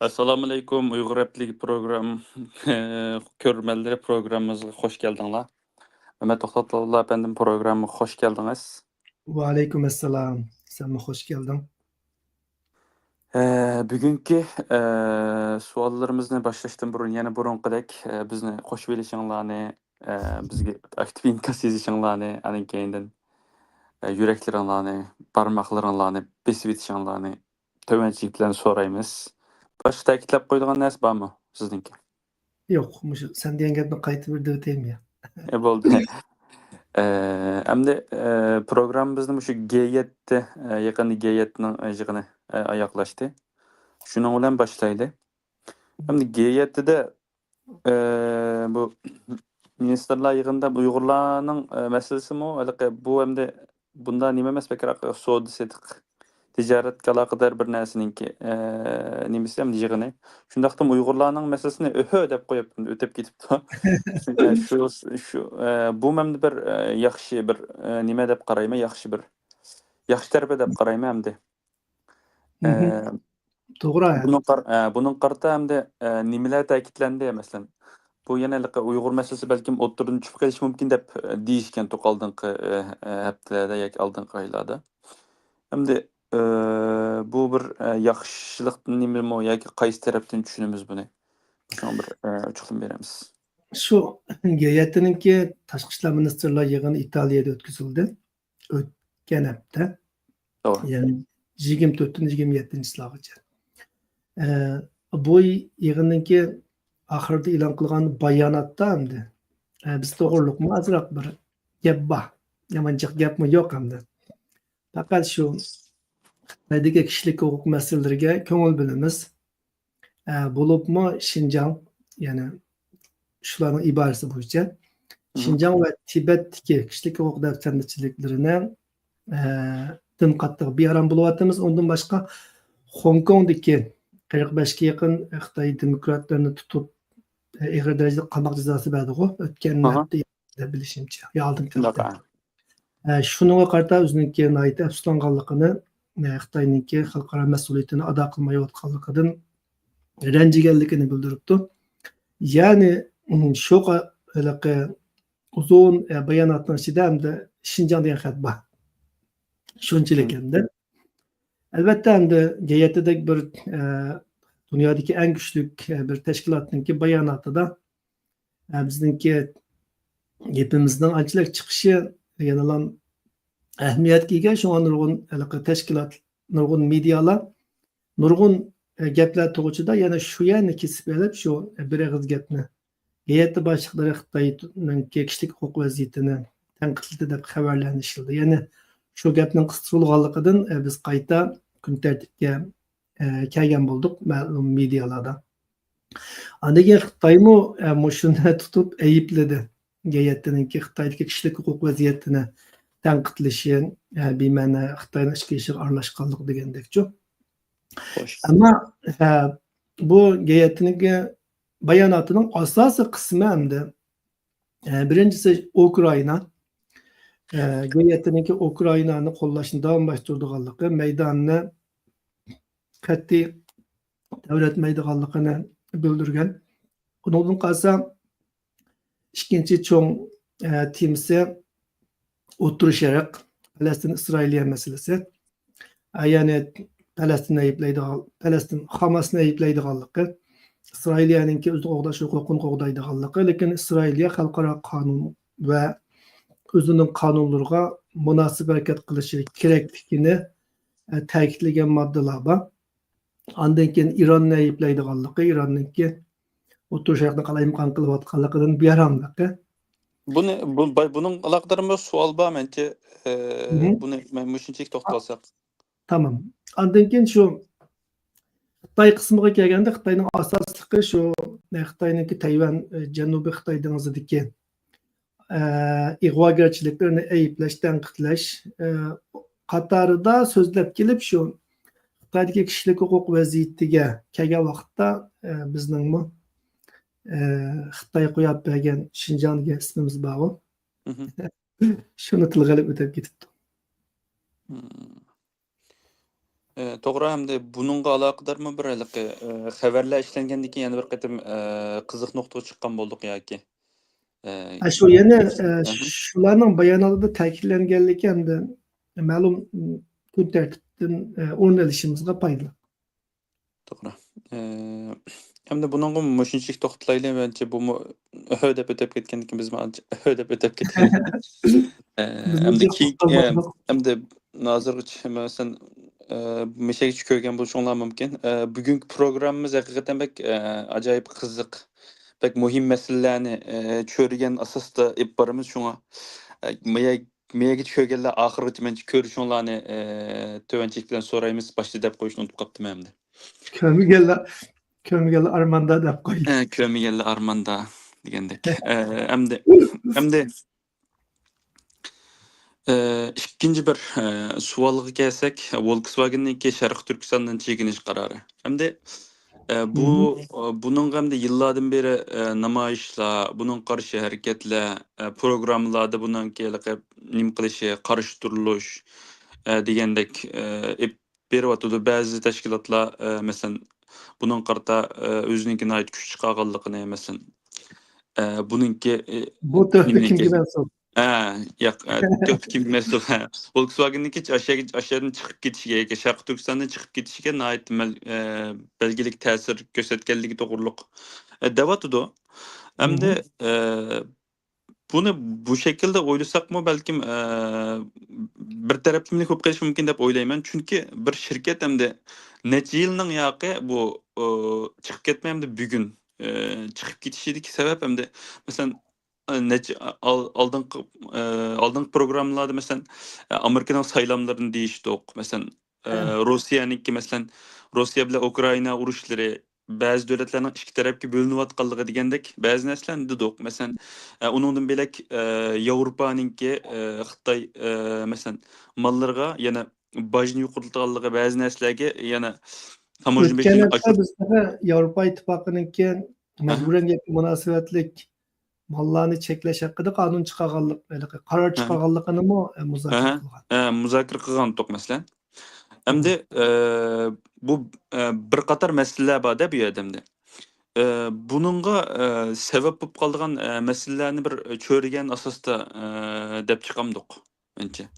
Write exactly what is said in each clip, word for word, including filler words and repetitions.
ئەسسالامۇئەلەيكۇم، ئۇيغۇر ھەپتىلىكى پروگرام-، كۆرۈرمەنلىرى پروگراممىمىزغا خوش كەلدىڭلار. مەمەت توختاتلىۋاللا ئەپەندىم، پروگراممىغا خوش كەلدىڭىز. ۋەئەلەيكۇم ئەسسالام. سەنمۇ خوش كەلدىڭ. ئە، بۈگۈنكى، ئە، سوئاللىرىمىزنى باشلاشتىن بۇرۇن يەنە بۇرۇنقىدەك، ئە، بىزنى قوشۇۋېلىشىڭلارنى، ئە، بىزگە ئاكتىپ ئىنكاس يېزىشىڭلارنى، ئاندىن كېيىندىن، ئە، يۈرەكلىرىڭلارنى، بارماقلىرىڭلارنى بېسىۋېتىشىڭلارنى تۆۋەنچىلىك بىلەن سورايمىز. باشقا تەكىتلەپ قويىدىغان نەرسە بارمۇ سىزنىڭكى؟ يوق، مۇشۇ سەن دېگەن گەپنى قايتا بىر دېۋېتەيمۇ يا؟ ئە، بولدى. ئە، ئەمدى، ئە، پروگراممىمىزنى مۇشۇ گې يەتتە، ئە، يېقىندا گې يەتتىنىڭ، ئە، يىغىنى، ئە، ئاياغلاشتى. شۇنىڭ بىلەن باشلايلى. ئەمدى گې يەتتىدە، ئە، بۇ مىنىستىرلار يىغىنىدا ئۇيغۇرلارنىڭ، ئە، مەسىلىسىمۇ ھېلىقى بۇ ئەمدى بۇندا نېمە ئەمەس، بەكرەك سودا سېتىق، تىجارەتكە ئالاقىدار بىر نەرسىنىڭكى، ئە، نېمىسى ھەم يىغىنى. شۇنداقتىمۇ ئۇيغۇرلارنىڭ مەسىلىسىنى ئۆھۆ دەپ قويۇپ ئۆتۈپ كېتىپتۇ. شۇ، شۇ، ئە، بۇ مەمدە بىر، ئە، ياخشى بىر، ئە، نېمە دەپ قارايمەن، ياخشى بىر، ياخشى تەرىپى دەپ قارايمەن ئەمدى. ئە، توغرا. بۇنىڭ قار-، ئە، بۇنىڭ قارىتا ئەمدى، ئە، نېمىلەر تەكىتلەندى، مەسىلەن، بۇ يەنە ھېلىقى ئۇيغۇر مەسىلىسى بەلكىم ئوتتۇرىدىن چۈشۈپ قېلىشى مۇمكىن دەپ، ئە، دېيىشكەنتۇق ئالدىنقى، ئە، ئە، ھەپتىلەردە ياكى ئالدىنقى ئايلاردا. ئەمدى، ئە، بۇ بىر، ئە، ياخشىلىقتىن نېمىمۇ ياكى قايسى تەرەپتىن چۈشىنىمىز بۇنى؟ شۇڭا بىر، ئە، ئوچۇقلىما بېرەمىز. شۇ گې يەتتىنىڭكى تاشقى ئىشلار مىنىستىرلار يىغىنى ئىتالىيەدە ئۆتكۈزۈلدى. ئۆتكەن ھەپتە. توغرا. يەنى يىگىرمە تۆتىنچى، يىگىرمە يەتتىنچى چىسلاغىچە. ئە، بۇ يىغىننىڭكى ئاخىرىدا ئېلان قىلغان باياناتتا ئەمدى، ئە، بىز توغرۇلۇقمۇ ئازراق بىر گەپ بار. يامان جىق گەپمۇ يوق ئەمدى. پەقەت شۇ خىتايدىكى كىشىلىك ھوقۇق مەسىلىلىرىگە كۆڭۈل بۆلىمىز. ئە، بولۇپمۇ شىنجاڭ، يەنى شۇلارنىڭ ئىبارىسى بويىچە شىنجاڭ ۋە تىبەتتىكى كىشىلىك ھوقۇق دەپسەندىچىلىكلىرىنى، ئە، دىن قاتتىق بىئارام بولۇۋاتىمىز. ئۇندىن باشقا، خوڭكوڭدىكى قىرىق بەشكە يېقىن خىتاي دېموكراتلىرىنى تۇتۇپ، ئە، ئېغىر دەرىجىدە قاماق جازاسى بەردىغۇ ئۆتكەن ھەپتە. دەپ بىلىشىمچە، يا ئالدىنقى ھەپتە. ئە، شۇنىڭغا قارىتا ئۆزىنىڭكى ناھايىتى ئەپسۇسلانغانلىقىنى، ئە، خىتاينىڭكى خەلقئارا مەسئۇلىيىتىنى ئادا قىلمايۋاتقانلىقىدىن رەنجىگەنلىكىنى بىلدۈرۈپتۇ. يەنى، ئۇم، شۇ قا-، ھېلىقى ئۇزۇن، ئە، باياناتنىڭ ئىچىدە ئەمدى شىنجاڭ دېگەن خەت بار. شۇنچىلىك ئەمدى. ئەلۋەتتە، ئەمدى گې يەتتىدەك بىر، ئە، دۇنيادىكى ئەڭ كۈچلۈك، ئە، بىر تەشكىلاتنىڭكى باياناتىدا ئە، بىزنىڭكى گېپىمىزنىڭ ئانچىلىك چىقىشى يەنىلا ئەھمىيەتكە ئىگە. شۇڭا نۇرغۇن ھېلىقى تەشكىلات، نۇرغۇن مېدىيالار نۇرغۇن، ئە، گەپلەر توغرىسىدا يەنە شۇ يەرنى كېسىپ ئېلىپ، شۇ بىر ئېغىز گەپنى، گې يەتتە باشلىقلىرى خىتاينىڭكى كىشىلىك ھوقۇق ۋەزىيىتىنى تەنقىدلىدى دەپ خەۋەرلەرنى ئىشلىدى. يەنى شۇ گەپنىڭ قىستۇرۇلغانلىقىدىن، ئە، بىز قايتا كۈن تەرتىپكە، ئە، كەلگەن بولدۇق مەلۇم مېدىيالاردا. ئاندىن كېيىن خىتايمۇ، ئە، مۇشۇنى تۇتۇپ ئەيىبلىدى. گې يەتتىنىڭكى خىتايدىكى كىشىلىك ھوقۇق ۋەزىيىتىنى تەنقىدلىشى، ئە، بىمەنە خىتاينىڭ ئىچكى ئىشىغا ئارىلاشقانلىقى دېگەندەكچۇ. خوش. ئەمما، ئە، بۇ گې يەتتىنىڭكى باياناتىنىڭ ئاساسىي قىسمى ئەمدى، ئە، بىرىنچىسى ئۇكرائىنا. ئە، گې يەتتىنىڭكى ئۇكرائىنانى قوللاشنى داۋاملاشتۇرىدىغانلىقى، مەيداننى قەتئىي تەۋرەتمەيدىغانلىقىنى بىلدۈرگەن. ئۇنىڭدىن قالسا، ئىككىنچى چوڭ، ئە، تېمىسى ئوتتۇرا شەرق، پەلەستىن، ئىسرائىلىيە مەسىلىسى. ئە، يەنى پەلەستىننى ئەيىبلەيدىغان، پەلەستىن، خاماسنى ئەيىبلەيدىغانلىقى، ئىسرائىلىيەنىڭكى ئۆزىنى قوغداش ھوقۇقىنى قوغدايدىغانلىقى، لېكىن ئىسرائىلىيە خەلقئارا قانۇن ۋە ئۆزىنىڭ قانۇنلىرىغا مۇناسىپ ھەرىكەت قىلىشى كېرەكلىكىنى، ئە، تەكىتلىگەن ماددىلار بار. ئاندىن كېيىن ئىراننى ئەيىبلەيدىغانلىقى، ئىراننىڭكى ئوتتۇرا شەرقنى قالايمىقان قىلىۋاتقانلىقىدىن بىئاراملىقى. بۇنى، بۇ، بۇنىڭ ئالاقىدار بىر سوئال بار مەنچە، ئە، بۇنى مەن مۇشۇنچىلىك توختالساق. تامام. ئاندىن كېيىن شۇ خىتاي قىسمىغا كەلگەندە، خىتاينىڭ ئاساسلىقى شۇ، ئە، خىتاينىڭكى تەيۋەن، ئە، جەنۇبىي خىتاي دېڭىزىدىكى ئە، ئىغۋاگەرچىلىكلىرىنى ئەيىبلەش، تەنقىدلەش، ئە، قاتارىدا سۆزلەپ كېلىپ، شۇ خىتايدىكى كىشىلىك ھوقۇق ۋەزىيىتىگە كەلگەن ۋاقىتتا، ئە، بىزنىڭمۇ، ئە، خىتاي قويۇپ بەرگەن شىنجاڭ دېگەن ئىسمىمىز بارغۇ. شۇنى تىلغا ئېلىپ ئۆتۈپ كېتىپتۇ. ئە، توغرا، ھەمدە بۇنىڭغا ئالاقىدارمۇ بىر ھېلىقى، ئە، خەۋەرلەر ئىشلەنگەندىن كېيىن يەنە بىر قېتىم، ئە، قىزىق نۇقتىغا چىققان بولدۇق ياكى؟ ئە، ھە، شۇ يەنە، ئە، شۇلارنىڭ باياناتىدا تەكىتلەنگەنلىكى ھەمدە مەلۇم، م، كۈن تەرتىپتىن، ئە، ئورۇن ئېلىشىمىزغا پايدىلىق. توغرا. ئە، ھەمدە بۇنىڭغا مۇشۇنچىلىك توختىلايلى، مەنچە بۇمۇ ئۆھۆ دەپ ئۆتۈپ كەتكەندىكىن، بىزمۇ ئانچە ئۆھۆ دەپ ئۆتۈپ كەتكەن. ئە، بىزمۇ ھەمدە كېيىن، ئە، توختالماقچى. ھەمدە ھازىرغىچە، مەسىلەن، ئە، مۇشەگىچە كۆرگەن بولۇشۇڭلار مۇمكىن. ئە، بۈگۈنكى پروگراممىمىز ھەقىقەتەن بەك، ئە، ئاجايىپ قىزىق، بەك مۇھىم مەسىلىلەرنى، ئە، چۆرىگەن ئاساستا ئېلىپ بارىمىز. شۇڭا، ئە، مۇيە-، مۇيەگىچە كۆرگەنلەر ئاخىرغىچە مەنچە كۆرۈشۈڭلارنى، ئە، تۆۋەن چەك بىلەن سورايمىز. باشتا دەپ قويۇشنى ئۇنتۇپ قاپتىمەن ئەمدى. كۆرمىگەنلەر، كۆرمىگەنلەر ئارماندا دەپ قوي. ئە، كۆرمىگەنلەر ئارماندا دېگەندەك. ئە، ئەمدى، ئەمدى، ئە، ئىككىنچى بىر، ئە، سوئالغا كەلسەك، ۋولكسۋاگېننىڭكى شەرقىي تۈركىستاندىن چېكىنىش قارارى. ئەمدى، ئە، بۇ، مم. ئە، بۇنىڭغا ئەمدى يىللاردىن بېرى، ئە، نامايىشلار، بۇنىڭغا قارشى ھەرىكەتلەر، ئە، پروگراممىلاردا بۇنىڭكى ھېلىقى نېمە قىلىشى، قارشى تۇرۇلۇش، ئە، دېگەندەك، ئە، ئېلىپ بېرىۋاتىدۇ. بەزى تەشكىلاتلار، ئە، مەسىلەن، بۇنىڭغا قارىتا، ئە، ئۆزىنىڭكى ناھايىتى كۈچ چىقارغانلىقىنى، مەسىلەن، ئە، بۇنىڭكى، ئە، بۇ تۆھپە نېمىنىڭكى؟ كىمگە مەنسۇپ؟ ھە، ياق، ئە، تۆھپە كىمگە مەنسۇپ؟ ھە. ۋولكسۋاگېننىڭكى ئاشۇ، ئاشۇ يەردىن چىقىپ كېتىشىگە ياكى شەرقىي تۈركىستاندىن چىقىپ كېتىشىگە ناھايىتى مەل-، ئە، بەلگىلىك تەسىر كۆرسەتكەنلىكى توغرۇلۇق، ئە، دەۋاتىدۇ. ئەمدى، مم. ئە، بۇنى بۇ شەكىلدە ئويلىساقمۇ بەلكىم، ئە، بىر تەرەپلىمىلىك بولۇپ قېلىشى مۇمكىن دەپ ئويلايمەن. چۈنكى بىر شىركەت ئەمدى نەچچە يىلنىڭ ياقى بۇ، ئۇ، چىقىپ كەتمەي ئەمدى بۈگۈن، ئە، چىقىپ كېتىشىدىكى سەۋەب ئەمدى، مەسىلەن، ئە، نەچچە ئال-، ئالدىنقى، ئە، ئالدىنقى پروگراممىلاردا، مەسىلەن، ئە، ئامېرىكىنىڭ سايلاملىرىنى دېيىشتۇق. مەسىلەن، ئە، ھە. روسىيەنىڭكى، مەسىلەن، روسىيە بىلەن ئۇكرائىنا ئۇرۇشلىرى، بەزى دۆلەتلەرنىڭ ئىككى تەرەپكە بۆلۈنۈۋاتقانلىقى دېگەندەك بەزى نەرسىلەرنى دېدۇق. مەسىلەن، ئە، ئۇنىڭدىن بۆلەك، ئە، ياۋروپانىڭكى، ئە، خىتاي، ئە، مەسىلەن، ماللىرىغا يەنە باجنى يۇقىرىتىدىغانلىقى، بەزى نەرسىلەرگە يەنە تاموژنا ئۆتكەن بېجىنى ھەپتە ئاشۇر- بىز تېخى ياۋروپا ئىتتىپاقىنىڭكى ئەھە. مەجبۇرىي ئەمگەككە مۇناسىۋەتلىك ماللارنى چەكلەش ھەققىدە قانۇن چىقارغانلىق، ھېلىقى قارار ئەھە. چىقارغانلىقىنىمۇ، ئە، مۇزاكىرە ئەھە. قىلغان. ئە، مۇزاكىرە قىلغانتۇق، مەسىلەن. ئەمدى، مم. ئە، بۇ، ئە، بىر قاتار مەسىلىلەر بار-دە بۇ يەردە ئەمدى. ئە، بۇنىڭغا، ئە، سەۋەب بولۇپ قالىدىغان، ئە، مەسىلىلەرنى بىر چۆرىگەن ئاساستا، ئە، دەپ چىقامدۇق، مەنچە.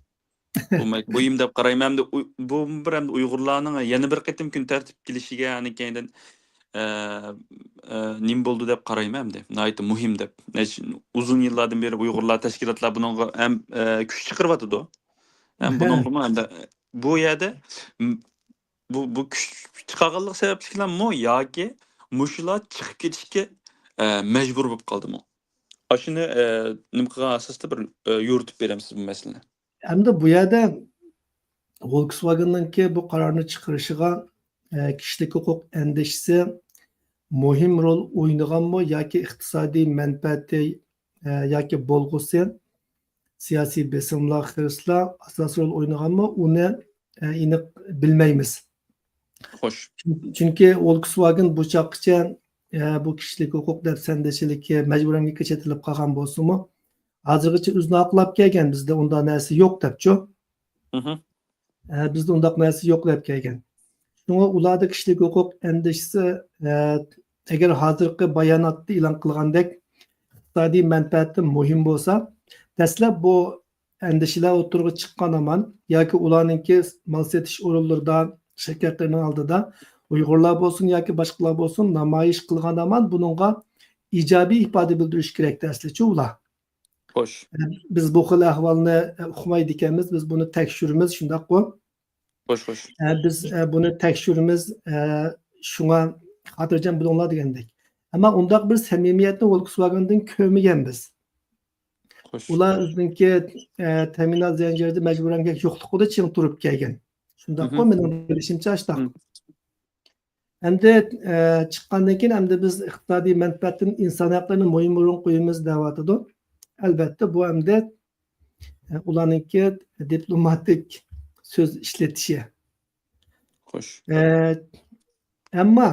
بۇ مە-، مۇھىم دەپ قارايمەن. ئەمدى ئۇ-، بۇ بىر ئەمدى ئۇيغۇرلارنىڭ يەنە بىر قېتىم كۈن تەرتىپكە كېلىشىگە، ئەنە كەينىدىن، ئە، ئە، نېمە بولىدۇ دەپ قارايمەن ئەمدى. ناھايىتى مۇھىم دەپ. نەچچە، ئۇزۇن يىللاردىن بېرى ئۇيغۇرلار تەشكىلاتلار بۇنىڭغا ھەم، ئە، كۈچ چىقىرىۋاتىدۇ. ھەم ھە. بۇنىڭغىمۇ ئەمدى بۇ يەردە، م-، بۇ، بۇ كۈچ چىقارغانلىقى سەۋەبلىكلەمۇ ياكى مۇشۇلار چىقىپ كېتىشكە، ئە، مەجبۇر بولۇپ قالدىمۇ؟ ئاشۇنى، ئە، نېمە قىلغان ئاساستا بىر، ئە، يورۇتۇپ بېرەمسىز بۇ مەسىلىنى؟ ئەمدى بۇ يەردە ۋولكسۋاگېننىڭكى بۇ قارارنى چىقىرىشىغا، ئە، كىشىلىك ھوقۇق ئەندىشىسى مۇھىم رول ئوينىغانمۇ ياكى ئىقتىسادىي مەنپەئەتى، ئە، ياكى بولغۇسى، سىياسىي بېسىملار، خىرىسلار ئاساسىي رول ئوينىغانمۇ، ئۇنى، ئە، ئېنىق بىلمەيمىز. خوش. چۈن-، چۈنكى ۋولكسۋاگېن بۇ چاغقىچە، ئە، بۇ كىشىلىك ھوقۇق دەپسەندىچىلىكى، مەجبۇرىي ئەمگەككە چېتىلىپ قالغان بولسىمۇ، ھازىرغىچە ئۆزىنى ئاقلاپ كەلگەن، بىزدە ئۇنداق نەرسە يوق دەپچۇ. مھم. ئە، بىزدە ئۇنداق نەرسە يوق دەپ كەلگەن. شۇڭا ئۇلاردا كىشىلىك ھوقۇق ئەندىشىسى، ئە، ئەگەر ھازىرقى باياناتتا ئېلان قىلغاندەك ئىقتىسادىي مەنپەئەتتىن مۇھىم بولسا، دەسلەپ بۇ ئەندىشىلەر ئوتتۇرىغا چىققان ھامان ياكى ئۇلارنىڭكى مال سېتىش ئورۇنلىرىدا، شىركەتلىرىنىڭ ئالدىدا ئۇيغۇرلار بولسۇن ياكى باشقىلار بولسۇن نامايىش قىلغان ھامان بۇنىڭغا ئىجابىي ئىپادە بىلدۈرۈش كېرەكتى ئەسلىچۇ ئۇلار. خوش. ئە، بىز بۇ خىل ئەھۋالنى، ئە، ئۇقمايدىكەنمىز، بىز بۇنى تەكشۈرىمىز، شۇنداققۇ؟ خوش، خوش. ئە، بىز، ئە، بۇنى تەكشۈرىمىز، ئە، شۇڭا خاتىرجەم بولۇڭلار دېگەندەك. ئەمما ئۇنداق بىر سەمىمىيەتنى ۋولكسۋاگېندىن كۆرمىگەنبىز. خوش. ئۇلار ئۆزىنىڭكى، ئە، تەمىنات زەنجىرىدە مەجبۇرىي ئەمگەك يوقلۇقىدا چىڭ تۇرۇپ كەلگەن. شۇنداققۇ؟ مھم. مېنىڭ بىلىشىمچە ئاشۇنداق. مم. ئەمدى، ئە، چىققاندىن كېيىن ئەمدى بىز ئىقتىسادىي مەنپەئەتتىن ئىنسان ھەقلىرىنى مۇھىم ئورۇنغا قويىمىز دەۋاتىدۇ. ئەلۋەتتە، بۇ ئەمدى، ئە، ئۇلارنىڭكى دىپلوماتىك سۆز ئىشلىتىشى. خوش. ئە، ئەمما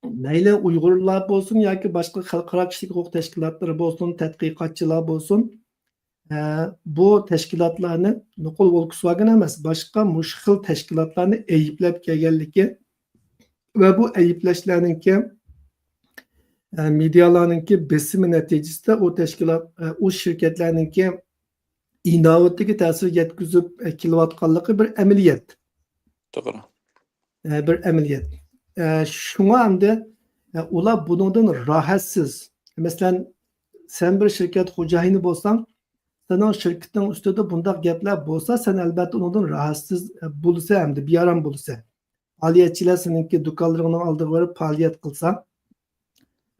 مەيلى ئۇيغۇرلار بولسۇن ياكى باشقا خەلقئارا كىشىلىك ھوقۇق تەشكىلاتلىرى بولسۇن، تەتقىقاتچىلار بولسۇن، ئە، بۇ تەشكىلاتلارنى نوقۇل ۋولكسۋاگېن ئەمەس، باشقا مۇشۇ خىل تەشكىلاتلارنى ئەيىبلەپ كەلگەنلىكى ۋە بۇ ئەيىبلەشلەرنىڭكى، ئە، مېدىيالارنىڭكى بېسىمى نەتىجىسىدە ئۇ تەشكىلات، ئە، ئۇ شىركەتلەرنىڭكى ئىناۋىتىگە تەسىر يەتكۈزۈپ، ئە، كېلىۋاتقانلىقى بىر ئەمەلىيەت. توغرا. ئە، بىر ئەمەلىيەت. ئە، شۇڭا ئەمدى، ئە، ئۇلار بۇنىڭدىن راھەتسىز. مەسىلەن، سەن بىر شىركەت خوجايىنى بولساڭ، سېنىڭ شىركىتىڭ ئۈستىدە بۇنداق گەپلەر بولسا، سەن ئەلبەتتە ئۇنىڭدىن راھەتسىز، ئە، بولىسەن ھەمدە بىئارام بولىسەن. پائالىيەتچىلەر سېنىڭكى دۇكانلىرىڭنىڭ ئالدىغا بېرىپ پائالىيەت قىلسا،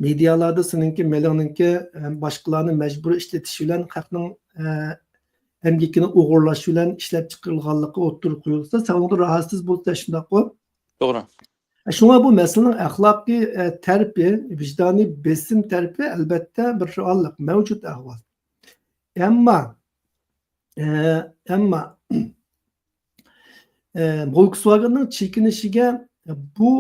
مېدىيالاردا سېنىڭكى مېلىڭنىڭكى، ئە، باشقىلارنى مەجبۇرىي ئىشلىتىش بىلەن خەقنىڭ، ئە، ئەمگىكىنى ئوغرىلاش بىلەن ئىشلەپ چىقىرىلغانلىقى ئوتتۇرىغا قويۇلسا، سەن ئۇنىڭدىن راھەتسىز بولىسەن، شۇنداققۇ؟ توغرا. شۇڭا بۇ مەسىلىنىڭ ئەخلاقىي، ئە، تەرىپى، ۋىجدانىي بېسىم تەرىپى، ئەلبەتتە، بىر رېئاللىق، مەۋجۇت ئەھۋال. ئەمما، ئە، ئەمما، ئە، ۋولكسۋاگېننىڭ چېكىنىشىگە بۇ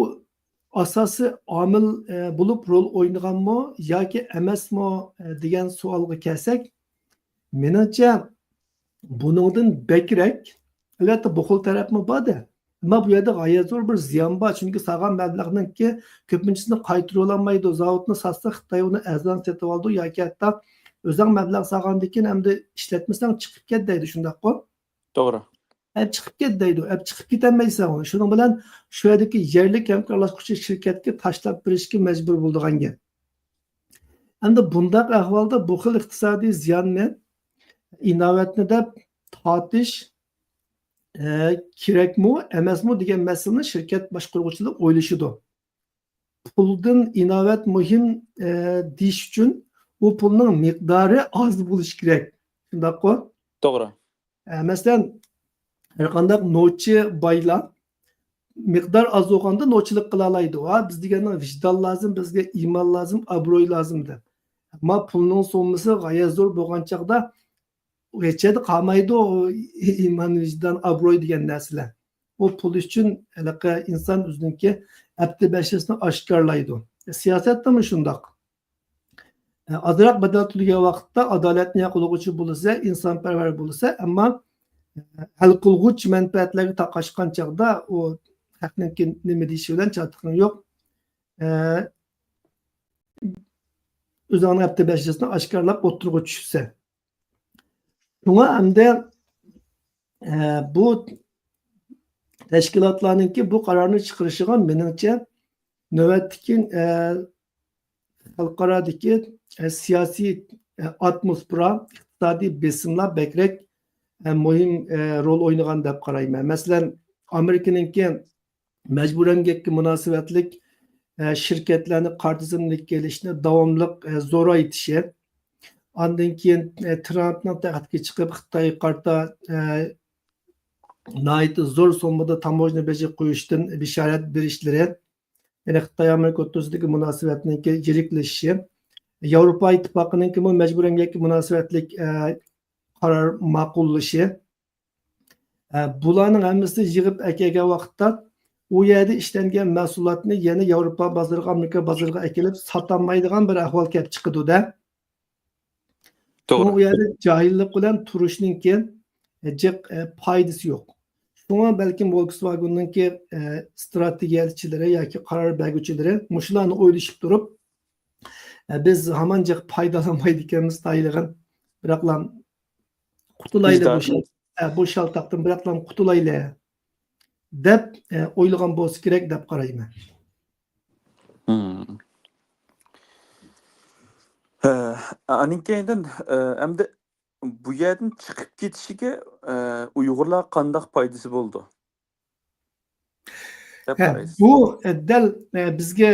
ئاساسىي ئامىل، ئە، بولۇپ رول ئوينىغانمۇ ياكى ئەمەسمۇ، ئە، دېگەن سوئالغا كەلسەك، مېنىڭچە، بۇنىڭدىن بەكرەك، ئەلۋەتتە، بۇ خىل تەرەپمۇ بار-دە. ئەمما بۇ يەردە غايەت زور بىر زىيان بار، چۈنكى سالغان مەبلەغنىڭكى كۆپىنچىسىنى قايتۇرۇۋالالمايدۇ. زاۋۇتنى ساتسا، خىتاي ئۇنى ئەرزان سېتىۋالىدۇ ياكى ھەتتا ئۆزۈڭ مەبلەغ سالغاندىن كېيىن ئەمدى ئىشلەتمىسەڭ چىقىپ كەت دەيدۇ، شۇنداققۇ؟ توغرا. ئەپ چىقىپ كەت دەيدۇ، ئەپ چىقىپ كېتەلمەيسەن ئۇنى. شۇنىڭ بىلەن شۇ يەردىكى يەرلىك ھەمكارلاشقۇچى شىركەتكە تاشلاپ بېرىشكە مەجبۇر بولىدىغان گەپ. ئەمدى بۇنداق ئەھۋالدا بۇ خىل ئىقتىسادىي زىياننى، ئىناۋەتنى دەپ تارتىش، ئە، كېرەكمۇ، ئەمەسمۇ دېگەن مەسىلىنى شىركەت باشقۇرغۇچىلىرى ئويلىشىدۇ. پۇلدىن ئىناۋەت مۇھىم، ئە، دېيىش ئۈچۈن ئۇ پۇلنىڭ مىقدارى ئاز بولۇشى كېرەك. شۇنداققۇ؟ توغرا. ئە، مەسىلەن، ھەر قانداق نوچى بايلار مىقدار ئاز بولغاندا نوچىلىق قىلالايدۇ. ھا، بىز دېگەننىڭ ۋىجدان لازىم، بىزگە ئىمان لازىم، ئابرۇي لازىم دەپ. ئەمما پۇلنىڭ سوممىسى غايەت زور بولغان چاغدا ھېچ يەردە قالمايدۇ، ئىمان، ۋىجدان، ئابرۇي دېگەن نەرسىلەر. ئۇ پۇل ئۈچۈن ھېلىقى ئىنسان ئۆزىنىڭكى ئەپتى بەشىسىنى ئاشكارىلايدۇ. سىياسەتتىمۇ شۇنداق. ئازراق بەدەل تۆلىگەن ۋاقىتتا ئادالەتنى ياقلىغۇچى بولسا، ئىنسانپەرۋەر بولسا، ئەمما ھەل قىلغۇچ مەنپەئەتلەرگە تاقاشقان چاغدا ئۇ خەقنىڭكى نېمە دېيىشى بىلەن چاتىقىڭ يوق. ئۆزۈڭنىڭ ئەپتى بەشىسىنى ئاشكارىلاپ ئوتتۇرىغا چۈشىسەن. شۇڭا ئەمدى، ئە، بۇ تەشكىلاتلارنىڭكى بۇ قارارنى چىقىرىشىغا، مېنىڭچە، نۆۋەتتىكى، ئە، خەلقئارادىكى، ئە، سىياسىي، ئە، ئاتموسفېرا، ئىقتىسادىي بېسىملار بەكرەك، ئە، مۇھىم، ئە، رول ئوينىغان دەپ قارايمەن. مەسىلەن، ئامېرىكىنىڭكى مەجبۇرىي ئەمگەككە مۇناسىۋەتلىك، ئە، شىركەتلەرنى قارا تىزىملىككە ئېلىشنى داۋاملىق، ئە، زورايتىشى، ئاندىن كېيىن، ئە، ترامپنىڭ تەختكە چىقىپ خىتايغا قارىتا، ئە، ناھايىتى زور سوممىدا تاموژنا بېجى قويۇشتىن بېشارەت بېرىشلىرى، يەنى خىتاي ئامېرىكا ئوتتۇرىسىدىكى مۇناسىۋەتنىڭكى يىرىكلىشىشى، ياۋروپا ئىتتىپاقىنىڭكىمۇ مەجبۇرىي ئەمگەككە مۇناسىۋەتلىك، ئە، قارار ماقۇللىشى، ئە، بۇلارنىڭ ھەممىسىنى يىغىپ ئەكەلگەن ۋاقىتتا، ئۇ يەردە ئىشلەنگەن مەھسۇلاتنى يەنە ياۋروپا بازىرىغا، ئامېرىكا بازىرىغا ئەكېلىپ ساتالمايدىغان بىر ئەھۋال كەپ چىقىدۇ-دە. شۇڭا توغرا. ئۇ يەردە جاھىللىق بىلەن تۇرۇشنىڭكى جىق، ئە، پايدىسى يوق. شۇڭا بەلكىم ۋولكسۋاگېننىڭكى، ئە، ئىستراتېگىيەچىلىرى ياكى قارار بەرگۈچىلىرى مۇشۇلارنى ئويلىشىپ تۇرۇپ، ئە، بىز ھامان جىق پايدىلانمايدىكەنمىز، تايلىغىن، بىراقلا قۇتۇلايلى بۇ شال-، ئە، بۇ شالتاقتىن بىراقلا قۇتۇلايلى دەپ، ئە، ئويلىغان بولسا كېرەك دەپ قارايمەن. مم. ھە، ئانىڭ كەينىدىن، ئە، ئەمدى بۇ يەردىن چىقىپ كېتىشىگە، ئە، ئۇيغۇرلارغا قانداق پايدىسى بولىدۇ؟ دەپ ھە، قارايسىز. بۇ، ئە، دەل، ئە، بىزگە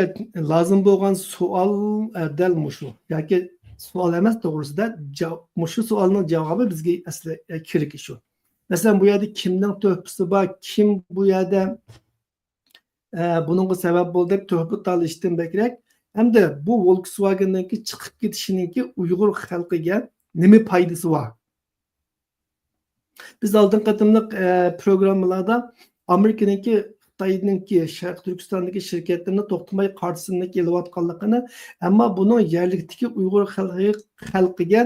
لازىم بولغان سوئال، ئە، دەل مۇشۇ. ياكى سوئال ئەمەس، توغرىسىدا جاۋ-، مۇشۇ سوئالنىڭ جاۋابى بىزگە ئەسلى، ئە، كېرىكى شۇ. مەسىلەن، بۇ يەردە كىمنىڭ تۆھپىسى بار، كىم بۇ يەردە ئە، بۇنىڭغا سەۋەب بولدى دەپ تۆھپە تالىشىشتىن بەكرەك، ئەمدى بۇ ۋولكسۋاگېننىڭكى چىقىپ كېتىشىنىڭكى ئۇيغۇر خەلقىگە نېمە پايدىسى بار؟ بىز ئالدىنقى قېتىملىق، ئە، پروگراممىلاردا ئامېرىكىنىڭكى، خىتاينىڭكى، شەرقىي تۈركىستاندىكى شىركەتلىرىنى توختىماي قارا تىزىملىككە ئېلىۋاتقانلىقىنى، ئەمما بۇنىڭ يەرلىكتىكى ئۇيغۇر خەلقى، خەلقىگە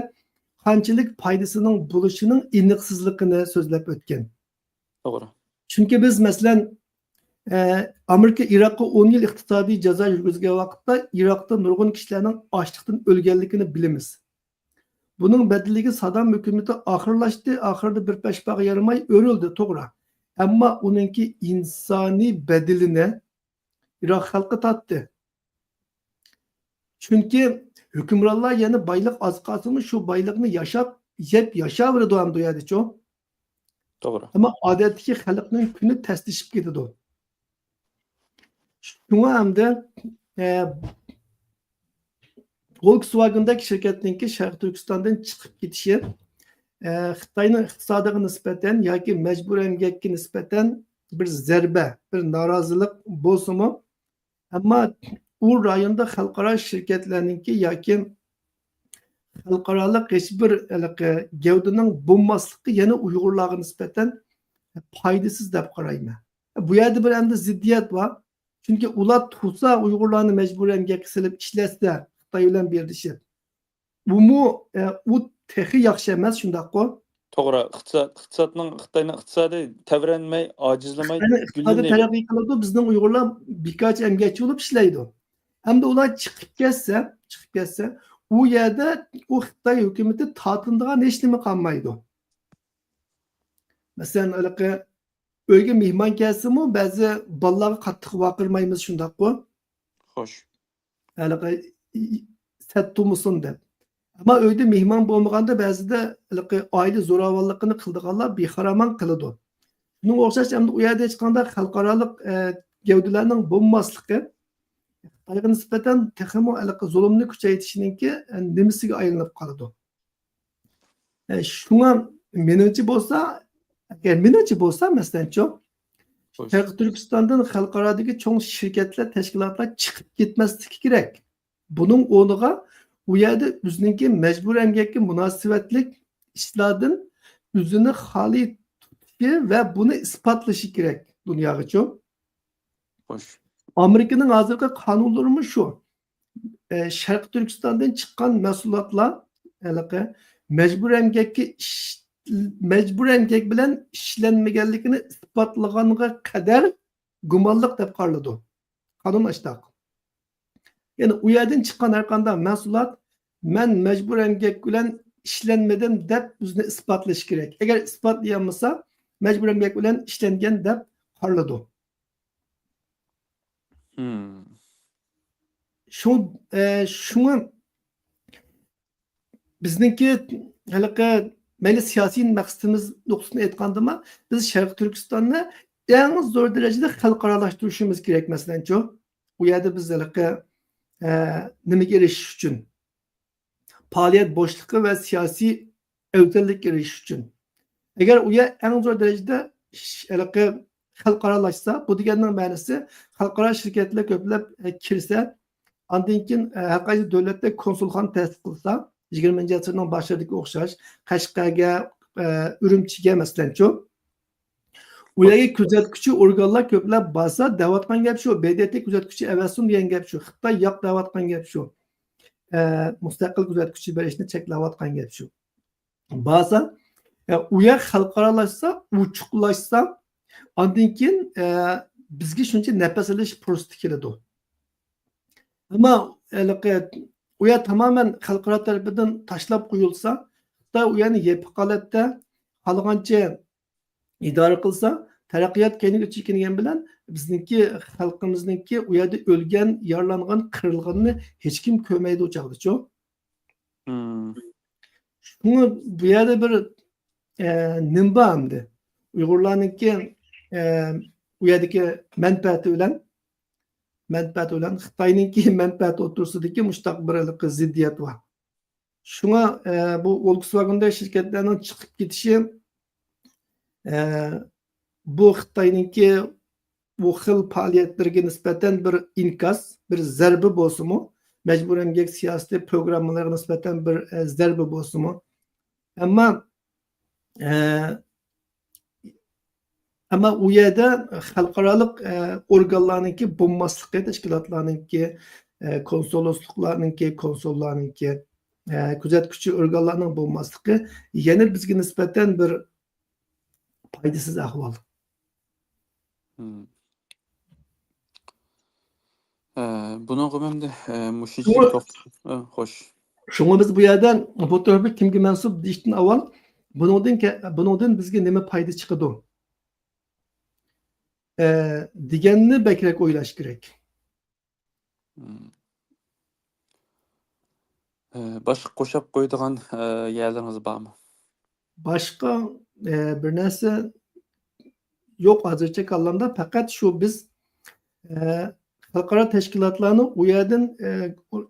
قانچىلىك پايدىسىنىڭ بولۇشىنىڭ ئېنىقسىزلىقىنى سۆزلەپ ئۆتكەن. توغرا. چۈنكى بىز، مەسىلەن، ئە، ئامېرىكا ئىراققا ئون يىل ئىقتىسادىي جازا يۈرگۈزگەن ۋاقىتتا ئىراقتا نۇرغۇن كىشىلەرنىڭ ئاچلىقتىن ئۆلگەنلىكىنى بىلىمىز. بۇنىڭ بەدىلىگە سادام ھۆكۈمىتى ئاخىرلاشتى، ئاخىرىدا بىر پەشپاغا يارىماي ئۆرۈلدى، توغرا. ئەمما ئۇنىڭكى ئىنسانىي بەدىلىنى ئىراق خەلقى تارتتى. چۈنكى ھۆكۈمرانلار يەنە بايلىق ئاز قالسىمۇ، شۇ بايلىقنى ياشاپ، يەپ ياشاۋېرىدۇ ھەم ئۇ يەردىچۇ. توغرا. ئەمما ئادەتتىكى خەلقنىڭ كۈنى تەسلىشىپ كېتىدۇ. شۇڭا ئەمدى، ئە، ۋولكسۋاگېندەك شىركەتنىڭكى شەرقىي تۈركىستاندىن چىقىپ كېتىشى، ئە، خىتاينىڭ ئىقتىسادىغا نىسبەتەن ياكى مەجبۇرىي ئەمگەككە نىسبەتەن بىر زەربە، بىر نارازىلىق بولسىمۇ، ئەمما ئۇ رايوندا خەلقئارا شىركەتلەرنىڭكى ياكى خەلقئارالىق ھېچ بىر ھېلىقى گەۋدىنىڭ بولماسلىقى يەنە ئۇيغۇرلارغا نىسبەتەن پايدىسىز دەپ قارايمەن. بۇ يەردە بىر ئەمدى زىددىيەت بار. چۈنكى ئۇلار تۇرسا ئۇيغۇرلارنى مەجبۇرىي ئەمگەككە سېلىپ ئىشلەتسە خىتاي بىلەن بىرلىشىپ، بۇمۇ، ئە، ئۇ تېخى ياخشى ئەمەس، شۇنداققۇ؟ توغرا، ئىقتىساد، ئىقتىسادنىڭ، خىتاينىڭ ئىقتىسادى تەۋرەنمەي، ئاجىزلىمەي، خىتاينىڭ ئىقتىسادى گۈللىنىدۇ. تەرەققىي قىلىدۇ، بىزنىڭ ئۇيغۇرلار بىكارچى ئەمگەكچى بولۇپ ئىشلەيدۇ. ئەمدى ئۇلار چىقىپ كەتسە، چىقىپ كەتسە، ئۇ يەردە ئۇ خىتاي ھۆكۈمىتى تارتىنىدىغان ھېچ نېمە قالمايدۇ. مەسىلەن، ھېلىقى ئۆيگە مېھمان كەلسىمۇ، بەزى بالىلارغا قاتتىق ۋارقىرىمايمىز، شۇنداققۇ؟ خوش. ھېلىقى سەت تۇمىسۇن دەپ. ئەمما ئۆيدە مېھمان بولمىغاندا، بەزىدە ھېلىقى ئائىلە زوراۋانلىقىنى قىلىدىغانلار بىخارامان قىلىدۇ. شۇنىڭغا ئوخشاش، ئەمدى ئۇ يەردە ھېچقانداق خەلقئارالىق، ئە، گەۋدىلەرنىڭ بولماسلىقى خىتايغا نىسبەتەن تېخىمۇ ھېلىقى زۇلۇمنى كۈچەيتىشنىڭكى، ئە، نېمىسىگە ئايلىنىپ قالىدۇ. ئە، شۇڭا مېنىڭچە بولسا، ئەگەر مېنىڭچە بولسا، مەسىلەنچۇ، خوش. شەرقىي تۈركىستاندىن خەلقئارادىكى چوڭ شىركەتلەر، تەشكىلاتلار چىقىپ كەتمەسلىكى كېرەك. بۇنىڭ ئورنىغا ئۇ يەردە ئۆزىنىڭكى مەجبۇرىي ئەمگەككە مۇناسىۋەتلىك ئىشلاردىن ئۆزىنى خالىي تۇتۇشى ۋە بۇنى ئىسپاتلىشى كېرەك دۇنياغىچۇ. خوش. ئامېرىكىنىڭ ھازىرقى قانۇنلىرىمۇ شۇ. ئە، شەرقىي تۈركىستاندىن چىققان مەھسۇلاتلار ھېلىقى مەجبۇرىي ئەمگەككە ئىش-، مەجبۇرىي ئەمگەك بىلەن ئىشلەنمىگەنلىكىنى ئىسپاتلىغانغا قەدەر گۇمانلىق دەپ قارىلىدۇ. قانۇن ئاشتاق. يەنى ئۇ يەردىن چىققان ھەر قانداق مەھسۇلات، «مەن مەجبۇرىي ئەمگەك بىلەن ئىشلەنمىدىم» دەپ ئۆزىنى ئىسپاتلىشى كېرەك. ئەگەر ئىسپاتلىيالمىسا، مەجبۇرىي ئەمگەك بىلەن ئىشلەنگەن دەپ قارىلىدۇ. Hmm. شۇ، ئە، شۇڭا بىزنىڭكى ھېلىقى مەيلى سىياسىي مەقسىتىمىز نۇقتىسىدىن ئېيتقاندىمۇ، بىز شەرقىي تۈركىستاننى ئەڭ زور دەرىجىدە خەلقئارالاشتۇرۇشىمىز كېرەك، مەسىلەنچۇ. ئۇ يەردە بىز ھېلىقى، ئە، نېمىگە ئېرىشىش ئۈچۈن؟ پائالىيەت بوشلۇقى ۋە سىياسىي ئەۋزەللىككە ئېرىشىش ئۈچۈن. ئەگەر ئۇ يەر ئەڭ زور دەرىجىدە ش-، ھېلىقى خەلقئارالاشسا، بۇ دېگەننىڭ مەنىسى خەلقئارا شىركەتلەر كۆپلەپ، ئە، كىرسە، ئاندىن كېيىن، ئە، ھەر قايسى دۆلەتتە كونسۇلخانا تەسىس قىلسا، يىگىرمىنچى ئەسىرنىڭ باشلىرىدىكى ئوخشاش، قەشقەرگە، ئە، ئۈرۈمچىگە، مەسىلەنچۇ. ئۇ يەرگە كۆزەتكۈچى ئورگانلار كۆپلەپ بارسا، دەۋاتقان گەپ شۇ، ب د ت كۆزەتكۈچى ئەۋەتسۇن دېگەن گەپ شۇ، خىتاي ياق دەۋاتقان گەپ شۇ. ئە، مۇستەقىل كۆزەتكۈچى بېرىشنى چەكلەۋاتقان گەپ شۇ. بارسا، ئە، ئۇ يەر خەلقئارالاشسا، ئوچۇقلاشسا، ئاندىن كېيىن، ئە، بىزگە شۇنچە نەپەس ئېلىش پۇرسىتى كېلىدۇ. ئەمما ھېلىقى ئۇ يەر تامامەن خەلقئارا تەرىپىدىن تاشلاپ قويۇلسا، خىتاي ئۇ يەرنى يېپىق ھالەتتە خالىغانچە ئىدارە قىلسا، تەرەققىيات كەينىگە چېكىنگەن بىلەن بىزنىڭكى خەلقىمىزنىڭكى ئۇ يەردە ئۆلگەن، يارىلانغان، قىرىلغىنىنى ھېچكىم كۆرمەيدۇ ئۇ چاغدىچۇ. Hmm. شۇڭا بۇ يەردە بىر، ئە، نېمە بار ئەمدى؟ ئۇيغۇرلارنىڭكى، ئە، ئۇ يەردىكى مەنپەئەتى بىلەن، مەنپەئەتى بىلەن خىتاينىڭكى مەنپەئەتى ئوتتۇرىسىدىكى مۇشۇنداق بىر ھېلىقى زىددىيەت بار. شۇڭا، ئە، بۇ ۋولكسۋاگېندەك شىركەتلەرنىڭ چىقىپ كېتىشى، ئە، بۇ خىتاينىڭكى بۇ خىل پائالىيەتلىرىگە نىسبەتەن بىر ئىنكاس، بىر زەربە بولسىمۇ، مەجبۇرىي ئەمگەك سىياسىتى پروگراممىلىرىغا نىسبەتەن بىر، ئە، زەربە بولسىمۇ، ئەمما، ئە، ئەمما ئۇ يەردە خەلقئارالىق، ئە، ئورگانلارنىڭكى بولماسلىقى، تەشكىلاتلارنىڭكى، ئە، كونسۇللۇقلارنىڭكى، كونسۇللارنىڭكى، ئە، كۆزەتكۈچى ئورگانلارنىڭ بولماسلىقى يەنە بىزگە نىسبەتەن بىر پايدىسىز ئەھۋال. مم. ئە، بۇنىڭغا مەن دە، ئە، مۇشۇنچىلىك شۇڭا، توختىلىپ، ئە، خوش. شۇڭا بىز بۇ يەردە بۇ تۆھپە كىمگە مەنسۇپ دېيىشتىن ئاۋۋال بۇنىڭدىن كە-، بۇنىڭدىن بىزگە نېمە پايدا چىقىدۇ؟ ئە، دېگەننى بەكرەك ئويلاش كېرەك. مم. ئە، باشقا قوشاپ قويىدىغان، ئە، يەرلىرىڭىز بارمۇ؟ باشقا، ئە، بىر نەرسە يوق ھازىرچە كاللامدا. پەقەت شۇ بىز، ئە، خەلقئارا تەشكىلاتلارنى ئۇ يەردىن، ئە، ئۇ،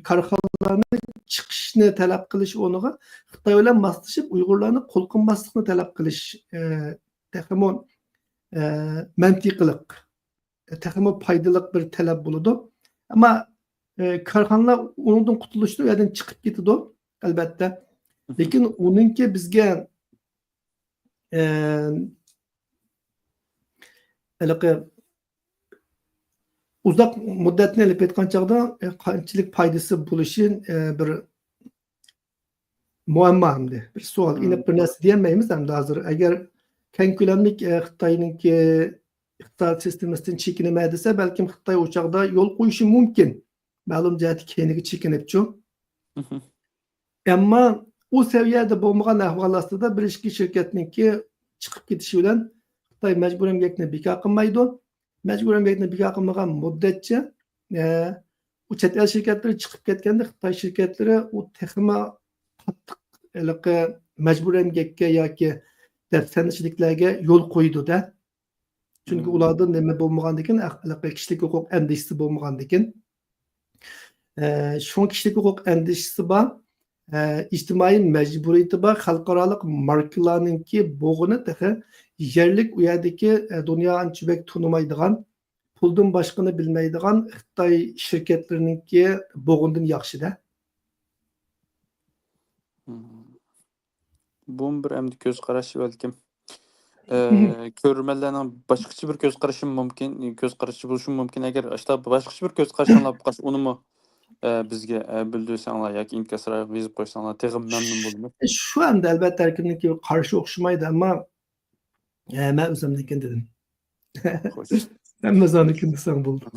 كارخانىلارنى چىقىشنى تەلەپ قىلىش ئورنىغا خىتاي بىلەن ماسلىشىپ ئۇيغۇرلارنى قول قىلماسلىقنى تەلەپ قىلىش، ئە، تېخىمۇ، ئە، مەنتىقىلىق. تېخىمۇ پايدىلىق بىر تەلەپ بولىدۇ. ئەمما، ئە، كارخانىلار ئۇنىڭدىن قۇتۇلۇشتا ئۇ يەردىن چىقىپ كېتىدۇ، ئەلۋەتتە. مهم. لېكىن ئۇنىڭكى بىزگە، ئە، ھېلىقى ئۇزاق مۇددەتنى ئېلىپ ئېيتقان چاغدا، ئە، قانچىلىك پايدىسى بولۇشى، ئە، بىر مۇئەمما ئەمدى. بىر سوئال، مم. ئېنىق بىر نەرسە دېيەلمەيمىز ئەمدى ھازىر. ئەگەر كەڭ كۆلەملىك، ئە، خىتاينىڭكى ئىقتىساد سىستېمىسىدىن چېكىنىمەن دېسە، بەلكىم خىتاي ئۇ چاغدا يول قويۇشى مۇمكىن. مەلۇم جەھەتتە كەينىگە چېكىنىپچۇ. مهم. ئەمما ئۇ سەۋىيەدە بولمىغان ئەھۋال ئاستىدا بىر ئىككى شىركەتنىڭكى چىقىپ كېتىشى بىلەن خىتاي مەجبۇرىي ئەمگەكنى بىكار قىلمايدۇ. مەجبۇرىي ئەمگەكنى بىكار قىلمىغان مۇددەتچە، ئە، ئۇ چەت ئەل شىركەتلىرى چىقىپ كەتكەندە، خىتاي شىركەتلىرى ئۇ تېخىمۇ قاتتىق ھېلىقى مەجبۇرىي ئەمگەككە ياكى دەپسەندىچىلىكلەرگە يول قويىدۇ-دە. چۈنكى مم. ئۇلاردا نېمە بولمىغاندىكىن، ئەخ-، ھېلىقى كىشىلىك ھوقۇق ئەندىشىسى بولمىغاندىكىن. ئە، شۇڭا كىشىلىك ھوقۇق ئەندىشىسى بار، ئە، ئىجتىمائىي مەجبۇرىيىتى بار، خەلقئارالىق ماركىلارنىڭكى بوغىنى تېخى يەرلىك ئۇ يەردىكى، ئە، دۇنيا ئانچە بەك تونۇمايدىغان، پۇلدىن باشقىنى بىلمەيدىغان خىتاي شىركەتلىرىنىڭكى بوغىنىدىن ياخشى-دە. مم. بۇمۇ بىر ئەمدى كۆز قاراشى بەلكىم. ئە، مم. كۆرۈرمەنلەرنىڭ باشقىچە بىر كۆز قارىشىمۇ مۇمكىن، كۆز قارىشى بولۇشىمۇ مۇمكىن. ئەگەر ئاشتا باشقىچە بىر كۆز قارىشىڭلار بولغاچ، ئۇنىمۇ، ئە، بىزگە، ئە، بىلدۈرسەڭلار ياكى ئىنكاسلارغا يېزىپ قويساڭلار تېخىمۇ مەمنۇن بولىمىز. شۇ ئەمدى ئەلۋەتتە ھەر كىمنىڭكى قارىشى ئوخشىمايدۇ، ئەمما ئە، مەن ئۆزۈمنىڭكىنى دېدىم. خوش. ھەممە زانىكىنى دېسەڭ بولدى.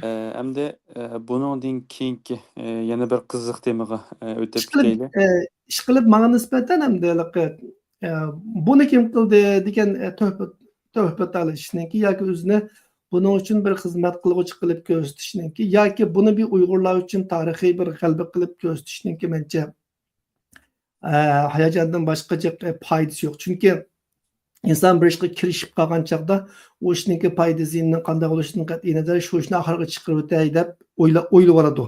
ئە، ئەمدى، ئە، بۇنىڭدىن كېيىنكى، ئە، يەنە بىر قىزىق تېمىغا، ئە، ئۆتۈپ ئىشقىلىپ، كېتەيلى. ئە، ئىشقىلىپ ماڭا نىسبەتەن ئەمدى ھېلىقى، ئە، بۇنى كىم قىلدى دېگەن، ئە، تۆھپە، تۆھپە تالىشىشنىڭكى ياكى ئۆزىنى بۇنىڭ ئۈچۈن بىر خىزمەت قىلغۇچى قىلىپ كۆرسىتىشنىڭكى ياكى بۇنى بىر ئۇيغۇرلار ئۈچۈن تارىخىي بىر غەلىبە قىلىپ كۆرسىتىشنىڭكى مەنچە ئە، ھاياجاندىن باشقا جىق، ئە، پايدىسى يوق. چۈنكى ئىنسان بىر ئىشقا كىرىشىپ قالغان چاغدا، ئۇ ئىشنىڭكى پايدا زىيىنىنىڭ قانداق بولۇشىدىن قەتئىينەزەر، شۇ ئىشنى ئاخىرىغا چىقىرىۋېتەي دەپ ئويلا-، ئويلىۋالىدۇ.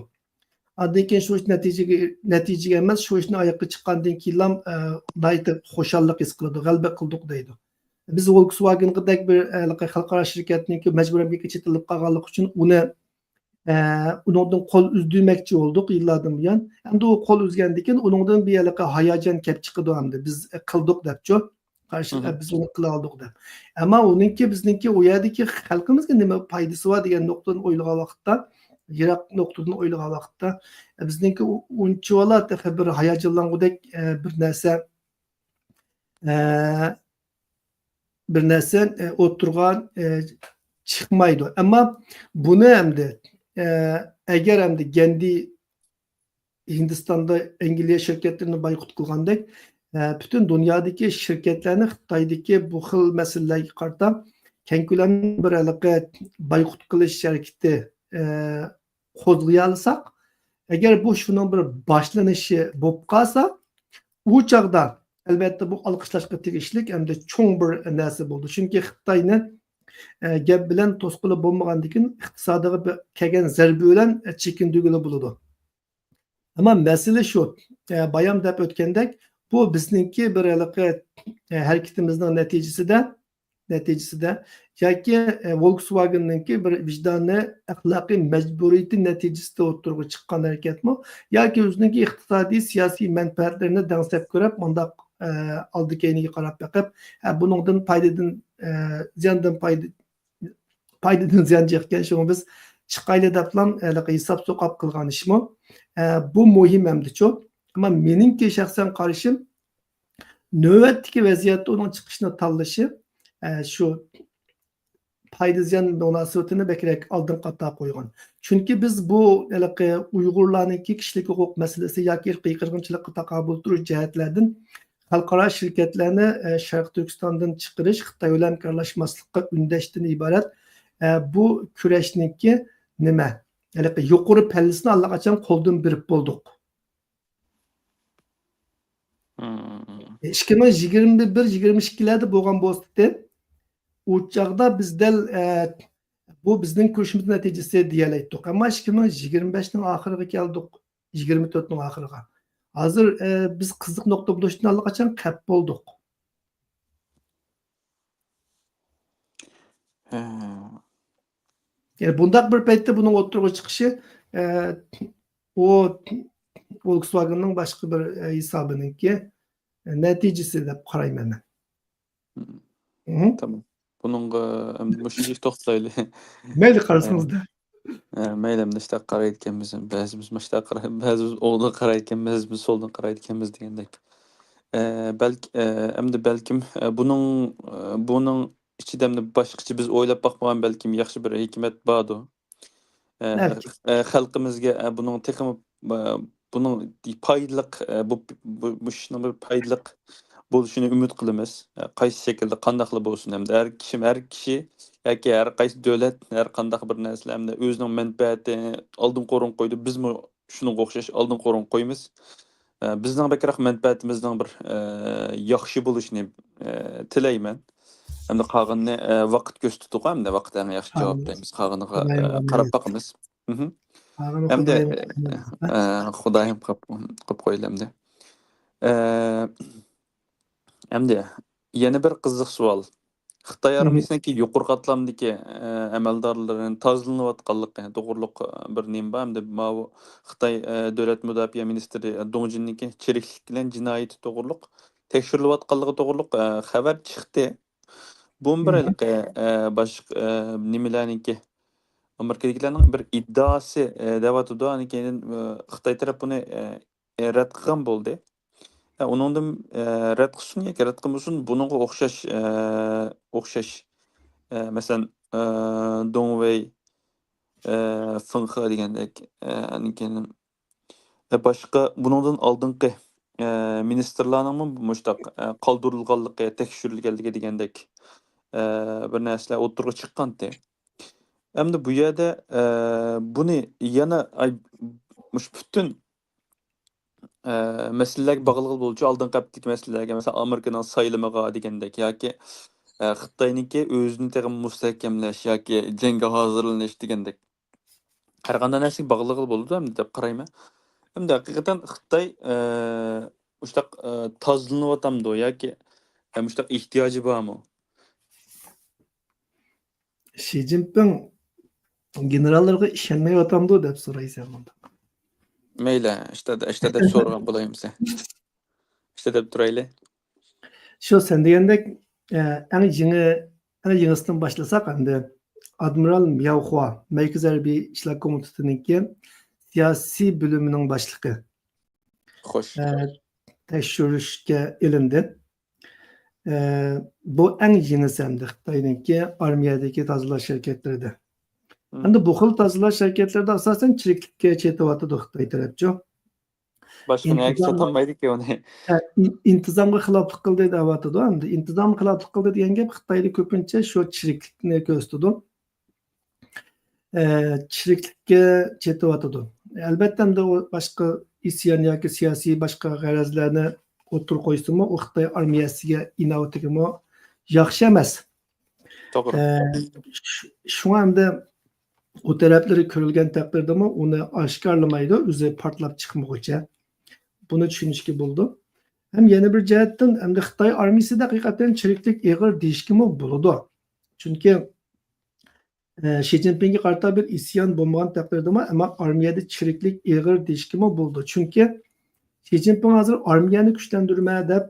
ئاندىن كېيىن شۇ ئىش نەتىجىگە، نەتىجىگە ئەمەس، شۇ ئىشنى ئاياغقا چىققاندىن كېيىنلا، ئە، ناھايىتى خۇشاللىق ھېس قىلىدۇ، غەلىبە قىلدۇق دەيدۇ. بىز ۋولكسۋاگېنغىدەك بىر، ئە، خەلقئارا شىركەتنىڭكى مەجبۇرىي ئەمگەككە چېتىلىپ قالغانلىقى ئۈچۈن ئۇنى ئە، ئۇنىڭدىن قول ئۈزدۈرمەكچى بولدۇق يىللاردىن بۇيان. ئەمدى ئۇ قول ئۈزگەندىن كېيىن ئۇنىڭدىن بىر ھېلىقى ھاياجان كەپ چىقىدۇ ئەمدى. بىز قىلدۇق دەپچۇ. قارشى، مم. ئە، بىز ئۇنى قىلالدۇق دەپ. ئەمما ئۇنىڭكى، بىزنىڭكى ئۇ يەردىكى خەلقىمىزگە نېمە پايدىسى بار دېگەن نۇقتىدىن ئويلىغان ۋاقىتتا، يىراق نۇقتىدىن ئويلىغان ۋاقىتتا، ئە، بىزنىڭكى ئۇ-، ئۇنچىۋالا تېخى بىر ھاياجانلانغۇدەك، ئە، بىر نەرسە، ئە، بىر نەرسە، ئە، ئوتتۇرىغا، ئە، چىقمايدۇ. ئەمما بۇنى ئەمدى، ئە، ئەگەر ئەمدى گەندى ھىندىستاندا ئەنگلىيە شىركەتلىرىنى بايقۇت قىلغاندەك، ئە، پۈتۈن دۇنيادىكى شىركەتلەرنى خىتايدىكى بۇ خىل مەسىلىلەرگە قارىتا كەڭ كۆلەملىك بىر ھېلىقى بايقۇت قىلىش ھەرىكىتى، ئە، قوزغىيالىساق، ئەگەر بۇ شۇنىڭ بىر باشلىنىشى بولۇپ قالسا، ئۇ چاغدا ئەلۋەتتە بۇ ئالقىشلاشقا تېگىشلىك ھەمدە چوڭ بىر نەرسە بولىدۇ. چۈنكى خىتاينى، ئە، گەپ بىلەن توسقىلى بولمىغاندىكىن ئىقتىسادىغا بە-، كەلگەن زەربە بىلەن، ئە، چېكىندۈرگىلى بولىدۇ. ئەمما مەسىلە شۇ، ئە، بايام دەپ ئۆتكەندەك، بۇ بىزنىڭكى بىر ھېلىقى، ئە، ھەرىكىتىمىزنىڭ نەتىجىسىدە نەتىجىسىدە ياكى، ئە، ۋولكسۋاگېننىڭكى بىر ۋىجدانىي ئەخلاقىي مەجبۇرىيىتى نەتىجىسىدە ئوتتۇرىغا چىققان ھەرىكەتمۇ ياكى ئۆزىنىڭكى ئىقتىسادىي، سىياسىي مەنپەئەتلىرىنى دەڭسەپ كۆرۈپ، مۇنداق، ئە، ئالدى كەينىگە قاراپ بېقىپ، ھە، بۇنىڭدىن پايدىدىن، ئە، زىياندىن پايدا، پايدىدىن زىيان چىققان، شۇڭا بىز چىقايلى دەپلا ھېلىقى ھېساب سوقاپ قىلغان ئىشمۇ، ئە، بۇ مۇھىم ئەمدىچۇ. ئەمما مېنىڭكى شەخسەن قارىشىم، نۆۋەتتىكى ۋەزىيەتتە ئۇنىڭ چىقىشنى تاللىشى، ئە، شۇ پايدا زىيان مۇناسىۋىتىنى بەكرەك ئالدىنقى قاتارغا قويغان. چۈنكى بىز بۇ ھېلىقى ئۇيغۇرلارنىڭكى كىشىلىك ھوقۇق مەسىلىسى ياكى ئىرقىي قىرغىنچىلىققا تاقابىل تۇرۇش جەھەتلەردىن خەلقئارا شىركەتلەرنى، ئە، شەرقىي تۈركىستاندىن چىقىرىش، خىتاي بىلەن ھەمكارلاشماسلىققا ئۈندەشتىن ئىبارەت، ئە، بۇ كۈرەشنىڭكى نېمە؟ ھېلىقى يۇقىرى پەللىسىنى ئاللىقاچان قولدىن بېرىپ بولدۇق. مم. ئىككى مىڭ يىگىرمە بىر، يىگىرمە ئىككىلەردە بولغان بولسىدى، ئۇ چاغدا بىز دەل، ئە، بۇ بىزنىڭ كۈرىشىمىز نەتىجىسى دېيەلەيتتۇق. ئەمما ئىككى مىڭ يىگىرمە بەشنىڭ ئاخىرىغا كەلدۇق، يىگىرمە تۆتنىڭ ئاخىرىغا. ھازىر، ئە، بىز قىزىق نۇقتا بولۇشتىن ئاللىقاچان قەپ بولدۇق. ھە. يەنى بۇنداق بىر پەيتتە بۇنىڭ ئوتتۇرىغا چىقىشى، ئە، ئۇ Volkswagenنىڭ باشقا بىر، ئە، ھېسابىنىڭكى، ئە، نەتىجىسى دەپ قارايمەن مەن. مم. مم. تامام. بۇنىڭغا ئەمدى مۇشۇنچە توختىلايلى. مەيلى، ئە، قارىسىڭىزدا. ئە، مەيلى، ئەمدى شۇنداق قارايدىكەنمىز، بەزىمىز مۇشۇنداق قاراي-، بەزىمىز ئوڭدىن قارايدىكەنمىز، بەزىمىز سولدىن قارايدىكەنمىز دېگەندەك. ئە، بەلكى، ئە، ئەمدى بەلكىم، ئە، بۇنىڭ، ئە، بۇنىڭ ئىچىدە ئەمدى باشقىچە بىز ئويلاپ باقمىغان بەلكىم ياخشى بىر ھېكمەت باردۇ. ئە، بەلكى. ئە، خەلقىمىزگە، ئە، بۇنىڭ تېخىمۇ، ئە، بۇنىڭ پايدىلىق، ئە، بۇ، بۇ، بۇ ئىشنىڭ بىر پايدىلىق بولۇشىنى ئۈمىد قىلىمىز. ئە، قايسى شەكىلدە، قانداقلا بولسۇن، ئەمدى ھەر كىشى، ھەر كىشى ياكى ھەر قايسى دۆلەت، ھەر قانداق بىر نەرسىلەر ئەمدى ئۆزىنىڭ مەنپەئەتىنى ئالدىنقى ئورۇنغا قويىدۇ. بىزمۇ شۇنىڭغا ئوخشاش ئالدىنقى ئورۇنغا قويىمىز. ئە، بىزنىڭ بەكرەك مەنپەئەتىمىزنىڭ بىر، ئە، ياخشى بولۇشىنى، ئە، تىلەيمەن. ئەمدى قالغىنىنى، ئە، ۋاقىت كۆرسىتىدىغۇ، ئەمدى ۋاقىت ئەڭ ياخشى جاۋاب بېرىمىز. قالغىنىغا، ئە، قاراپ باقىمىز. مھم. ئەمدى، ئە، خۇدايىم قىلىپ، قىلىپ قويىلى ئەمدى. ئە، ئەمدى يەنە بىر قىزىق سوئال. خىتاي ئارمىيىسىنىڭكى يۇقىرى قاتلامدىكى، ئە، ئەمەلدارلىرىنى تازىلىنىۋاتقانلىقى توغرۇلۇق، ئە، بىر نېمە بار. ئەمدى ماۋۇ خىتاي، ئە، دۆلەت مۇداپىئە مىنىستىرى دۇڭ جىننىڭكى چىرىكلىك بىلەن جىنايىتى توغرۇلۇق تەكشۈرۈلۈۋاتقانلىقى توغرۇلۇق، ئە، خەۋەر چىقتى. بۇمۇ بىر ھېلىقى، ئە، باشقا، ئە، نېمىلەرنىڭكى، ئامېرىكىدىكىلەرنىڭ بىر ئىددىئاسى، ئە، دەۋاتىدۇ. ئاندىن كېيىن، ئە، خىتاي تەرەپ بۇنى، ئە، ئە، رەت قىلغان بولدى. ئە، ئۇنىڭدىن، ئە، رەت قىلسۇن ياكى رەت قىلمىسۇن، بۇنىڭغا ئوخشاش، ئە، ئوخشاش، ئە، مەسىلەن، ئە، دۇڭ ۋېي، ئە، فېڭ خې دېگەندەك، ئە، ئاندىن كېيىن، ئە، باشقا بۇنىڭدىن ئالدىنقى، ئە، مىنىستىرلارنىڭمۇ مۇشۇنداق، ئە، قالدۇرۇلغانلىقى، تەكشۈرۈلگەنلىكى دېگەندەك، ئە، بىر نەرسىلەر ئوتتۇرىغا چىققانتى. ئەمدى بۇ يەردە، ئە، بۇنى يەنە، ئاي، مۇشۇ پۈتۈن ئە، مەسىلىلەرگە باغلىغىلى بولىدۇ. ئالدىنقى ھەپتىدىكى مەسىلىلەرگە، مەسىلەن، ئامېرىكىنىڭ سايلىمىغا دېگەندەك ياكى، ئە، خىتاينىڭكى ئۆزىنى تېخىمۇ مۇستەھكەملەش ياكى جەڭگە ھازىرلىنىش دېگەندەك ھەر قانداق نەرسىگە باغلىغىلى بولىدۇ ئەمدى دەپ قارايمەن. ئەمدى ھەقىقەتەن خىتاي، ئە، مۇشۇنداق، ئە، تازىلىنىۋاتامدۇ ياكى، ئە، مۇشۇنداق ئېھتىياجى بارمۇ؟ شى جىنپىڭ گېنېراللىرىغا ئىشەنمەيۋاتامدۇ دەپ سورايسەن مۇنداق. مەيلى، ئىشتا، ئىشتا دەپ سورىغان بولايمىسەن. ئىشتا دەپ تۇرايلى. شۇ سەن دېگەندەك، ئە، ئەڭ يېڭى، ئەڭ يېڭىسىدىن باشلىساق ئەمدى، ئادمىرال مياۋخۇا، مەركىزىي ھەربىي ئىشلار كومىتېتىنىڭكى سىياسىي بۆلۈمىنىڭ باشلىقى. خوش. ئە، تەكشۈرۈشكە ئېلىندى. ئە، بۇ ئەڭ يېڭىسى ئەمدى خىتاينىڭكى ئارمىيەدىكى تازىلاش ھەرىكەتلىرىدە. مم. ئەمدى بۇ خىل تازىلاش ھەرىكەتلىرىدە ئاساسەن چىرىكلىككە چېتىۋاتىدۇ خىتاي تەرەپچۇ. باشقا نەگە ئىنتىزام-، چاتالمايدىكى ئۇنى. ھە، ئىن-، ئىنتىزامغا خىلاپلىق قىلدى دەۋاتىدۇ ئەمدى. ئىنتىزامغا خىلاپلىق قىلدى دېگەن گەپ خىتايدا كۆپىنچە شۇ چىرىكلىكنى كۆرسىتىدۇ. ئە، چىرىكلىككە چېتىۋاتىدۇ. ئەلبەتتە، ئەمدى ئۇ باشقا ئىسيان ياكى سىياسىي باشقا غەرەزلەرنى ئوتتۇرىغا قويسىمۇ، ئۇ خىتاي ئارمىيەسىگە، ئىناۋىتىگىمۇ ياخشى ئەمەس. توغرا. ئە، ش-، شۇڭا ئەمدى ئۇ تەرەپلىرى كۆرۈلگەن تەقدىردىمۇ ئۇنى ئاشكارىلىمايدۇ، ئۆزى پارتلاپ چىقمىغۇچە. بۇنى چۈشىنىشكە بولىدۇ. ھەم يەنە بىر جەھەتتىن، ئەمدى خىتاي ئارمىيىسىدە ھەقىقەتەن چىرىكلىك ئېغىر دېيىشكىمۇ بولىدۇ. چۈنكى ئە، شى جىنپىڭگە قارىتا بىر ئىسيان بولمىغان تەقدىردىمۇ، ئەمما ئارمىيەدە چىرىكلىك ئېغىر دېيىشكىمۇ بولىدۇ. چۈنكى شى جىنپىڭ ھازىر ئارمىيەنى كۈچلەندۈرمە دەپ،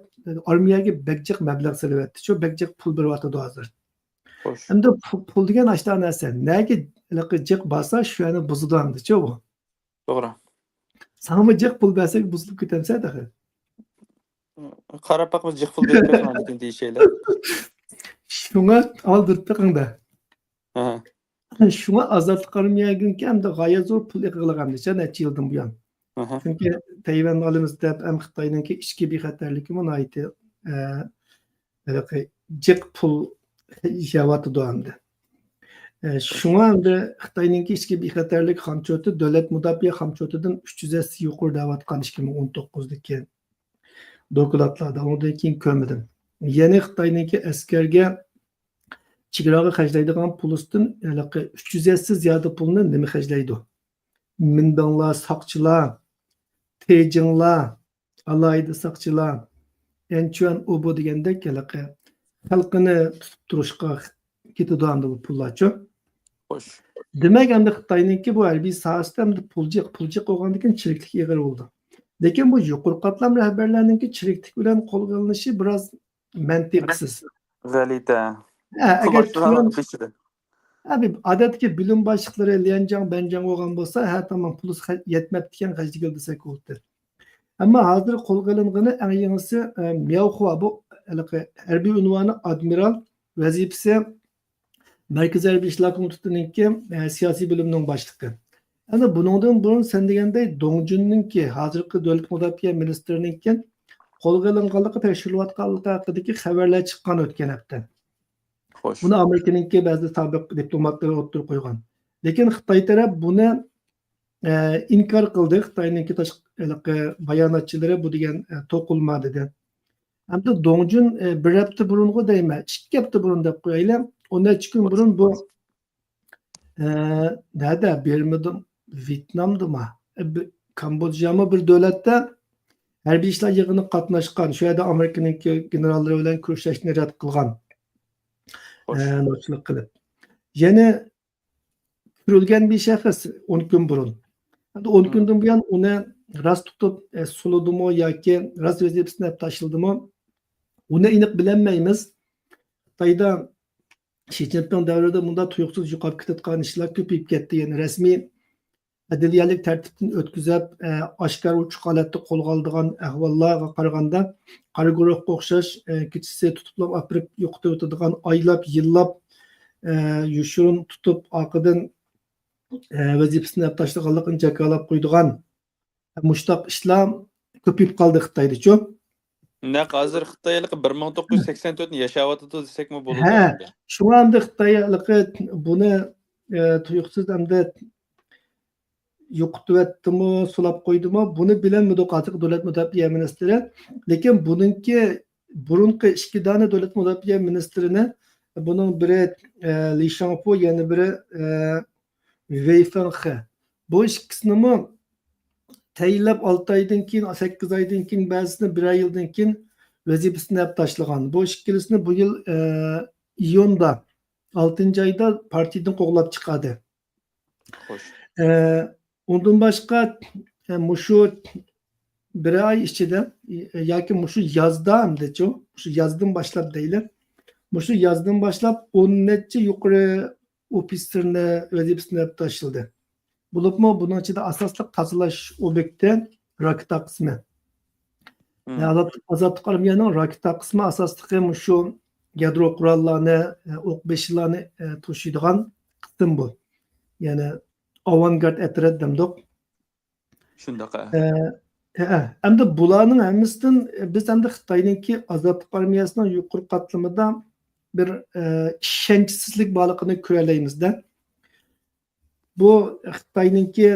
ئارمىيەگە بەك جىق مەبلەغ سېلىۋەتتىچۇ، بەك جىق پۇل بېرىۋاتىدۇ ھازىر. خوش. ئەمدى پۇ-، پۇل دېگەن ئاشۇنداق نەرسە. نەگە ھېلىقى جىق بارسا، شۇ يەرنى بۇزىدۇ ئەمدىچۇ بۇ. توغرا. ساڭىمۇ جىق پۇل بەرسەك بۇزۇلۇپ كېتەمسەن تېخى. قاراپ باقمىسا جىق پۇل بېرىپ بېرىڭ لېكىن دېيىشەيلى. شۇڭا ئالدۇرۇپ بېقىڭدا. ئاھا. شۇڭا ئازادلىق ئارمىيەگىنكى ئەمدى غايەت زور پۇل ئېقىغلىق ئەمدى نەچچە يىلدىن بۇيان. ئاھا. چۈنكى تەيۋەن ئالىمىز دەپ ھەم خىتاينىڭكى ئىچكى بىخەتەرلىكىمۇ ناھايىتى، ئە، ھېلىقى جىق پۇل يېيىۋاتىدۇ ئەمدى. ئە، شۇڭا ئەمدى خىتاينىڭكى ئىچكى بىخەتەرلىك خامچوتى دۆلەت مۇداپىئە خامچوتىدىن ئۈچ يۈز ھەسسە يۇقىرى دەۋاتقان ئىككى مىڭ ئون توققۇزدىكى دوكلاتلاردا، ئۇنىڭدىن كېيىن كۆرمىدىم. يەنى خىتاينىڭكى ئەسكەرگە، چېگراغا خەجلەيدىغان پۇلىسىدىن ھېلىقى ئۈچ يۈز ھەسسە زىيادە پۇلنى نېمە خەجلەيدۇ؟ مىنبىڭلار، ساقچىلار، تېجىڭلار، ئالاھىدە ساقچىلار، ئەنچۈەن ئوبۇ دېگەندەك ھېلىقى خەلقىنى تۇتۇپ تۇرۇشقا كېتىدۇ ئەمدى بۇ پۇللارچۇ. خوش. دېمەك، ئەمدى خىتاينىڭكى بۇ ھەربىي ساھەسىدە ئەمدى پۇل جىق، پۇل جىق بولغاندىن كېيىن چىرىكلىك ئېغىر بولىدۇ. لېكىن بۇ يۇقىرى قاتلام رەھبەرلەرنىڭكى چىرىكلىك بىلەن قولغا ئېلىنىشى بىراز مەنتىقسىز. غەلىتە. ھە، ئەگەر تۆۋەن، ھە، بىر ئادەتتىكى بۆلۈم باشلىقلىرى ليەنجاڭ، بەنجاڭ بولغان بولسا، ھە، تامام، پۇلىسى خە-، يەتمەپتىكەن، خەجلىگىلى دېسەك بولدى. ئەمما ھازىر قولغا ئېلىنغىنى ئەڭ يېڭىسى، ئە، مياۋخۇا، بۇ ھېلىقى ھەربىي ئۇنۋانى ئادمىرال، ۋەزىپىسى مەركىزىي ھەربىي ئىشلار كومىتېتىنىڭكى، ئە، سىياسىي بۆلۈمىنىڭ باشلىقى. ئەمدى بۇنىڭدىن بۇرۇن سەن دېگەندەك دۇڭ جۈننىڭكى، ھازىرقى دۆلەت مۇداپىئە مىنىستىرىنىڭكى قولغا ئېلىنغانلىقى، تەكشۈرۈلۈۋاتقانلىقى ھەققىدىكى خەۋەرلەر چىققان ئۆتكەن ھەپتە. خوش. بۇنى ئامېرىكىنىڭكى بەزى سابىق دىپلوماتلىرى ئوتتۇرىغا قويغان. لېكىن خىتاي تەرەپ بۇنى، ئە، ئىنكار قىلدى. خىتاينىڭكى تاشقى، ھېلىقى باياناتچىلىرى بۇ دېگەن، ئە، توقۇلما دېدى. ئەمدى دۇڭ جۈن، ئە، بىر ھەپتە بۇرۇنغۇ دەيمەن، ئىككى ھەپتە بۇرۇن دەپ قويايلى. ئون نەچچە كۈن بۇرۇن بۇ، ئە، نەدە؟ بىرمىدىم، ۋيېتنامدىمۇ؟ ئە، بى-، كامبودژامۇ بىر دۆلەتتە ھەربىي ئىشلار يىغىنىغا قاتناشقان، شۇ يەردە ئامېرىكىنىڭكى گېنېراللىرى بىلەن كۆرۈشۈشنى رەت قىلغان. خوش. ئە، نوچىلىق قىلىپ. يەنە كۆرۈلگەن بىر شەخس ئون كۈن بۇرۇن. ئەمدى ئون كۈندىن بۇيان ئۇنى راست تۇتۇپ، ئە، سولىدىمۇ ياكى راست ۋەزىپىسىنى دەپ تاشلىدىمۇ؟ ئۇنى ئېنىق بىلەلمەيمىز. خىتايدا شى جىنپىڭ دەۋرىدە مۇنداق تۇيۇقسىز يوقاپ كېتىدىغان ئىشلار كۆپىيىپ كەتتى. يەنى رەسمىي ئەدلىيەلىك تەرتىپتىن ئۆتكۈزۈپ، ئە، ئاشكارا ئوچۇق ھالەتتە قولغا ئالىدىغان ئەھۋاللارغا قارىغاندا، قارا گۇرۇھقا ئوخشاش، ئە، كېچىسى تۇتۇپلا ئاپىرىپ يوقىتىۋېتىدىغان، ئايلاپ، يىللاپ، ئە، يوشۇرۇن تۇتۇپ، ئارقىدىن، ئە، ۋەزىپىسىنى ئەپ تاشلىغانلىقىنى جاكارلاپ قويىدىغان، مۇشۇنداق ئىشلار كۆپىيىپ قالدى خىتايدىچۇ. نەق ھازىر خىتاي ھېلىقى بىر مىڭ توققۇز يۈز سەكسەن تۆتنى ياشاۋاتىدۇ دېسەكمۇ بولىدۇ ھە، ئەمدى. شۇڭا ئەمدى خىتاي ھېلىقى بۇنى، ئە، تۇيۇقسىز ئەمدى يوقىتىۋەتتىمۇ، سولاپ قويدىمۇ، بۇنى بىلەلمىدۇق ھازىرقى دۆلەت مۇداپىئە مىنىستىرى. لېكىن بۇنىڭكى بۇرۇنقى ئىككى دانە دۆلەت مۇداپىئە مىنىستىرىنى، بۇنىڭ بىرى، ئە، لى شاڭفۇ، يەنە بىرى، ئە، ۋېي فېڭخې. بۇ ئىككىسىنىمۇ تەيىنلەپ ئالتە ئايدىن كېيىن، سەككىز ئايدىن كېيىن، بەزىسىنى بىرەر يىلدىن كېيىن ۋەزىپىسىنى ئەپ تاشلىغان. بۇ ئىككىلىسىنى بۇ يىل، ئە، ئىيۇندا، ئالتىنچى ئايدا پارتىيىدىن قوغلاپ چىقاردى. خوش. ئە، ئۇندىن باشقا، ئە، مۇشۇ بىر ئاي ئىچىدە، ئە، ياكى مۇشۇ يازدا ئەمدىچۇ، مۇشۇ يازدىن باشلاپ دەيلى. مۇشۇ يازدىن باشلاپ ئون نەچچە يۇقىرى ئوفىتسېرنى ۋەزىپىسىدىن ئەپ تاشلىدى. بولۇپمۇ بۇنىڭ ئىچىدە ئاساسلىق تازىلاش ئوبيېكتى راكېتا قىسمى. ئازاد-، ئازادلىق ئارمىيەنىڭ راكېتا قىسمى ئاساسلىقى مۇشۇ يادرو قوراللارنى، ئوق بېشىلارنى توشۇيدىغان قىسىم بۇ. يەنى ئاۋانگارد ئەترەت دەمدۇق. شۇنداق. ئە، ئە، ئەمدى بۇلارنىڭ ھەممىسىدىن بىز ئەمدى خىتاينىڭكى ئازادلىق ئارمىيەسىنىڭ يۇقىرى قاتلىمىدا بىر، ئە، ئىشەنچسىزلىك بارلىقىنى كۆرەلەيمىز-دە. بۇ خىتاينىڭكى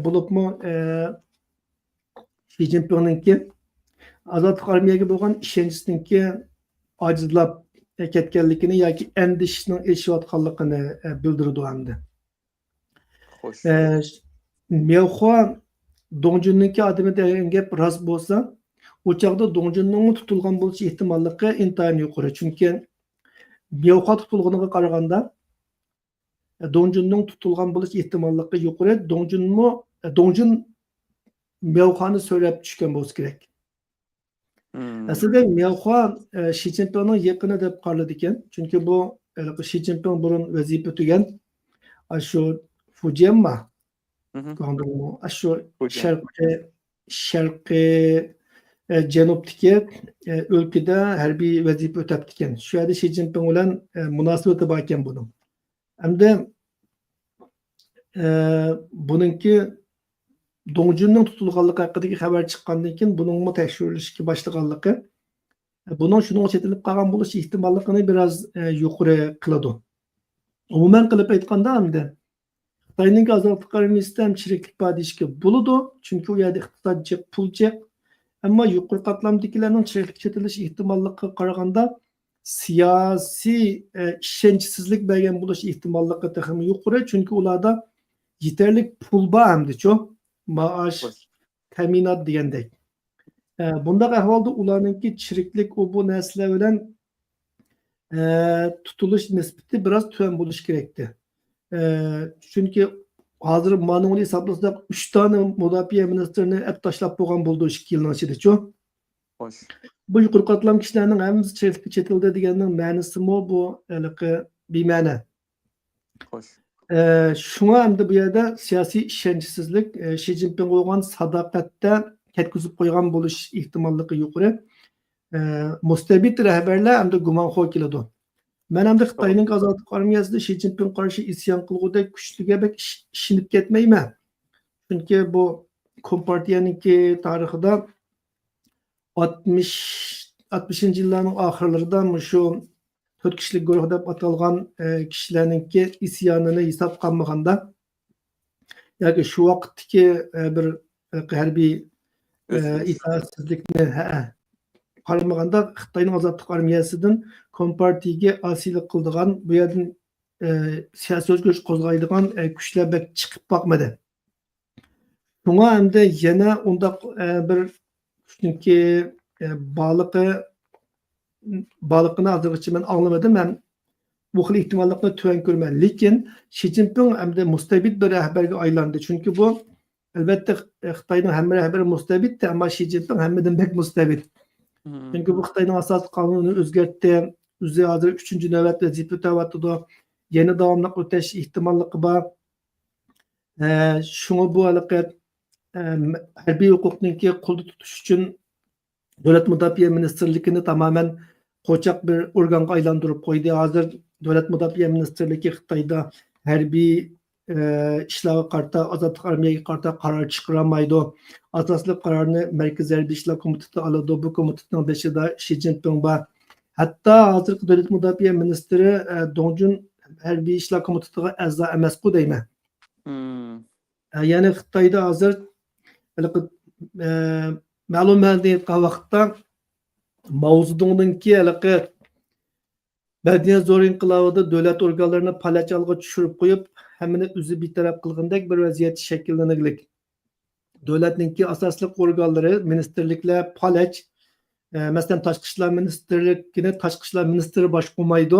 بولۇپمۇ، ئە، شى جىنپىڭنىڭكى ئازادلىق ئارمىيەگە بولغان ئىشەنچىنىڭكى ئاجىزلاپ كەتكەنلىكىنى ياكى ئەندىشىسىنىڭ ئېشىۋاتقانلىقىنى، ئە، بىلدۈرىدۇ ئەمدى. خوش. ئە، مياۋخۇا دۇڭجۈننىڭكى ئادىمى دېگەن گەپ راست بولسا، ئۇ چاغدا دۇڭجۈننىڭمۇ تۇتۇلغان بولۇش ئېھتىماللىقى ئىنتايىن يۇقىرى. چۈنكى مياۋخۇا تۇتۇلغىنىغا قارىغاندا، دۇڭجۈننىڭ تۇتۇلغان بولۇش ئېھتىماللىقى يۇقىرى. دۇڭجۈنمۇ، دۇڭجۈن مياۋخۇانى سۆرەپ چۈشكەن بولسا كېرەك. ئەسلىدە مياۋخۇا، ئە، شى جىنپىڭنىڭ يېقىنى دەپ قارىلىدىكەن. چۈنكى بۇ، ھېلىقى شى جىنپىڭ بۇرۇن ۋەزىپە ئۆتىگەن، ئاشۇ فۇجيەنما، گۇاڭدۇڭمۇ، ئاشۇ شەرقىي، شەرقىي، ئە، جەنۇبتىكى، ئە، ئۆلكىدە ھەربىي ۋەزىپە ئۆتەپتىكەن. شۇ يەردە شى جىنپىڭ بىلەن، ئە، مۇناسىۋىتى باركەن بۇنىڭ. ئەمدى، ئە، بۇنىڭكى دۇڭجۈننىڭ تۇتۇلغانلىقى ھەققىدىكى خەۋەر چىققاندىن كېيىن، بۇنىڭمۇ تەكشۈرۈلۈشكە باشلىغانلىقى، بۇنىڭ شۇنىڭغا چېتىلىپ قالغان بولۇش ئېھتىماللىقىنى بىراز، ئە، يۇقىرى قىلىدۇ. ئومۇمەن قىلىپ ئېيتقاندا، ئەمدى خىتاينىڭكى ئازادلىق ئارمىيىسىدە ھەم چىرىكلىك بار دېيىشكە بولىدۇ، چۈنكى ئۇ يەردە ئىقتىساد جىق، پۇل جىق. ئەمما يۇقىرى قاتلامدىكىلەرنىڭ چىرىكلىك چېتىلىش ئېھتىماللىقىغا قارىغاندا، سىياسىي، ئە، ئىشەنچسىزلىك بەرگەن بولۇش ئېھتىماللىقى تېخىمۇ يۇقىرى، چۈنكى ئۇلاردا يېتەرلىك پۇل بار ئەمدىچۇ، مائاش، تەمىنات دېگەندەك. ئە، بۇنداق ئەھۋالدا ئۇلارنىڭكى چىرىكلىك، ئۇ بۇ نەرسىلەر بىلەن، ئە، تۇتۇلۇش نىسبىتى بىراز تۆۋەن بولۇشى كېرەكتى. ئە، چۈنكى ھازىر مانىڭنى ھېسابلىساق، ئۈچ دانە مۇداپىئە مىنىستىرىنى ئەپ تاشلاپ بولغان بولىدۇ ئىككى يىلنىڭ ئىچىدىچۇ. خوش. بۇ يۇقىرى قاتلام كىشىلەرنىڭ ھەممىسى چېتىلدى دېگەننىڭ مەنىسىمۇ بۇ ھېلىقى بىمەنە. خوش. ئە، شۇڭا ئەمدى بۇ يەردە سىياسىي ئىشەنچسىزلىك، ئە، شى جىنپىڭغا بولغان ساداقەتتە كەتكۈزۈپ قويغان بولۇش ئېھتىماللىقى يۇقىرى. ئە، مۇستەبىت رەھبەرلەر ئەمدى گۇمانخور كېلىدۇ. مەن ئەمدى خىتاينىڭ ئازادلىق ئارمىيەسىدە شى جىنپىڭغا قارشى ئىسيان قىلغۇدەك كۈچلۈككە بەك ئىش-، ئىشىنىپ كەتمەيمەن. چۈنكى بۇ كومپارتىيەنىڭكى تارىخىدا ئاتمىش، ئاتمىشىنچى يىللارنىڭ ئاخىرلىرىدا مۇشۇ تۆت كىشىلىك گۇرۇھ دەپ ئاتالغان، ئە، كىشىلەرنىڭكى ئىسيانىنى ھېسابقا ئالمىغاندا، ياكى شۇ ۋاقىتتىكى، ئە، بىر، ئە، ھەربىي، ئە، ئۆزگىرىش. ئىتائەتسىزلىكنى، ھەئە، قارىمىغاندا، خىتاينىڭ ئازادلىق ئارمىيەسىدىن كومپارتىيىگە ئاسىيلىق قىلىدىغان، بۇ يەردىن، ئە، سىياسىي ئۆزگىرىش قوزغايدىغان، ئە، كۈچلەر بەك چىقىپ باقمىدى. شۇڭا ئەمدى يەنە ئۇنداق، ئە، بىر كۈچنىڭكى، ئە، بارلىقى، بارلىقىنى ھازىرغىچە مەن ئاڭلىمىدىم ھەم بۇ خىل ئېھتىماللىقنى تۆۋەن كۆرىمەن. لېكىن شى جىنپىڭ ئەمدى مۇستەبىت بىر رەھبەرگە ئايلاندى. چۈنكى بۇ، ئەلۋەتتە، خىتاينىڭ ھەممە رەھبىرى مۇستەبىت، ئەمما شى جىنپىڭ ھەممىدىن بەك مۇستەبىت. مم. چۈنكى بۇ خىتاينىڭ ئاساسىي قانۇنىنى ئۆزگەرتتى. ئۆزى ھازىر ئۈچىنچى نۆۋەت ۋەزىپە ئۆتەۋاتىدۇ. يەنە داۋاملىق ئۆتەش ئېھتىماللىقى بار. ئە، شۇڭا بۇ ھېلىقى، ئە، ھەربىي ھوقۇقنىڭكى قولدا تۇتۇش ئۈچۈن دۆلەت مۇداپىئە مىنىستىرلىكىنى تامامەن قوچاق بىر ئورگانغا ئايلاندۇرۇپ قويدى. ھازىر دۆلەت مۇداپىئە مىنىستىرلىكى خىتايدا ھەربىي، ئە، ئىشلارغا قارىتا، ئازادلىق ئارمىيەگە قارىتا قارار چىقىرالمايدۇ. ئاساسلىق قارارنى مەركىزىي ھەربىي ئىشلار كومىتېتى ئالىدۇ. بۇ كومىتېتنىڭ بېشىدا شى جىنپىڭ بار. ھەتتا ھازىرقى دۆلەت مۇداپىئە مىنىستىرى، ئە، دۇڭجۇن ھەربىي ئىشلار كومىتېتىغا ئەزا ئەمەسقۇ دەيمەن. مم. ئە، يەنى خىتايدا ھازىر ھېلىقى، ئە، مەلۇم مەنىدە ئېيتقان ۋاقىتتا ماۋزېدۇڭنىڭكى ھېلىقى مەدەنىيەت زور ئىنقىلابىدا دۆلەت ئورگانلىرىنى پالەچ ھالغا چۈشۈرۈپ قويۇپ، ھەممىنى ئۆزى بىتەرەپ قىلغىنىدەك بىر ۋەزىيەت شەكىللىنىگلىك. دۆلەتنىڭكى ئاساسلىق ئورگانلىرى، مىنىستىرلىكلەر پالەچ. ئە، مەسىلەن، تاشقى ئىشلار مىنىستىرلىكىنى تاشقى ئىشلار مىنىستىرى باشقۇرمايدۇ.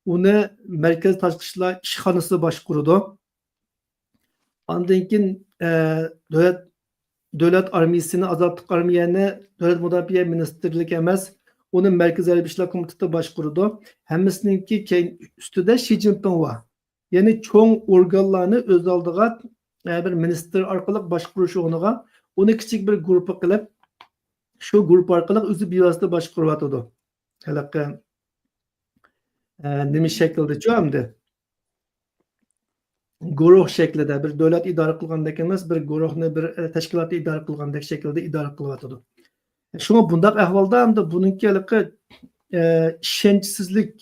ئۇنى مەركەز تاشقى ئىشلار ئىشخانىسى باشقۇرىدۇ. ئاندىن كېيىن، ئە، دۆلەت، دۆلەت ئارمىيىسىنى، ئازادلىق ئارمىيەنى دۆلەت مۇداپىئە مىنىستىرلىكى ئەمەس، ئۇنى مەركىزىي ھەربىي ئىشلار كومىتېتى باشقۇرىدۇ. ھەممىسىنىڭكى كەينى ئۈستىدە شى جىنپىڭ بار. يەنى چوڭ ئورگانلارنى ئۆز ئالدىغا، ئە، بىر مىنىستىر ئارقىلىق باشقۇرۇش ئورنىغا ئۇنى كىچىك بىر گۇرۇپپا قىلىپ، شۇ گۇرۇپپا ئارقىلىق ئۆزى بىۋاسىتە باشقۇرۇۋاتىدۇ. ھېلىقى، ئە، نېمە شەكىلدىچۇ ئەمدى؟ گۇرۇھ شەكلىدە، بىر دۆلەت ئىدارە قىلغاندەك ئەمەس، بىر گۇرۇھنى، بىر، ئە، تەشكىلاتنى ئىدارە قىلغاندەك شەكىلدە ئىدارە قىلىۋاتىدۇ. شۇڭا بۇنداق ئەھۋالدا ئەمدى بۇنىڭكى ھېلىقى، ئە، ئىشەنچسىزلىك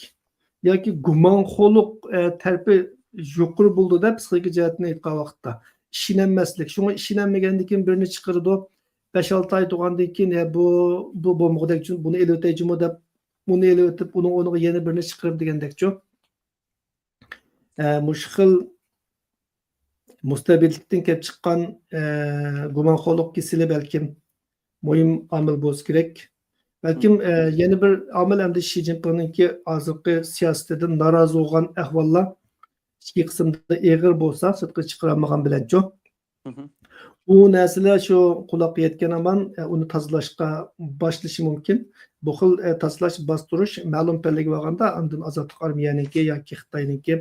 ياكى گۇمانخورلۇق، ئە، تەرىپى يۇقىرى بولىدۇ دەپ پسىخىكا جەھەتتىن ئېيتقان ۋاقىتتا. ئىشىنەلمەسلىك. شۇڭا ئىشىنەلمىگەندىن كېيىن بىرنى چىقىرىدۇ. بەش-ئالتە ئاي تۇرغاندىن كېيىن، يا بۇ، بۇ بولمىغۇدەك، بۇنى ئېلىۋېتەي جۇمۇ دەپ، ئۇنى ئېلىۋېتىپ، ئۇنىڭ ئورنىغا يەنە بىرنى چىقىرىپ دېگەندەكچۇ. ئە، مۇشۇ خىل مۇستەبىتلىكتىن كېلىپ چىققان، ئە، گۇمانخورلۇق كېسىلى بەلكىم مۇھىم ئامىل بولسا كېرەك. بەلكىم، ئە، يەنە بىر ئامىل ئەمدى شى جىنپىڭنىڭكى ھازىرقى سىياسىتىدىن نارازى بولغان ئەھۋاللار ئىچكى قىسىمدا ئېغىر بولسا، سىرتقا چىقىرالمىغان بىلەنچۇ. مهم. ئۇ نەرسىلەر شۇ قۇلاققا يەتكەن ھامان، ئە، ئۇنى تازىلاشقا باشلىشى مۇمكىن. بۇ خىل، ئە، تازىلاش، باستۇرۇش مەلۇم پەللىگە بارغاندا، ئاندىن ئازادلىق ئارمىيەنىڭكى ياكى خىتاينىڭكى،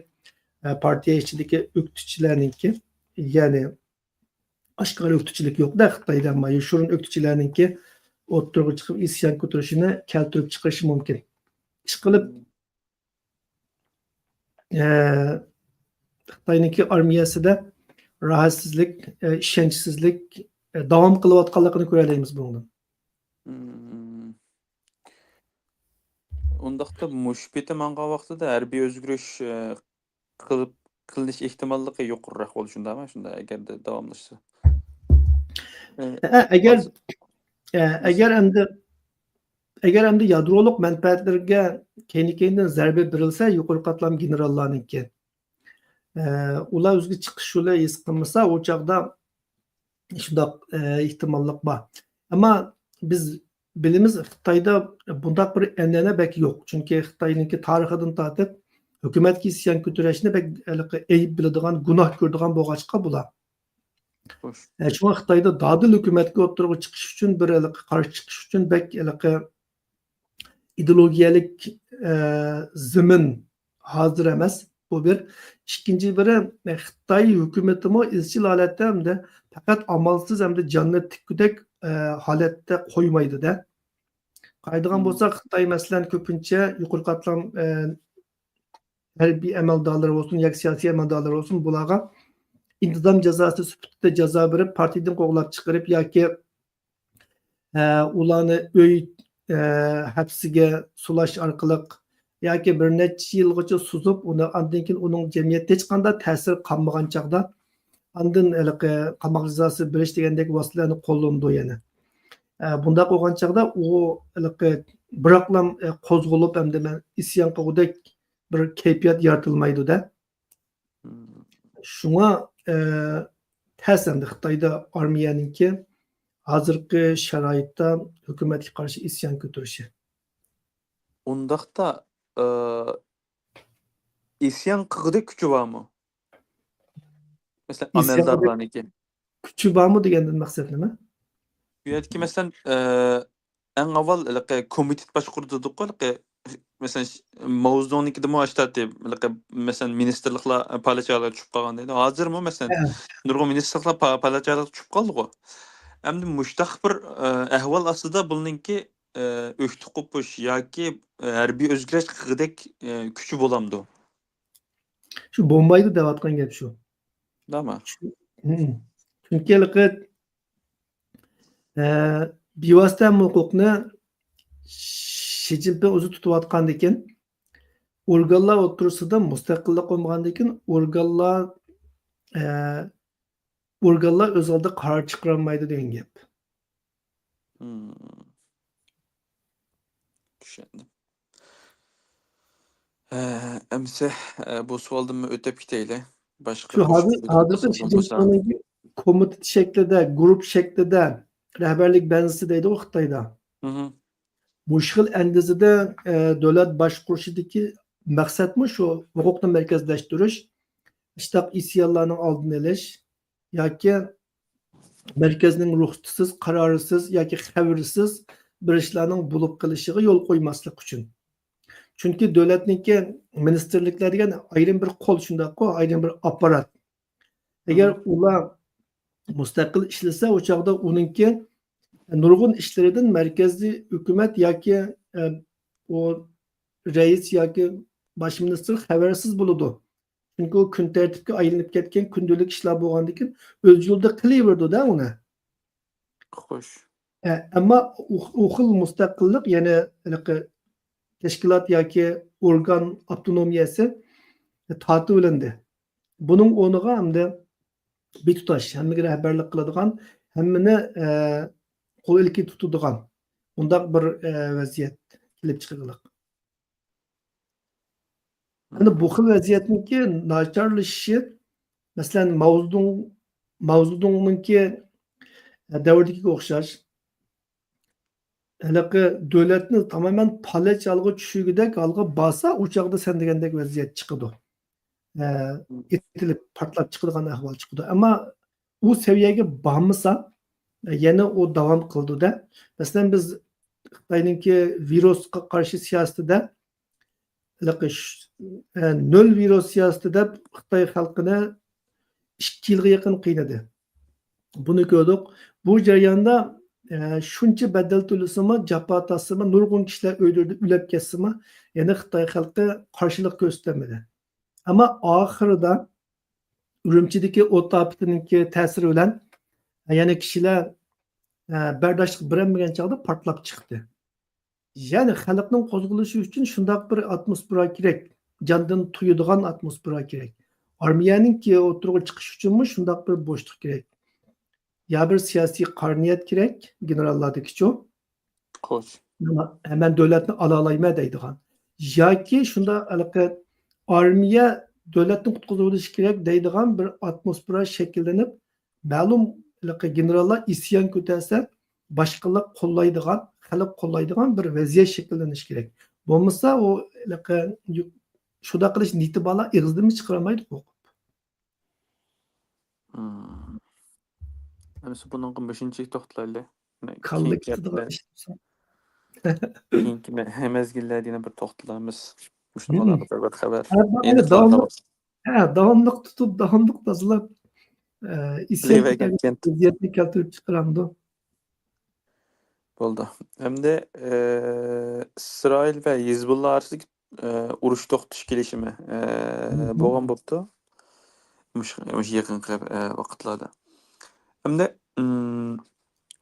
ئە، پارتىيە ئىچىدىكى ئۆكتىچىلەرنىڭكى، يەنى ئاشكارا ئۆكتىچىلىك يوق-دە خىتايدا، ئەمما يوشۇرۇن ئۆكتىچىلەرنىڭكى ئوتتۇرىغا چىقىپ ئىسيان كۆتۈرۈشىنى كەلتۈرۈپ چىقىرىشى مۇمكىن. ئىشقىلىپ، ئە، خىتاينىڭكى ئارمىيەسىدە راھەتسىزلىك، ئە، ئىشەنچسىزلىك، ئە، داۋام قىلىۋاتقانلىقىنى كۆرەلەيمىز بۇنىڭدىن. مم. ئۇنداقتا مۇشۇ پېتى ماڭغان ۋاقتىدا ھەربىي ئۆزگىرىش، ئە، قىلىپ، قىلىنىش ئېھتىماللىقى يۇقىرىراق بولىدۇ، شۇنداقمۇ؟ شۇنداق، ئەگەردە داۋاملاشسا. ئە، ئە، ئەگەر، ئە، ئەگەر ئەمدى، ئەگەر ئەمدى يادرولۇق مەنپەئەتلىرىگە كەينى-كەينىدىن زەربە بېرىلسە، يۇقىرى قاتلام گېنېراللارنىڭكى، ئە، ئۇلار ئۆزىگە چىقىش يولى ھېس قىلمىسا، ئۇ چاغدا شۇنداق، ئە، ئېھتىماللىق بار. ئەمما بىز بىلىمىز، خىتايدا بۇنداق بىر ئەنئەنە بەك يوق. چۈنكى خىتاينىڭكى تارىخىدىن تارتىپ ھۆكۈمەتكە ئىسيان كۆتۈرۈشنى بەك ھېلىقى ئەيىب بىلىدىغان، گۇناھ كۆرىدىغان بولغاچقا بۇلار. خوش. ئە، شۇڭا خىتايدا دادىل ھۆكۈمەتكە ئوتتۇرىغا چىقىش ئۈچۈن بىر ھېلىقى قارشى چىقىش ئۈچۈن بەك ھېلىقى ئىدېئولوگىيەلىك، ئە، زېمىن ھازىر ئەمەس. بۇ بىر. ئىككىنچى بىرى، خىتاي ھۆكۈمىتىمۇ ئىزچىل ھالەتتە ھەمدە پەقەت ئامالسىز ھەمدە جاننى تىككۈدەك، ئە، ھالەتتە قويمايدۇ-دە. قارايدىغان مم. بولساق، خىتاي، مەسىلەن، كۆپىنچە يۇقىرى قاتلام، ئە، ھەربىي ئەمەلدارلىرى بولسۇن ياكى سىياسىي ئەمەلدارلىرى بولسۇن، بۇلارغا ئىنتىزام جازاسى سۈپىتىدە جازا بېرىپ، پارتىيىدىن قوغلاپ چىقىرىپ ياكى ئە، ئۇلارنى ئۆي، ئە، ھەپسىگە سولاش ئارقىلىق ياكى بىر نەچچە يىلغىچە سوزۇپ، ئۇنى ئاندىن كېيىن ئۇنىڭ جەمئىيەتتە ھېچقانداق تەسىرى قالمىغان چاغدا، ئاندىن ھېلىقى قاماق جازاسى بېرىش دېگەندەك ۋاسىتىلەرنى قوللىنىدۇ يەنە. ئە، بۇنداق بولغان چاغدا ئۇ ھېلىقى بىراقلا، ئە، قوزغىلىپ، ئەمدى مەن ئىسيان قىلغۇدەك بىر كەيپىيات يارىتىلمايدۇ-دە. مم. شۇڭا، ئە، تەس ئەمدى خىتايدا ئارمىيەنىڭكى ھازىرقى شارائىتتا ھۆكۈمەتكە قارشى ئىسيان كۆتۈرۈشى. ئۇنداقتا، ئە، ئىسيان قىلغۇدەك كۈچى بارمۇ؟ مەسىلەن، ئىسيان ئەمەلدارلارنىڭكى. كۈچى بارمۇ دېگەندىن مەقسەت نېمە؟ بۇ يەردىكى، مەسىلەن، ئە، ئەڭ ئاۋۋال ھېلىقى كومىتېت باشقۇرىدۇ دېدۇققۇ، ھېلىقى، مەسىلەن، ماۋزېدۇڭنىڭكىدىمۇ ئاشتاتى، ھېلىقى، مەسىلەن، مىنىستىرلىقلار پالەچ ھالەتكە چۈشۈپ قالغان دەيدۇ. ھازىرمۇ، مەسىلەن، ھە. نۇرغۇن مىنىستىرلىقلار پا-، پالەچ ھالەتكە چۈشۈپ قالدىغۇ. ئەمدى مۇشتاق بىر، ئە، ئەھۋال ئاستىدا بۇنىڭكى، ئە، ئۆكتە قوپۇش ياكى، ئە، ھەربىي ئۆزگىرىش قىلغۇدەك، ئە، كۈچى بولامدۇ؟ شۇ بولمايدۇ دەۋاتقان گەپ شۇ. داما. شۇ، ھىم. چۈنكى ھېلىقى، ئە، بىۋاسىتە ھەممە ھوقۇقنى شى جىنپىڭ ئۆزى تۇتۇۋاتقاندىكىن، ئورگانلار ئوتتۇرىسىدا مۇستەقىللىق بولمىغاندىكىن، ئورگانلار، ئە، ئورگانلار ئۆز ئالدىدا قارار چىقىرالمايدۇ دېگەن گەپ. مم. چۈشەندىم. ھە، ئەمسە، ئە، بۇ سوئالدىن ئۆتۈپ كېتەيلى. باشقا شۇ ھازىر، قوشۇپ ھازىرقى بولسا. شى جىنپىڭنىڭ كومىتېت شەكلىدە، گۇرۇپ شەكلىدە، رەھبەرلىك بەنزىسى دەيدىغۇ خىتايدا. مم. مۇشۇ خىل ئەندىزىدە، ئە، دۆلەت باشقۇرۇشىدىكى مەقسەتمۇ شۇ، ھوقۇقنى مەركەزلەشتۈرۈش، ئىشتاق ئىسيانلارنىڭ ئالدىنى ئېلىش ياكى مەركەزنىڭ رۇخسىتىسىز، قارارىسىز ياكى خەۋىرىسىز بىر ئىشلارنىڭ بولۇپ قېلىشىغا يول قويماسلىق ئۈچۈن. چۈنكى دۆلەتنىڭكى مىنىستىرلىكلەر دېگەن ئايرىم بىر قول، شۇنداققۇ، ئايرىم بىر ئاپپارات. ئەگەر مم. ئۇلار مۇستەقىل ئىشلىسە، ئۇ چاغدا ئۇنىڭكى نۇرغۇن ئىشلىرىدىن مەركەزىي ھۆكۈمەت ياكى، ئە، ئۇ رەئىس ياكى باش مىنىستىر خەۋەرسىز بولىدۇ. چۈنكى ئۇ كۈن تەرتىپكە ئايلىنىپ كەتكەن كۈندىلىك ئىشلار بولغاندىكىن، ئۆز يولىدا قىلىۋېرىدۇ-دە ئۇنى. خوش. ئە، ئەمما ئۇ، ئۇ خىل مۇستەقىللىق، يەنى ھېلىقى تەشكىلات ياكى ئورگان ئاپتونومىيەسى تارتىۋېلىندى. بۇنىڭ ئورنىغا ئەمدى بىتۇتاش، ھەممىگە رەھبەرلىك قىلىدىغان، ھەممىنى، ئە، قول ئىلكىگە تۇتىدىغان مۇنداق بىر، ئە، ۋەزىيەت كېلىپ چىقىدىغان. ئەمدى بۇ خىل ۋەزىيەتنىڭكى ناچارلىشىشى، مەسىلەن، ماۋزېدۇڭ، ماۋزېدۇڭنىڭكى دەۋرىدىكىگە ئوخشاش، ھېلىقى دۆلەتنى تامامەن پالەچ ھالغا چۈشۈرگۈدەك ھالغا بارسا، ئۇ چاغدا سەن دېگەندەك ۋەزىيەت چىقىدۇ. ئە، ئېتىلىپ، پارتلاپ چىقىدىغان ئەھۋال چىقىدۇ. ئەمما ئۇ سەۋىيەگە بارمىسا، يەنە ئۇ داۋام قىلىدۇ-دە. مەسىلەن، بىز خىتاينىڭكى ۋىرۇسقا قارشى سىياسىتىدە، ھېلىقى ش-، ئە، نۆل ۋىرۇس سىياسىتى دەپ خىتاي خەلقىنى ئىككى يىلغا يېقىن قىينىدى. بۇنى كۆردۇق. بۇ جەرياندا، ئە، شۇنچە بەدەل تۆلىسىمۇ، جاپا تارتسىمۇ، نۇرغۇن كىشىلەر ئۆيلىرىدە ئۆلۈپ كەتسىمۇ، يەنە خىتاي خەلقى قارشىلىق كۆرسىتەلمىدى. ئەمما ئاخىرىدا ئۈرۈمچىدىكى ئوت ئاپىتىنىڭكى تەسىرى بىلەن يەنە كىشىلەر، ئە، بەرداشلىق بېرەلمىگەن چاغدا پارتلاپ چىقتى. يەنى خەلقنىڭ قوزغىلىشى ئۈچۈن شۇنداق بىر ئاتموسفېرا كېرەك، جاندىن تويىدىغان ئاتموسفېرا كېرەك. ئارمىيەنىڭكى ئوتتۇرىغا چىقىشى ئۈچۈنمۇ شۇنداق بىر بوشلۇق كېرەك. يا بىر سىياسىي قارا نىيەت كېرەك، گېنېراللاردىكىچۇ. خوش. مەن دۆلەتنى ئالالايمەن دەيدىغان. ياكى شۇنداق ھېلىقى ئارمىيە دۆلەتنى قۇتقۇزۇۋېلىشى كېرەك دەيدىغان بىر ئاتموسفېرا شەكىللىنىپ، مەلۇم ھېلىقى گېنېراللار ئىسيان كۆتەرسە، باشقىلار قوللايدىغان، خەلق قوللايدىغان بىر ۋەزىيەت شەكىللىنىشى كېرەك. بولمىسا ئۇ ھېلىقى شۇنداق قىلىش نىيىتى بارلار ئېغىزدىنمۇ چىقىرالمايدۇ قورقۇپ. مم. ئەمىسە بۇنىڭغا مۇشۇنچىلىك توختىلايلى. كاللا كېتىدىغان ئىش بولسا. كېيىنكى مە-، مەزگىللەردە يەنە بىر توختىلارمىز. مۇشۇنىڭغا ئالاقىدار بىر خەۋەر. ھە، داۋاملىق، ھە، داۋاملىق تۇتۇپ، داۋاملىق تازىلاپ، ئە، ئىسيان كۆتەرگەن ۋەزىيەتنى كەلتۈرۈپ چىقىرامدۇ؟ بولدى. ئەمدى، ئە، ئىسرائىل ۋە ھېزبۇللا ئارىسىدىكى، ئە، ئۇرۇش توختىتىش كېلىشىمى، ئە، بولغان بوپتۇ. مۇشۇ، مۇشۇ يېقىنقى، ئە، ۋاقىتلاردا. ئەمدى، ئىم،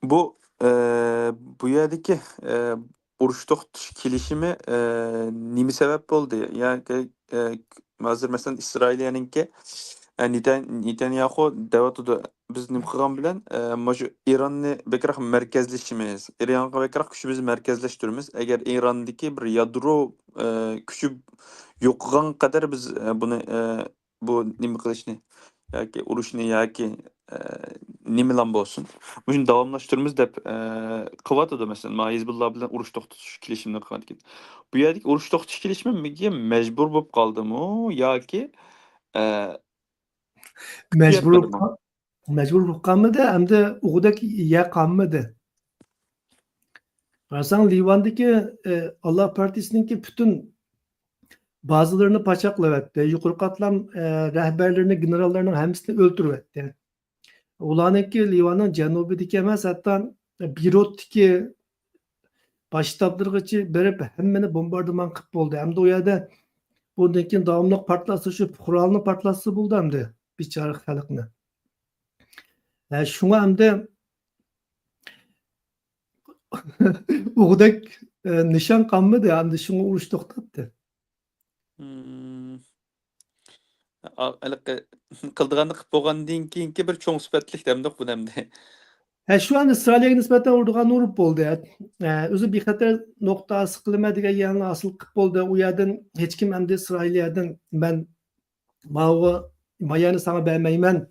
بۇ، ئە، بۇ يەردىكى، ئە، ئۇرۇش توختىتىش كېلىشىمى، ئە، نېمە سەۋەب بولدى؟ ياكى، ئە، ھازىر مەسىلەن، ئىسرائىلىيەنىڭكى، ئە، نېتان-، نېتانياخۇ دەۋاتىدۇ، بىز نېمە قىلغان بىلەن، ئە، مۇشۇ ئىراننى بەكرەك مەركەزلىشىمىز، ئىرانغا بەكرەك كۈچىمىزنى مەركەزلەشتۈرىمىز. ئەگەر ئىراندىكى بىر يادرو، ئە، كۈچى يوقىغان قەدەر بىز، ئە، بۇنى، ئە، بۇ نېمە قىلىشنى ياكى ئۇرۇشنى ياكى، ئە، نېمىلام بولسۇن، مۇشۇنى داۋاملاشتۇرىمىز دەپ، ئە، قىلىۋاتىدۇ. مەسىلەن، مانا ھېزبۇللا بىلەن ئۇرۇش توختىتىش كېلىشىمىنى قىلغاندىكىن، بۇ يەردىكى ئۇرۇش توختىتىش كېلىشىمىگە مەجبۇر بولۇپ قالدىمۇ ياكى، ئە، مەجبۇر بولۇپ قال-، مەجبۇر بولۇپ قالمىدى، ئەمدى ئۇغۇدەك يەر قالمىدى. قارىساڭ، لىۋاندىكى، ئە، ئاللا پارتىيىسىنىڭكى پۈتۈن بازىلىرىنى پاچاق قىلىۋەتتى. يۇقىرى قاتلام، ئە، رەھبەرلىرىنى، گېنېراللارنىڭ ھەممىسىنى ئۆلتۈرۈۋەتتى. ئۇلارنىڭكى لىۋاننىڭ جەنۇبىدىكى ئەمەس، ھەتتا بېيرۇتتىكى باش شتابلىرىغىچە بېرىپ، ھەممىنى بومباردىمان قىلىپ بولدى. ھەمدە ئۇ يەردە بۇندىن كېيىن داۋاملىق پارتلاتسا، شۇ پۇقرالارنى پارتلاتسا بولدى ئەمدى، بىچارە خەلقنى. ھە، شۇڭا ئەمدى ئۇغۇدەك، ئە، نىشان قالمىدى، ئەمدى شۇڭا ئۇرۇش توختاتتى. مم. ئا-، ھېلىقى قىلىدىغاننى قىلىپ بولغاندىن كېيىنكى بىر چوڭ سۈپەتلىك دەمدۇق بۇنى ئەمدى. ھە، شۇ ئەمدى ئىسرائىلىيەگە نىسبەتەن ئۇرىدىغان ئۇرۇپ بولدى. ھە، ئۆزى بىخەتەر نۇقتا ھاسىل قىلىمەن دېگەن يەرنى ھاسىل قىلىپ بولدى. ئۇ يەردىن ھېچكىم ئەمدى ئىسرائىلىيەدىن مەن ماۋۇ مايانى ساڭا بەرمەيمەن،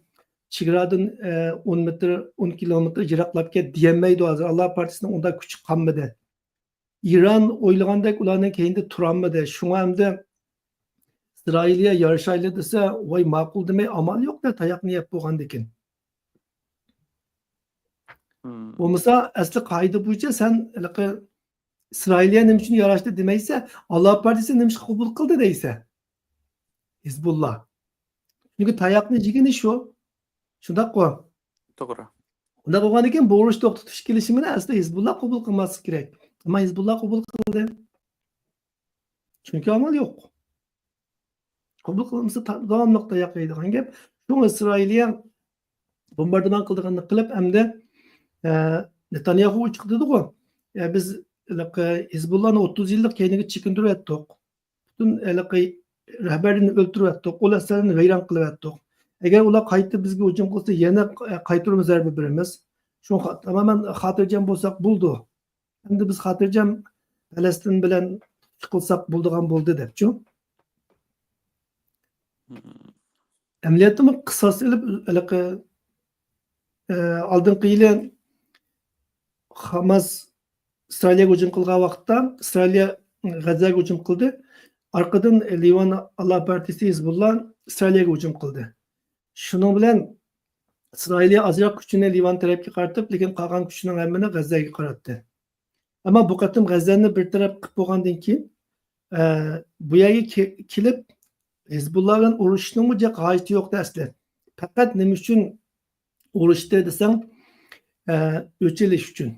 چېگرادىن، ئە، ئون مېتىر، ئون كىلومېتىر يىراقلاپ كەت دېيەلمەيدۇ ھازىر. ئاللا پارتىيىسىنىڭ ئۇنداق كۈچى قالمىدى. ئىران ئويلىغاندەك ئۇلارنىڭ كەينىدە تۇرالمىدى. شۇڭا ئەمدى ئىسرائىلىيە يارىشايلى دېسە، ۋاي، ماقۇل دېمەي ئامال يوق-دە، تاياقنى يەپ بولغاندىكىن. مم. بولمىسا، ئەسلى قائىدە بويىچە سەن ھېلىقى ئىسرائىلىيە نېمە ئۈچۈن ياراشتى دېمەيسە، ئاللا پارتىيىسى نېمە ئۈچۈن قوبۇل قىلدى دەيسە. ھېزبۇللا. چۈنكى تاياقنى يېگىنى شۇ. شۇنداققۇ؟ توغرا. ئۇنداق بولغاندىكىن بۇ ئۇرۇش توختىتىش كېلىشىمىنى ئەسلى ھېزبۇللا قوبۇل قىلماسلىقى كېرەك. ئەمما ھېزبۇللا قوبۇل قىلدى. چۈنكى ئامال يوق. قوبۇل قىلمىسا تا-، داۋاملىق تاياق يەيدىغان گەپ. شۇڭا ئىسرائىلىيە بومباردىمان قىلىدىغاننى قىلىپ، ئەمدى، ئە، نېتانياخۇ چىقتى دېدىغۇ. ئە، بىز ھېلىقى ھېزبۇللانى ئوتتۇز يىللىق كەينىگە چېكىندۈرۈۋەتتۇق. پۈتۈن ھېلىقى رەھبەرلىرىنى ئۆلتۈرۈۋەتتۇق. ئۇ نەرسىلەرنى ۋەيران قىلىۋەتتۇق. ئەگەر ئۇلار قايتا بىزگە ھۇجۇم قىلسا، يەنە، ئە، قايتۇرما زەربە بېرىمىز. شۇڭا تامامەن خاتىرجەم بولساق بولىدۇ. ئەمدى بىز خاتىرجەم پەلەستىن بىلەن ئىش قىلساق بولىدىغان بولدى دەپچۇ. مم. ئەمەلىيەتتىمۇ قىساس ئېلىپ، ھېلىقى، ئە، ئالدىنقى يىلى خاماس ئىسرائىلىيەگە ھۇجۇم قىلغان ۋاقىتتا، ئىسرائىلىيە غەززەگە ھۇجۇم قىلدى. ئارقىدىن لىۋان ئاللا پارتىيىسى ھېزبۇللا ئىسرائىلىيەگە ھۇجۇم قىلدى. شۇنىڭ بىلەن ئىسرائىلىيە ئازراق كۈچىنى لىۋان تەرەپكە قارىتىپ، لېكىن قالغان كۈچىنىڭ ھەممىنى غەززەگە قاراتتى. ئەمما بۇ قېتىم غەززەنى بىر تەرەپ قىلىپ بولغاندىن كېيىن، ئە، بۇ يەرگە كې-، كېلىپ، ھېزبۇللا بىلەن ئۇرۇشۇشنىڭمۇ جىق ھاجىتى يوقتى ئەسلى. پەقەت نېمە ئۈچۈن ئۇرۇشتى دېسەڭ، ئە، ئۆچ ئېلىش ئۈچۈن.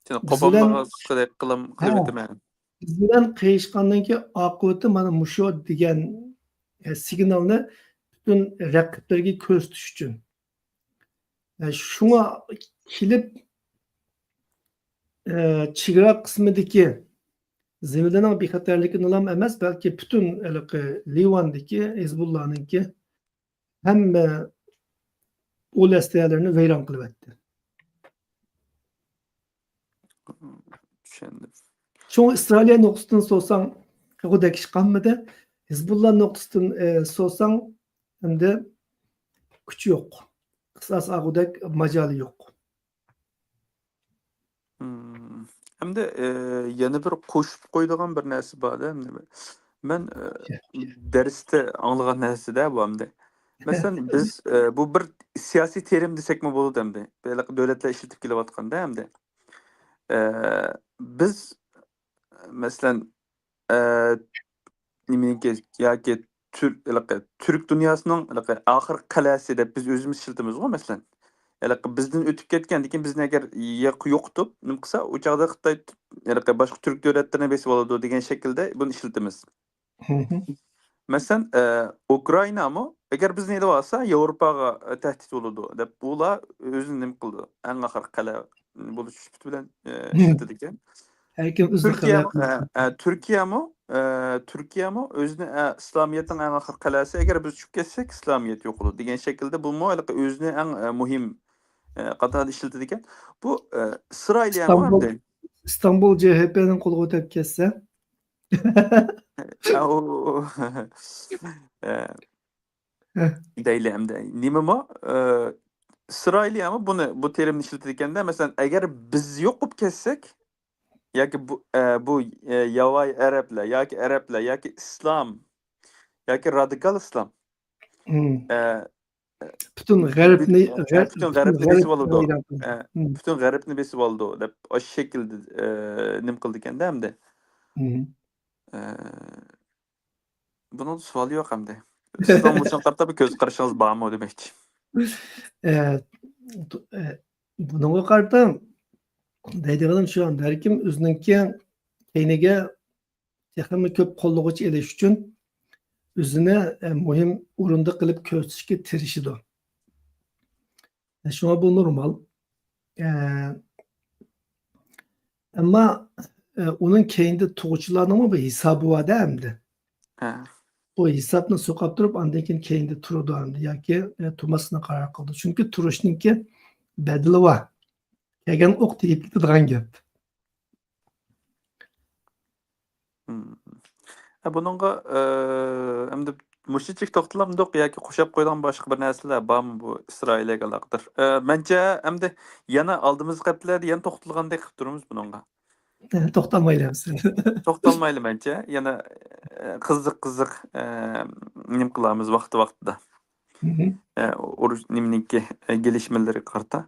بىز بىلەن قوپالمىغانلىقىدەك قىلىم-، ھە. قىلىۋېتىمەن. بىز بىلەن قېيىشقاندىن كېيىن ئاقىۋىتى مانا مۇشۇ دېگەن، ئە، سىگنالنى پۈتۈن رەقىبلىرىگە كۆرسىتىش ئۈچۈن. ئە، شۇڭا كېلىپ، ئە، چېگرا قىسمىدىكى زېمىنلەرنىڭ بىخەتەرلىكىنىلا ئەمەس، بەلكى پۈتۈن ھېلىقى لىۋاندىكى ھىزبۇللانىڭكى ھەممە ئۇل ئەسلىھەلىرىنى ۋەيران قىلىۋەتتى. چۈشەندىم. شۇڭا ئىسرائىلىيە نۇقتىسىدىن سورىساڭ، ئۇدەك ئىش قالمىدى. ھىزبۇللا نۇقتىسىدىن، ئە، سورىساڭ، ئەمدى كۈچى يوق. قىساس ئالغۇدەك ماجالى يوق. مم. ھەمدە، ئە، يەنە بىر قوشۇپ قويىدىغان بىر نەرسە بار-دە، ھەمدە مەن، ئە، دەرستە ئاڭلىغان نەرسە-دە بۇ ھەمدە. مەسىلەن، بىز، ئە، بۇ بىر سىياسىي تېرىم دېسەكمۇ بولىدۇ ھەمدە. ھېلىقى دۆلەتلەر ئىشلىتىپ كېلىۋاتقان-دە ھەمدە. ئە، بىز، مەسىلەن، ئە، نېمىنىڭكى ياكى تۈر-، ھېلىقى تۈرك دۇنياسىنىڭ ھېلىقى ئاخىرقى قەلئەسى دەپ بىز ئۆزىمىز ئىشلىتىمىزغۇ، مەسىلەن. ھېلىقى بىزدىن ئۆتۈپ كەتكەندىن كېيىن بىزنى ئەگەر يېقى يوقىتىپ، نېمە قىلسا، ئۇ چاغدا خىتاي ھېلىقى باشقا تۈرك دۆلەتلىرىنى بېسىۋالىدۇ دېگەن شەكىلدە بۇنى ئىشلىتىمىز. مەسىلەن، ئە، ئۇكرائىنامۇ، ئەگەر بىزنى ئېلىۋالسا، ياۋروپاغا، ئە، تەھدىت بولىدۇ دەپ، بۇلار ئۆزىنى نېمە قىلىدۇ؟ ئەڭ ئاخىرقى قەلئە بولۇش سۈپىتى بىلەن، ئە، ئىشلىتىدىكەن. ھەركىم ئۆزىنى تۈركىيەمۇ، ئە، ئە، تۈركىيەمۇ، ئە، تۈركىيەمۇ ئۆزىنى، ئە، ئىسلامىيەتنىڭ ئەڭ ئاخىرقى قەلئەسى، ئەگەر بىز چۈشۈپ كەتسەك، ئىسلامىيەت يوقىلىدۇ دېگەن شەكىلدە بۇمۇ ھېلىقى ئۆزىنى ئەڭ، ئە، مۇھىم، ئە، قاتاردا ئىشلىتىدىكەن. بۇ، ئە، ئىسرائىلىيەمۇ ئەمدى ئىستانبۇل جې ھې پېنىڭ قولىغا ئۆتۈپ كەتسە. ئە، ئۇ، ئە، دەيلى ئەمدى. نېمىمۇ؟ ئە، ئىسرائىلىيەمۇ بۇنى، بۇ تېرىمنى ئىشلىتىدىكەندە، مەسىلەن، ئەگەر بىز يوقىلىپ كەتسەك، ياكى بۇ، ئە، بۇ، ئە، ياۋايى ئەرەبلەر ياكى ئەرەبلەر ياكى ئىسلام ياكى رادىكال ئىسلام، ئە، پۈتۈن غەربنى، پۈتۈن غەربنى بېسىۋالىدۇ. ئە، پۈتۈن غەربنى بېسىۋالىدۇ دەپ ئاشۇ شەكىلدە، ئە، نېمە قىلىدىكەندە ئەمدى. ئە، بۇنىڭدا سوئال يوق ئەمدى. سىزنىڭ مۇشۇنىڭغا قارىتا بىر كۆز قارىشىڭىز بارمۇ دېمەكچى. ئە، بۇنىڭغا قارىتا دەيدىغىنىم شۇ، بەلكىم ئۆزىنىڭكى كەينىگە تېخىمۇ كۆپ قوللىغۇچ ئېلىش ئۈچۈن ئۆزىنى، ئە، مۇھىم ئورۇندا قىلىپ كۆرسىتىشكە تىرىشىدۇ. شۇڭا بۇ نورمال. ئە، ئەمما، ئە، ئۇنىڭ كەينىدە تۇغۇچىلارنىڭمۇ بىر ھېسابى بار-دە ئەمدى. ئۇ ھېسابنى سوقاپ تۇرۇپ، ئاندىن كېيىن كەينىدە تۇرىدۇ ئەمدى ياكى، ئە، تۇرماسلىقنى قارار قىلىدۇ. چۈنكى تۇرۇشنىڭكى بەدىلى بار. كەلگەن ئوق تېگىپ كېتىدىغان گەپ. مم. ھە، بۇنىڭغا، ئە، ئەمدى مۇشۇنچىلىك توختىلامدۇق ياكى قوشاپ قويىدىغان باشقا بىر نەرسىلەر بارمۇ بۇ ئىسرائىلىيەگە ئالاقىدار؟ ئە، مەنچە، ئەمدى يەنە ئالدىمىزقى ھەپتىلەردە يەنە توختىلىدىغاندەك قىلىپ تۇرىمىز بۇنىڭغا. توختالمايلى ئەمىسە. توختالمايلى مەنچە. يەنە، ئە، قىزىق، قىزىق، ئە، نېمە قىلارمىز ۋاقتى ۋاقتىدا. ئە، ئۇرۇش نېمىنىڭكى، ئە، گېلىشمىلىرىگە قارىتا.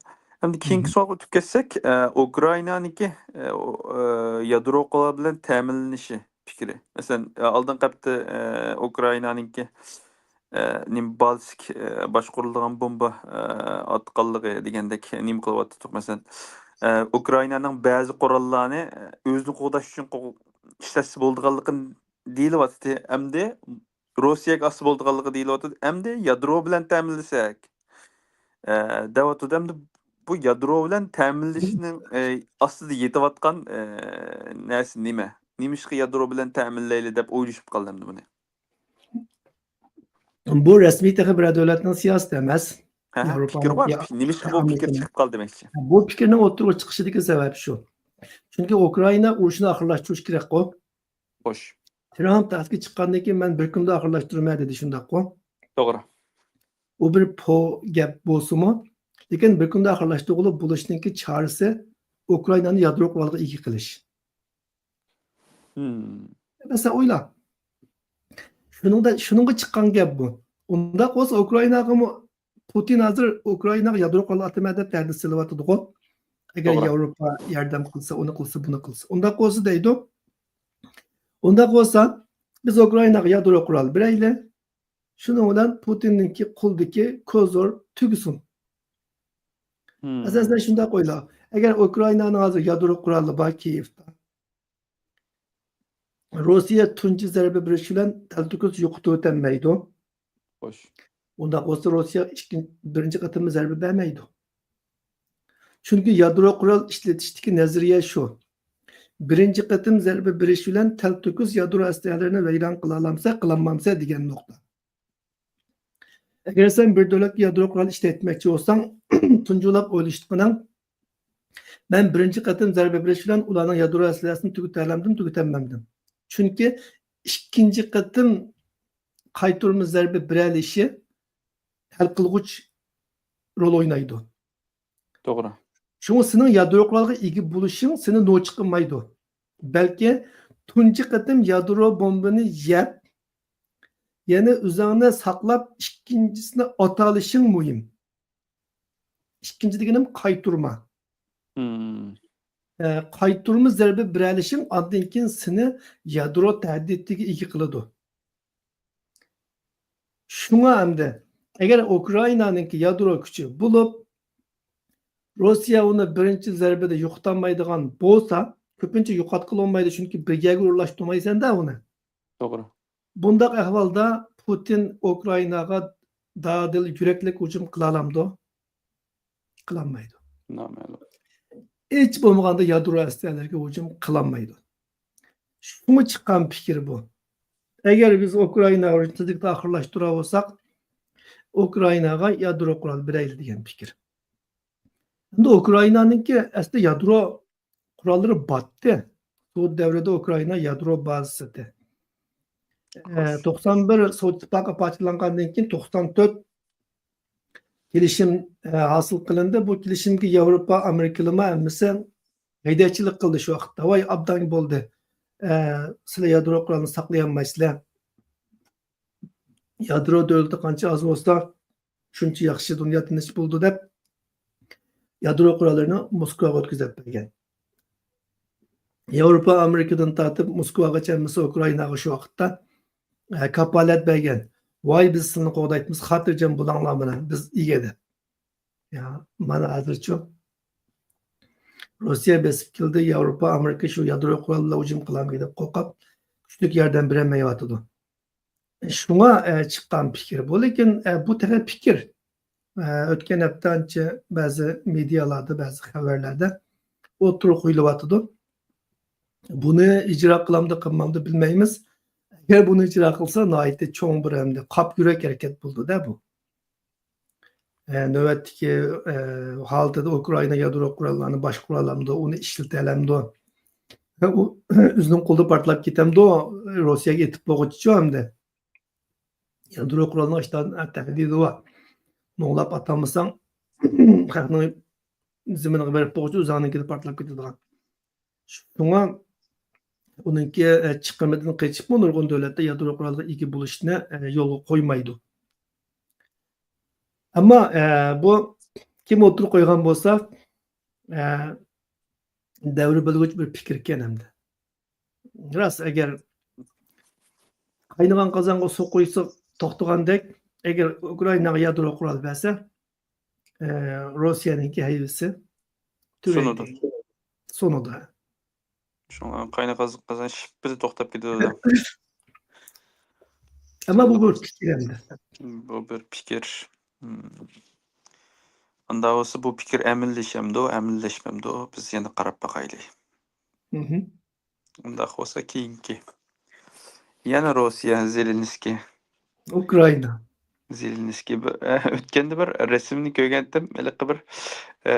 ئەمدى كېيىنكى سوئالغا ئۆتۈپ كەتسەك، ئە، ئۇكرائىنانىڭكى، ئە، ئۇ، ئە، يادرو قورال بىلەن تەمىنلىنىشى پىكرى. مەسىلەن، ئە، ئالدىنقى ھەپتە، ئە، ئۇكرائىنانىڭكى، ئە، نېمە، بالىستىك، ئە، باشقۇرۇلىدىغان بومبا، ئە، ئاتقانلىقى دېگەندەك نېمە قىلىۋاتاتتۇق. مەسىلەن، ئە، ئۇكرائىنانىڭ بەزى قوراللارنى، ئە، ئۆزىنى قوغداش ئۈچۈن قوغ-، ئىشلەتسە بولىدىغانلىقىنى دېيىلىۋاتىدۇ. ئەمدى روسىيەگە ئاتسا بولىدىغانلىقى دېيىلىۋاتىدۇ. ئەمدى يادرو بىلەن تەمىنلىسەك، ئە، دەۋاتىدۇ. ئەمدى بۇ يادرو بىلەن تەمىنلىشنىڭ، ئە، ئاستىدا يېتىۋاتقان، ئە، نەرسە نېمە؟ نېمىشقا يادرو بىلەن تەمىنلەيلى دەپ ئويلىشىپ قالدى ئەمدى بۇنى. بۇ رەسمىي تېخى بىرەر دۆلەتنىڭ سىياسىتى ئەمەس. ھە، ياۋروپا پىكىر بار. يا-، نېمىشقا بۇ پىكىر ئامېرىكىنىڭ. چىقىپ قالدى دېمەكچى؟ بۇ پىكىرنىڭ ئوتتۇرىغا چىقىشىدىكى سەۋەب شۇ. چۈنكى ئۇكرائىنا ئۇرۇشىنى ئاخىرلاشتۇرۇش كېرەكقۇ. خوش. ترامپ تەختكە چىققاندىن كېيىن، «مەن بىر كۈندە ئاخىرلاشتۇرىمەن» دېدى، شۇنداققۇ؟ توغرا. ئۇ بىر پو گەپ بولسىمۇ، لېكىن بىر كۈندە ئاخىرلاشتۇرغىلى بولۇشنىڭكى چارىسى ئۇكرائىنانى يادرو قورالغا ئىگە قىلىش. مەسىلەن، ئويلا. شۇنىڭدا، شۇنىڭغا چىققان گەپ بۇ. ئۇنداق بولسا، ئۇكرائىناغىمۇ پۇتىن ھازىر ئۇكرائىناغا يادرو قورال ئاتىمەن دەپ دەردە سېلىۋاتىدىغۇ. ئەگەر توغرا. ياۋروپا ياردەم قىلسا، ئۇنى قىلسا، بۇنى قىلسا. ئۇنداق بولسا دەيدۇ. ئۇنداق بولسا، بىز ئۇكرائىناغا يادرو قورال بېرەيلى. شۇنىڭ بىلەن پۇتىننىڭكى قولىدىكى كوزىر تۈگىسۇن. ئەساسەن شۇنداق ئويلا. ئەگەر ئۇكرائىنانىڭ ھازىر يادرو قورالى بار كىيېۋدا، روسىيە تۇنجى زەربە بېرىش بىلەن تەلتۆكۈس يوقىتىۋېتەلمەيدۇ. خوش. ئۇنداق بولسا روسىيە ئىككىن-، بىرىنچى قېتىممۇ زەربە بەرمەيدۇ. چۈنكى يادرو قورال ئىشلىتىشتىكى نەزەرىيە شۇ. بىرىنچى قېتىم زەربە بېرىش بىلەن تەلتۆكۈس يادرو ئەسلىھەلىرىنى ۋەيران قىلالامسەن، قىلالمامسەن دېگەن نۇقتا. ئەگەر سەن بىر دۆلەتكە يادرو قورال ئىشلەتمەكچى بولساڭ، تۇنجىلاپ ئويلىشىدىغىنىڭ، مەن بىرىنچى قېتىم زەربە بېرىش بىلەن ئۇلارنىڭ يادرو ئەسلىھەسىنى تۈگىتەلەمدىم، تۈگىتەلمەمدىم. چۈنكى ئىككىنچى قېتىم قايتۇرما زەربە بېرەلىشى ھەل قىلغۇچ رول ئوينايدۇ. توغرا. شۇڭا سېنىڭ يادرو قورالغا ئىگە بولۇشۇڭ سېنى نوچى قىلمايدۇ. بەلكى تۇنجى قېتىم يادرو بومبىنى يەپ، يەنە ئۆزۈڭنى ساقلاپ، ئىككىنچىسىنى ئاتالىشىڭ مۇھىم. ئىككىنچى دېگىنىم قايتۇرما. مم. ئە، قايتۇرما زەربە بېرەلىشىڭ ئاندىن كېيىن سېنى يادرو تەھدىتىگە ئىگە قىلىدۇ. شۇڭا ئەمدى، ئەگەر ئۇكرائىنانىڭكى يادرو كۈچى بولۇپ، روسىيە ئۇنى بىرىنچى زەربىدە يوقىتالمايدىغان بولسا، كۆپىنچە يوقاتقىلى بولمايدۇ، چۈنكى بىر يەرگە ئورۇنلاشتۇرمايسەن-دە ئۇنى. توغرا. بۇنداق ئەھۋالدا پۇتىن ئۇكرائىناغا دادىل يۈرەكلىك ھۇجۇم قىلالامدۇ؟ قىلالمايدۇ. نامەلۇم. ھېچ بولمىغاندا يادرو ئەسلىھەلەرگە ھۇجۇم قىلالمايدۇ. شۇڭا چىققان پىكىر بۇ. ئەگەر بىز ئۇكرائىنا ئۇرۇشىنى تېزلىكتە ئاخىرلاشتۇرالىساق، ئۇكرائىناغا يادرو قورال بېرەيلى دېگەن پىكىر. ئەمدى ئۇكرائىنانىڭكى ئەسلى يادرو قوراللىرى باتتى. سوۋېت دەۋرىدە ئۇكرائىنا يادرو بازىسى ئىدى. ئە، توقسان بىر سوۋېت ئىتتىپاقى پارچىلانغاندىن كېيىن توقسان تۆت كېلىشىم، ئە، ھاسىل قىلىندى. بۇ كېلىشىمگە ياۋروپا، ئامېرىكىلىمۇ ھەممىسى ھەيدەكچىلىك قىلدى شۇ ۋاقىتتا. ۋاي، ئابدان بولدى. ئە، سىلەر يادرو قورالنى ساقلىيالمايسىلەر. يادرو دۆلىتى قانچە ئاز بولسا، شۇنچە ياخشى، دۇنيا تىنچ بولىدۇ دەپ، يادرو قوراللىرىنى موسكۋاغا ئۆتكۈزۈپ بەرگەن. ياۋروپا، ئامېرىكىدىن تارتىپ موسكۋاغىچە ھەممىسى ئۇكرائىناغا شۇ ۋاقىتتا، ئە، كاپالەت بەرگەن. ۋاي، بىز سىلىنى قوغدايتىمىز، خاتىرجەم بولۇڭلار بىلەن، بىز ئىگە دەپ. يا، مانا ھازىرچۇ؟ روسىيە بېسىپ كېلدى، ياۋروپا، ئامېرىكا شۇ يادرو قورال بىلەن ھۇجۇم قىلارمىكىن دەپ قورقۇپ، كۈچلۈك ياردەم بېرەلمەيۋاتىدۇ. شۇڭا، ئە، چىققان پىكىر بۇ. لېكىن، ئە، بۇ تېخى پىكىر. ئە، ئۆتكەن ھەپتە ئانچە بەزى مېدىيالاردا، بەزى خەۋەرلەردە ئوتتۇرىغا قويۇلۇۋاتىدۇ. بۇنى ئىجرا قىلامدۇ، قىلمامدۇ بىلمەيمىز. ئەگەر بۇنى ئىجرا قىلسا، ناھايىتى چوڭ بىر ئەمدى قاپيۈرەك ھەرىكەت بولىدۇ-دە بۇ. ئە، نۆۋەتتىكى، ئە، ھالىتىدە ئۇكرائىنا يادرو قوراللارنى باشقۇرالامدۇ، ئۇنى ئىشلىتەلەمدۇ؟ ۋە ئۇ ئۆزىنىڭ قولىدا پارتلاپ كېتەمدۇ؟ روسىيەگە ئېتىپ بولغۇچىچۇ ئەمدى. يادرو قورالنىڭ ئىشتان تەھدىتى بار. نوڭلاپ ئاتالمىساڭ، خەقنىڭ زېمىنىغا بېرىپ بولغۇچە ئۆزۈڭنىڭكىدە پارتلاپ كېتىدىغان. شۇڭا ئۇنىڭكى، ئە، چىقىمىدىن قېچىپمۇ نۇرغۇن دۆلەتلەر يادرو قورالغا ئىگە بولۇشنى، ئە، يولغا قويمايدۇ. ئەمما، ئە، بۇ كىم ئوتتۇرىغا قويغان بولسا، ئە، دەۋر بۆلگۈچ بىر پىكىر ئىكەن ئەمدى. راست، ئەگەر قاينىغان قازانغا سۇ قۇيسا توختىغاندەك، ئەگەر ئۇكرائىناغا يادرو قورال بەرسە، ئە، روسىيەنىڭكى ھەيۋىسى سۇنىدۇ. تۆۋەنلەيدۇ. سۇنىدۇ. شۇڭا قاينىغان قازان شىپپىدە توختاپ كېتىدۇ. ئەمما بۇ بىر پىكىر ئەمدى. بۇ بىر پىكىر. مم. ئاندا بولسا بۇ پىكىر ئەمەلىيلىشەمدۇ، ئەمەلىيلەشمەمدۇ؟ بىز يەنە قاراپ باقايلى. مھم. ئۇنداق بولسا كېيىنكى. يەنە روسىيە، زېلېنسكىي. ئۇكرائىنا. زېلېنسكىي بىر، ئۆتكەندە بىر رەسىمنى كۆرگەنتىم. ھېلىقى بىر، ئە،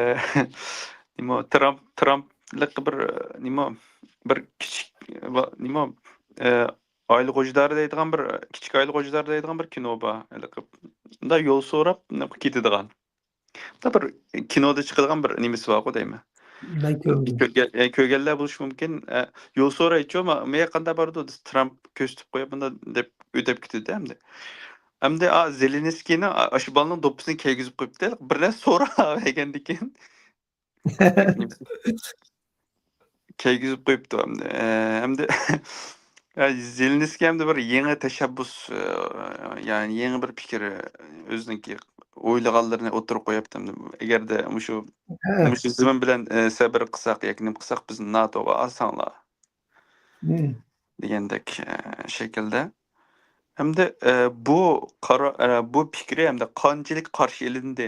نېمە، ترامپ، ترامپ ھېلىقى بىر، نېمە، بىر كىچىك، ۋا-، نېمە، ئە، ئائىلە غوجىدارى دەيدىغان بىر، كىچىك ئائىلە غوجىدارى دەيدىغان بىر كىنو بار. ھېلىقى، مۇنداق يول سوراپ، نېمە، كېتىدىغان. دا بىر كىنودا چىقىدىغان بىر نېمىسى بارغۇ دەيمەن. مەن كۆرمىدىم. كۆرگەن، ئە، كۆرگەنلەر بولۇشى مۇمكىن. ئە، يول سورايچۇ، ما-، ماياققاندا بارىدۇ، ترامپ كۆرسىتىپ قويۇپ، مۇنداق دەپ ئۆتۈپ كېتىدۇ ئەمدى. ئەمدى، ئا، زېلېنسكىينىڭ، ئا، ئاشۇ بالىنىڭ دوپپىسىنى كىيگۈزۈپ قويۇپتۇ. بىر نەرسە سوراۋەرگەندىن كېيىن. كىيگۈزۈپ قويۇپتۇ ئەمدى. ئە، ئەمدى، ئە، زېلېنسكىي ئەمدى بىر يېڭى تەشەببۇس، ئە، يەنى يېڭى بىر پىكىر، ئە، ئۆزىنىڭكى ئويلىغانلىرىنى ئوتتۇرىغا قويۇپتۇ. ئەگەردە مۇشۇ، ھە. مۇشۇ زېمىن بىلەن، ئە، سەۋر قىلساق ياكى نېمە قىلساق، بىز ناتوغا ئالساڭلار مم. دېگەندەك، ئە، شەكىلدە. ھەمدە، ئە، بۇ قارا-، ئە، بۇ پىكرى ھەمدە قانچىلىك قارشى ئېلىندى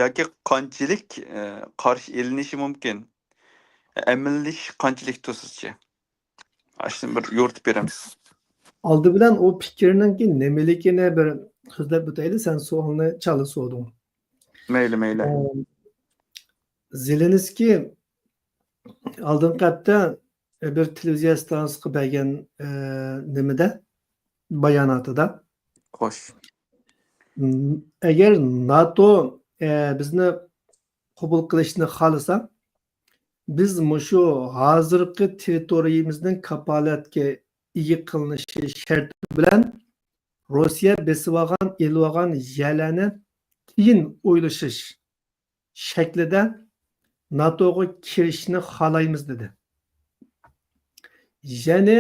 ياكى قانچىلىك، ئە، قارشى ئېلىنىشى مۇمكىن؟ ئەمەلىيلىشىش قانچىلىكتۇ سىزچە؟ ئاشۇنى بىر يورۇتۇپ بېرەمسىز؟ ئالدى بىلەن ئۇ پىكىرنىڭكى نېمىلىكىنى بىر سۆزلەپ ئۆتەيلى، سەن سوئالنى چالا سورىدىڭ. مەيلى، مەيلى. ئە، زېلېنسكىي ئالدىنقى ھەپتە بىر تېلېۋىزىيە ئىستانسىسىغا بەرگەن، ئە، نېمىدە، باياناتىدا. خوش. م، ئەگەر ناتو، ئە، بىزنى قوبۇل قىلىشنى خالىسا، بىز مۇشۇ ھازىرقى تېررىتورىيىمىزنىڭ كاپالەتكە ئىگە قىلىنىشى شەرتى بىلەن روسىيە بېسىۋالغان، ئېلىۋالغان يەرلەرنى قىيىن ئويلىشىش شەكلىدە ناتوغا كىرىشنى خالايمىز، دېدى. يەنى،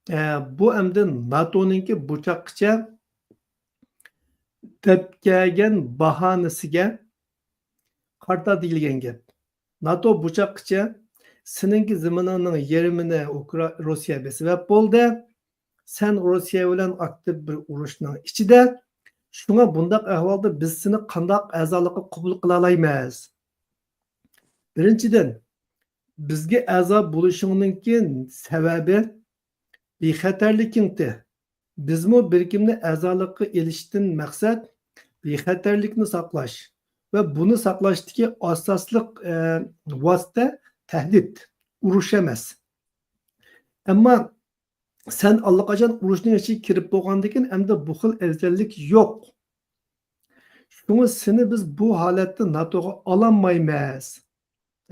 ئە، بۇ ئەمدى ناتونىڭكى بۇ چاغقىچە دەپ كەلگەن باھانىسىگە قارىتا دېيىلگەن گەپ. ناتو بۇ چاغقىچە سېنىڭكى زېمىنىڭنىڭ يېرىمىنى ئۇكرا-، روسىيە بېسىۋەپ بولدى. سەن روسىيە بىلەن ئاكتىپ بىر ئۇرۇشنىڭ ئىچىدە. شۇڭا بۇنداق ئەھۋالدا بىز سېنى قانداق ئەزالىققا قوبۇل قىلالايمىز؟ بىرىنچىدىن، بىزگە ئەزا بولۇشۇڭنىڭكى سەۋەبى بىخەتەرلىكىڭتى. بىزمۇ بىر كىمنى ئەزالىققا ئېلىشتىن مەقسەت بىخەتەرلىكنى ساقلاش ۋە بۇنى ساقلاشتىكى ئاساسلىق، ئە، ۋاسىتە تەھدىت، ئۇرۇش ئەمەس. ئەمما سەن ئاللىقاچان ئۇرۇشنىڭ ئىچىگە كىرىپ بولغاندىكىن، ئەمدى بۇ خىل ئەۋزەللىك يوق. شۇڭا سېنى بىز بۇ ھالەتتە ناتوغا ئالالمايمىز.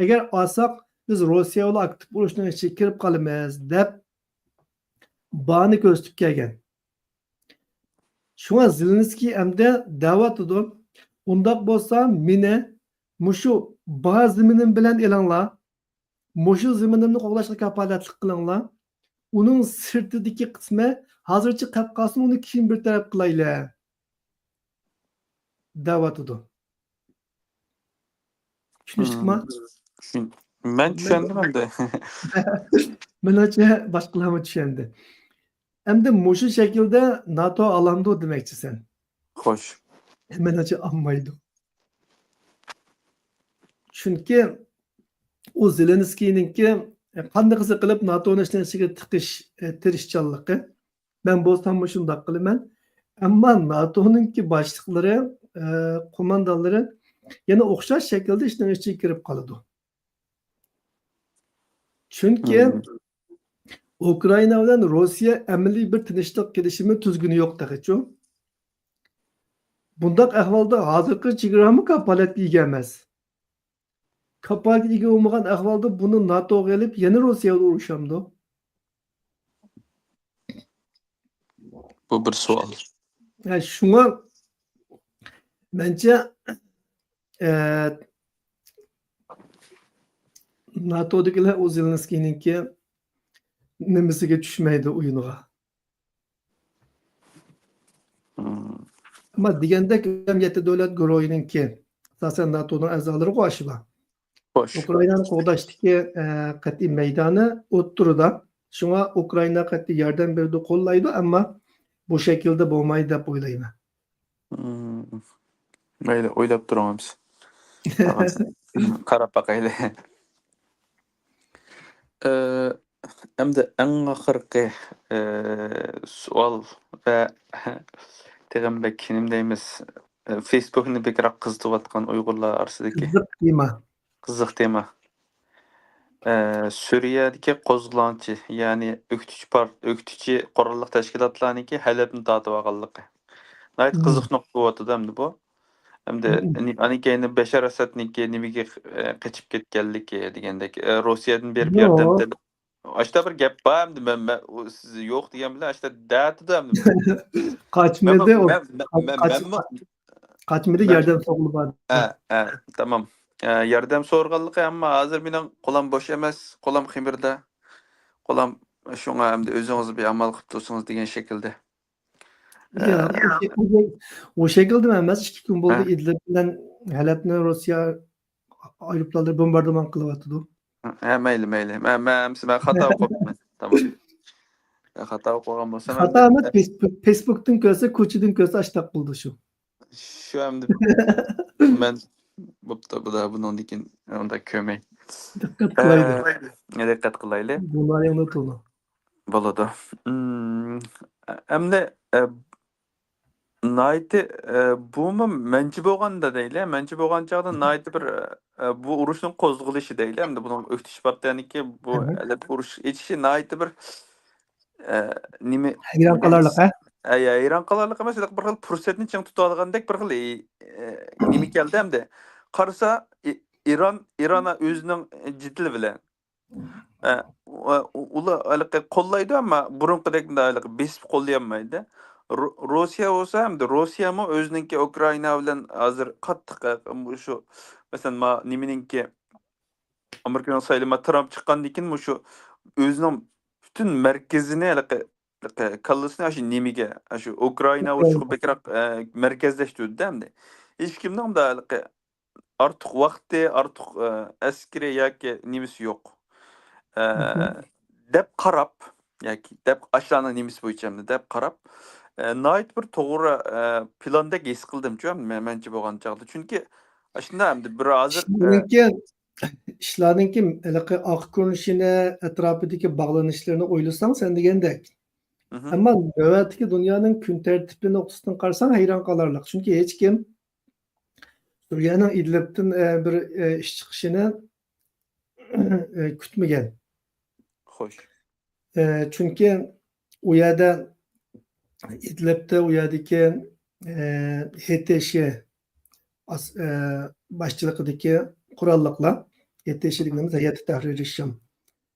ئەگەر ئالساق، بىز روسىيە بىلەن ئاكتىپ ئۇرۇشنىڭ ئىچىگە كىرىپ قالىمىز، دەپ باھانە كۆرسىتىپ كەلگەن. شۇڭا زېلېنسكىي ئەمدى دەۋاتىدۇ، ئۇنداق بولسا مېنى مۇشۇ بار زېمىنىم بىلەن ئېلىڭلار، مۇشۇ زېمىنىمنى قوغداشقا كاپالەتلىك قىلىڭلار. ئۇنىڭ سىرتىدىكى قىسمى ھازىرچە قېلىپ قالسۇن، ئۇنى كېيىن بىر تەرەپ قىلايلى، دەۋاتىدۇ. چۈشىنىشلىكما؟ مم. چۈشۈن-، مەن چۈشەندىم ئەمدى. مېنىڭچە باشقىلارمۇ چۈشەندى. ئەمدى مۇشۇ شەكىلدە ناتو ئالامدۇ دېمەكچىسەن؟ خوش. مېنىڭچە ئالمايدۇ. چۈنكى ئۇ زېلېنسكىينىڭكى قانداقسى قىلىپ ناتونى ئىشنىڭ ئىچىگە تىقىش، ئە، تىرىشچانلىقى. مەن بولساممۇ شۇنداق قىلىمەن. ئەمما ناتونىڭكى باشلىقلىرى، ئە، قوماندانلىرى يەنە ئوخشاش شەكىلدە ئىشنىڭ ئىچىگە كىرىپ قالىدۇ. چۈنكى مم. ئۇكرائىنا بىلەن روسىيە ئەمەلىي بىر تىنچلىق كېلىشىمى تۈزگىنى يوق تېخىچۇ. بۇنداق ئەھۋالدا ھازىرقى چېگرامۇ كاپالەتكە ئىگە ئەمەس. كاپالەتكە ئىگە بولمىغان ئەھۋالدا بۇنى ناتوغا ئېلىپ يەنە روسىيە بىلەن ئۇرۇشامدۇ؟ بۇ بىر سوئال. ھە، شۇڭا مەنچە، ئە، ناتودىكىلەر ئۇ زېلېنسكىينىڭكى نېمىسىگە چۈشمەيدۇ، ئويۇنىغا. مم. ئەمما دېگەندەك، يەتتە دۆلەت گۇرۇھىنىڭكى، ئاساسەن، ناتونىڭ ئەزالىرىغۇ ئاشۇلار. خوش. ئۇكرائىنانى قوغداشتىكى، ئە، قەتئىي مەيدانى ئوتتۇرىدا. شۇڭا ئۇكرائىنا قەتئىي ياردەم بېرىدۇ، قوللايدۇ، ئەمما بۇ شەكىلدە بولمايدۇ دەپ ئويلايمەن. مم. مەيلى، ئويلاپ تۇرۇڭ ئەمىسە. قاراپ باقايلى. ئە، ئەمدى ئەڭ ئاخىرقى، ئە، سوئال ۋە تېخىمۇ بەك نېمە دەيمىز، ئە، فېيسبۇكنى بەكرەك قىزىتىۋاتقان ئۇيغۇرلار ئارىسىدىكى قىزىق تېما. قىزىق تېما. ئە، سۈرىيەدىكى قوزغىلاڭچى، يەنى ئۆكتىچى پارت-، ئۆكتىچى قوراللىق تەشكىلاتلارنىڭكى ھەلەبنى تارتىۋالغانلىقى. ناھايىتى مم. قىزىق نۇقتا بولۇۋاتىدۇ ئەمدى بۇ. ئەمدى مم. ئانى-، ئانىكەينى بەشار ئەسەدنىڭكى نېمىگە، ئە، قېچىپ كەتكەنلىكى دېگەندەك، ئە، روسىيەدىن بېرىپ ياردەم يوق. تەل-، ئاشتا بىر گەپ بار ئەمدى، مەن، مەن، ئۇ سىز يوق دېگەن بىلەن ئاشتا دەتىدۇ ئەمدى. قاچمىدى مەنمۇ، ئۇ. مەن، مەن، قاچ-، مەن، قاچ-، مەنمۇ، قاچ-، قاچمىدى، مەن، ياردەم سورىغىلى بار. ھە، ھە، تامام. ئە، ياردەم سورىغانلىقى، ئەمما ھازىر مېنىڭ قولام بوش ئەمەس، قولام خېمىردا. قولام، شۇڭا ئەمدى ئۆزىڭىز بىر ئامال قىلىپ تۇرسىڭىز دېگەن شەكىلدە. ياق، ئۇ شەكىلدىمۇ ئەمەس، ئىككى كۈن بولدى ئىدلىب بىلەن ھەلەبنى روسىيە ئايروپىلانلىرى بومباردىمان قىلىۋاتىدۇ. ھە، مەيلى، مەيلى. مەن، مەن، مەن خاتا ئوقۇپمەن. تامام. مەن خاتا ئوقۇغان بولسام، خاتا ئەمدى ئەمەس، فېيسبۇك، فېيسبۇكتىن كۆرسە، كوچىدىن كۆرسە، ئاشتاق بولىدۇ شۇ. شۇ ئەمدى مەن بوپتۇ، بۇدا بۇنىڭدىن كېيىن ئۇنداق كۆرمەي. دىققەت قىلايلى. ئە، دىققەت قىلايلى. بۇلارنى تونۇ. بولىدۇ. ئەمدى، ئە، ناھايىتى، ئە، بۇمۇ مەنچە بولغاندا دەيلى، مەنچە بولغان چاغدا ناھايىتى بىر، ئە، بۇ ئۇرۇشنىڭ قوزغىلىشى دەيلى، ئەمدى بۇنىڭ ئۆكتىشىپ باپتۇ، يەنىكى بۇ ئەلەپ ئۇرۇش ئېچىشى ناھايىتى بىر، ئە، نېمە، ھەيران قالارلىق، ھە؟ ئە، ھەيران قالارلىق ئەمەس، بىر خىل پۇرسەتنى چىڭ تۇتۇۋالغاندەك بىر خىل، ئە، نېمە كەلدى ئەمدى. قارىسا، ئى-، ئىران، ئىران ئۆزىنىڭ جېدىلى بىلەن ئە، ئۇ-، ئۇلار ھېلىقى قوللايدۇ، ئەمما بۇرۇنقىدەك مۇنداق ھېلىقى بېسىپ قوللىيالمايدۇ. رۇ-، روسىيە بولسا، ئەمدى روسىيەمۇ ئۆزىنىڭكى ئۇكرائىنا بىلەن ھازىر قاتتىق، ئە، مۇشۇ، مەسىلەن، ما-، نېمىنىڭكى، ئامېرىكىنىڭ سايلىما ترامپ چىققاندىن كېيىن مۇشۇ ئۆزىنىڭ پۈتۈن مەركىزىنى ھېلىقى، ھېلىقى كاللىسىنى ئاشۇ نېمىگە، ئاشۇ ئۇكرائىنا بولۇشىغا بەكرەك، ئە، مەركەزلەشتۈردى ئەمدى. ھېچكىمنىڭ مۇنداق ھېلىقى ئارتۇق ۋاقتى، ئارتۇق، ئە، ئەسكىرى ياكى نېمىسى يوق، ئە، دەپ قاراپ، ياكى دەپ ئاشۇلارنىڭ نېمىسى بويىچە ئەمدى دەپ قاراپ، ئە، ناھايىتى بىر توغرا، ئە، پىلاندەك ھېس قىلدىمچۇ، مەن-، مەنچە بولغان چاغدا. چۈنكى ئاشۇنداق ئەمدى بىر ھازىر، ئە، ئىشلارنىڭكى، ئىشلارنىڭكى ھېلىقى ئارقا كۆرۈنۈشىنى، ئەتراپىدىكى باغلىنىشلىرىنى ئويلىساڭ، سەن دېگەندەك. ئەمما نۆۋەتتىكى دۇنيانىڭ كۈن تەرتىپى نۇقتىسىدىن قارىساڭ، ھەيران قالارلىق. چۈنكى ھېچكىم سۈرىيەنىڭ ئىدلىبتىن، ئە، بىر، ئە، ئىش چىقىشىنى، ئە، كۈتمىگەن. خوش. ئە، چۈنكى ئۇ يەردە، ئىدلىبتە ئۇ يەردىكى، ئە، ھېتېشى ئاس-، ئە، باشچىلىقىدىكى قوراللىقلار، ھېتېشى دېگىنىمىز ھەيئەت تەھرىر شام.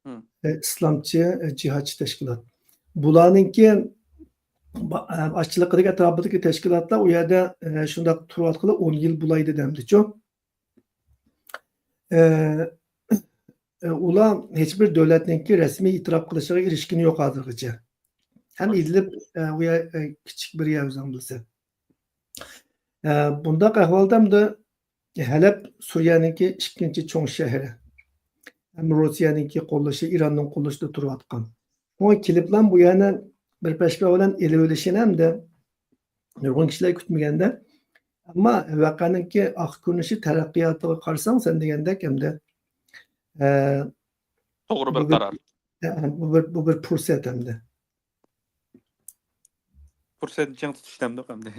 ئە، ئىسلامچى، ئە، جىھادچى تەشكىلات. بۇلارنىڭكى با-، ئە، باشچىلىقىدىكى ئەتراپىدىكى تەشكىلاتلار ئۇ يەردە، ئە، شۇنداق تۇرۇۋاتقىلى ئون يىل بولاي دېدى ئەمدىچۇ. ئە، ئە، ئۇلار ھېچبىر دۆلەتنىڭكى رەسمىي ئېتىراپ قىلىشىغا ئېرىشكىنى يوق ھازىرغىچە. ھەم ئىدلىب، ئە، ئۇ يەر، ئە، كىچىك بىر يەر ئۆزۈڭ بىلىسەن. ئە، بۇنداق ئەھۋالدا ئەمدى ھەلەب سۈرىيەنىڭكى ئىككىنچى چوڭ شەھىرى. ھەم روسىيەنىڭكى قوللىشى، ئىراننىڭ قوللىشىدا تۇرۇۋاتقان. شۇڭا كېلىپلا بۇ يەرنى بىر پەشپە بىلەن ئېلىۋېلىشىنى ئەمدى نۇرغۇن كىشىلەر كۈتمىگەندە. ئەمما ۋەقەنىڭكى ئارقا كۆرۈنۈشى، تەرەققىياتىغا قارىساڭ، سەن دېگەندەك ئەمدى، ئە، توغرا بىر بۇ بىر، قارار. ئە، بۇ بىر، بۇ بىر پۇرسەت ئەمدى. پۇرسەتنى چىڭ تۇتۇش دەمدۇق ئەمدى.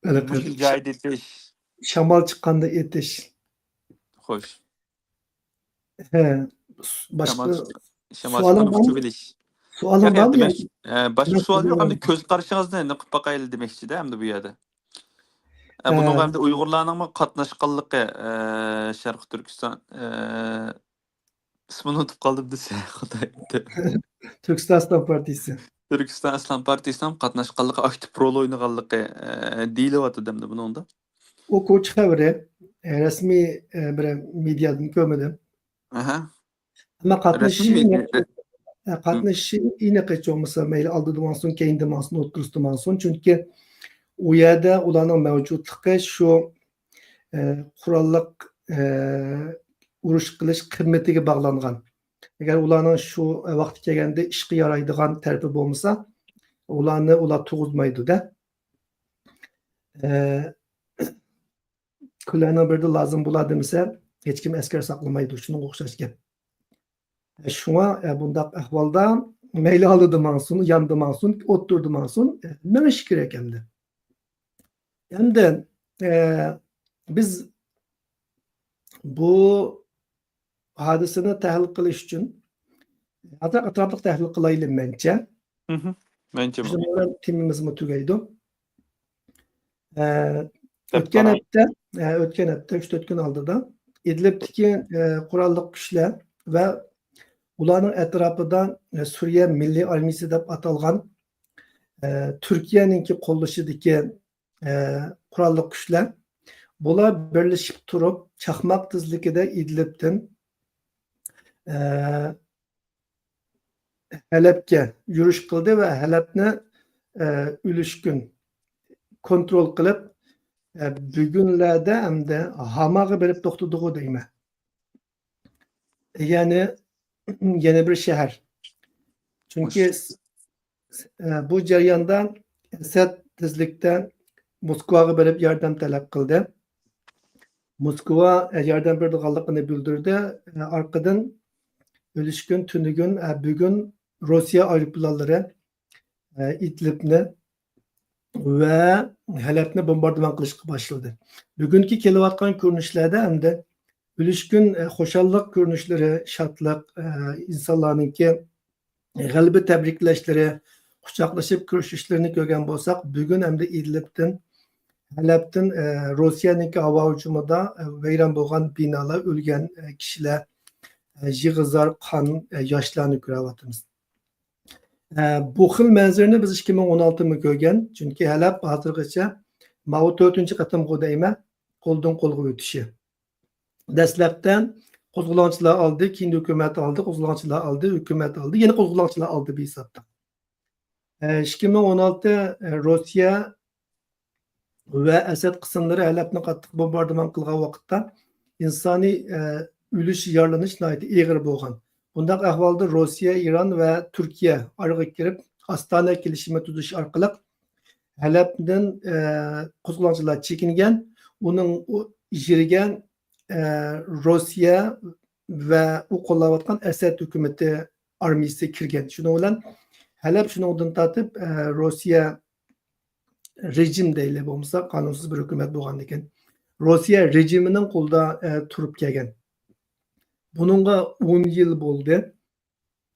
ھېلىقى مۇشۇ جايدا ئېتىش. شامال چىققاندا ئېتىش. خوش. ھە، س-، باشقا شامال، شامال سوئالىڭ چىققاندا بارمۇ؟ ئۇچۇپ ئېلىش. سوئالىڭ ياق، ياق، بارمۇ دېمەك، يەنە؟ ئە، باشقا سوئال يوق، ئەمدى كۆز قارىشىڭىزنى ئېنىق قىلىپ باقايلى دېمەكچىدە، ئەمدى بۇ يەردە. ئە، بۇنىڭغا ئە، ئەمدى ئۇيغۇرلارنىڭمۇ قاتناشقانلىقى، ئە، شەرقىي تۈركىستان، ئە، ئىسمىنى ئۇنتۇپ قالدىم دېسە، خاتا ئېيتتىم. تۈركىستان ئىسلام پارتىيىسى. تۈركىستان ئىسلام پارتىيىسىنىڭ قاتناشقانلىقى، ئاكتىپ رول ئوينىغانلىقى، ئە، دېيىلىۋاتىدۇ ئەمدى بۇنىڭدا. ئۇ كوچا خەۋىرى، ئە، رەسمىي، ئە، بىر مېدىيادىن كۆرمىدىم. ئەھە. ئەمما قاتنىشىشى رەسمىي مېدىيا، ئېنىق، ئە، قاتنىشىشى ئېنىق ھېچ بولمىسا، مەيلى ئالدىدا ماڭسۇن، كەينىدە ماڭسۇن، ئوتتۇرىسىدا ماڭسۇن. چۈنكى ئۇ يەردە ئۇلارنىڭ مەۋجۇتلۇقى شۇ، ئە، قوراللىق، ئە، ئۇرۇش قىلىش قىممىتىگە باغلانغان. ئەگەر ئۇلارنىڭ شۇ ۋاقتى كەلگەندە ئىشقا يارايدىغان تەرىپى بولمىسا، ئۇلارنى ئۇلار تۇغۇزمايدۇ-دە. ئە، كۈنلەرنىڭ بىرىدە لازىم بولا دېمىسە، ھېچكىم ئەسكەر ساقلىمايدۇ، شۇنىڭغا ئوخشاش گەپ. شۇڭا، ئە، بۇنداق ئەھۋالدا مەيلى ئالدىدا ماڭسۇن، ياندا ماڭسۇن، ئوتتۇرىدا ماڭسۇن، ئە، مېڭىش كېرەك ئەمدى. ئەمدى، ئە، بىز بۇ ھادىسىنى تەھلىل قىلىش ئۈچۈن ئازراق ئەتراپلىق تەھلىل قىلايلى، مەنچە. مەنچە شۇنىڭ بىلەن تېمىمىزمۇ تۈگەيدۇ. ئە، ئۆتكەن ھەپتە، ئە، ئۆتكەن ھەپتە، ئۈچ تۆت كۈن ئالدىدا ئىدلىبتىكى، ئە، قوراللىق كۈچلەر ۋە ئۇلارنىڭ ئەتراپىدا، ئە، سۈرىيە مىللىي ئارمىيىسى دەپ ئاتالغان، ئە، تۈركىيەنىڭكى قوللىشىدىكى، ئە، قوراللىق كۈچلەر، بۇلار بىرلىشىپ تۇرۇپ، چاقماق تېزلىكىدە ئىدلىبتىن، ئە، ھەلەبكە يۈرۈش قىلدى ۋە ھەلەبنى، ئە، ئۈلۈشكۈن كونترول قىلىپ، ئە، بۈگۈنلەردە ئەمدى ھاماغا بېرىپ توختىدىغۇ دەيمەن. يەنى يەنە بىر شەھەر. چۈنكى خوش. س-، س-، ئە، بۇ جەرياندا ئەسەد تېزلىكتە موسكۋاغا بېرىپ ياردەم تەلەپ قىلدى. موسكۋا، ئە، ياردەم بېرىدىغانلىقىنى بىلدۈردى. ئە، ئارقىدىن ئۈلۈشكۈن، تۈنۈگۈن، ئە، بۈگۈن روسىيە ئايروپىلانلىرى، ئە، ئىدلىبنى ۋە ھەلەبنى بومباردىمان قىلىشقا باشلىدى. بۈگۈنكى كېلىۋاتقان كۆرۈنۈشلەردە ئەمدى ئۈلۈشكۈن، ئە، خۇشاللىق كۆرۈنۈشلىرى، شادلىق، ئە، ئىنسانلارنىڭكى غەلىبە تەبرىكلەشلىرى، قۇچاقلىشىپ كۆرۈشۈشلىرىنى كۆرگەن بولساق، بۈگۈن ئەمدى ئىدلىبتىن، ھەلەبتىن، ئە، روسىيەنىڭكى ھاۋا ھۇجۇمىدا، ئە، ۋەيران بولغان بىنالار، ئۆلگەن، ئە، كىشىلەر، ئە، يىغا زار، قان، ئە، ياشلارنى كۆرۈۋاتىمىز. ئە، بۇ خىل مەنزىرىنى بىز ئىككى مىڭ ئون ئالتىمۇ كۆرگەن، چۈنكى ھەلەب ھازىرغىچە ماۋۇ تۆتىنچى قېتىمغۇ دەيمەن، قولدىن قولغا ئۆتۈشى. دەسلەپتە قوزغىلاڭچىلار ئالدى، كېيىن ھۆكۈمەت ئالدى، قوزغىلاڭچىلار ئالدى، ھۆكۈمەت ئالدى، يەنە قوزغىلاڭچىلار ئالدى بۇ ھېسابتا. ئە، ئىككى مىڭ ئون ئالتە، ئە، روسىيە ۋە ئەسەد قىسىملىرى ھەلەبنى قاتتىق بومباردىمان قىلغان ۋاقىتتا ئىنسانىي، ئە، ئۆلۈش، يارىلىنىش ناھايىتى ئېغىر بولغان. بۇنداق ئەھۋالدا روسىيە، ئىران ۋە تۈركىيە ئارىغا كىرىپ، ئاستانە كېلىشىمى تۈزۈش ئارقىلىق ھەلەبتىن، ئە، قوزغىلاڭچىلار چېكىنگەن. ئۇنىڭ ئۇ يېرىگە، ئە، روسىيە ۋە ئۇ قوللاۋاتقان ئەسەد ھۆكۈمىتى ئارمىيىسى كىرگەن. شۇنىڭ بىلەن ھەلەب شۇنىڭدىن تارتىپ، ئە، روسىيە رېجىم دەيلى، بولمىسا قانۇنسىز بىر ھۆكۈمەت بولغاندىكىن، روسىيە رېجىمىنىڭ قولىدا، ئە، تۇرۇپ كەلگەن. بۇنىڭغا ئون يىل بولدى.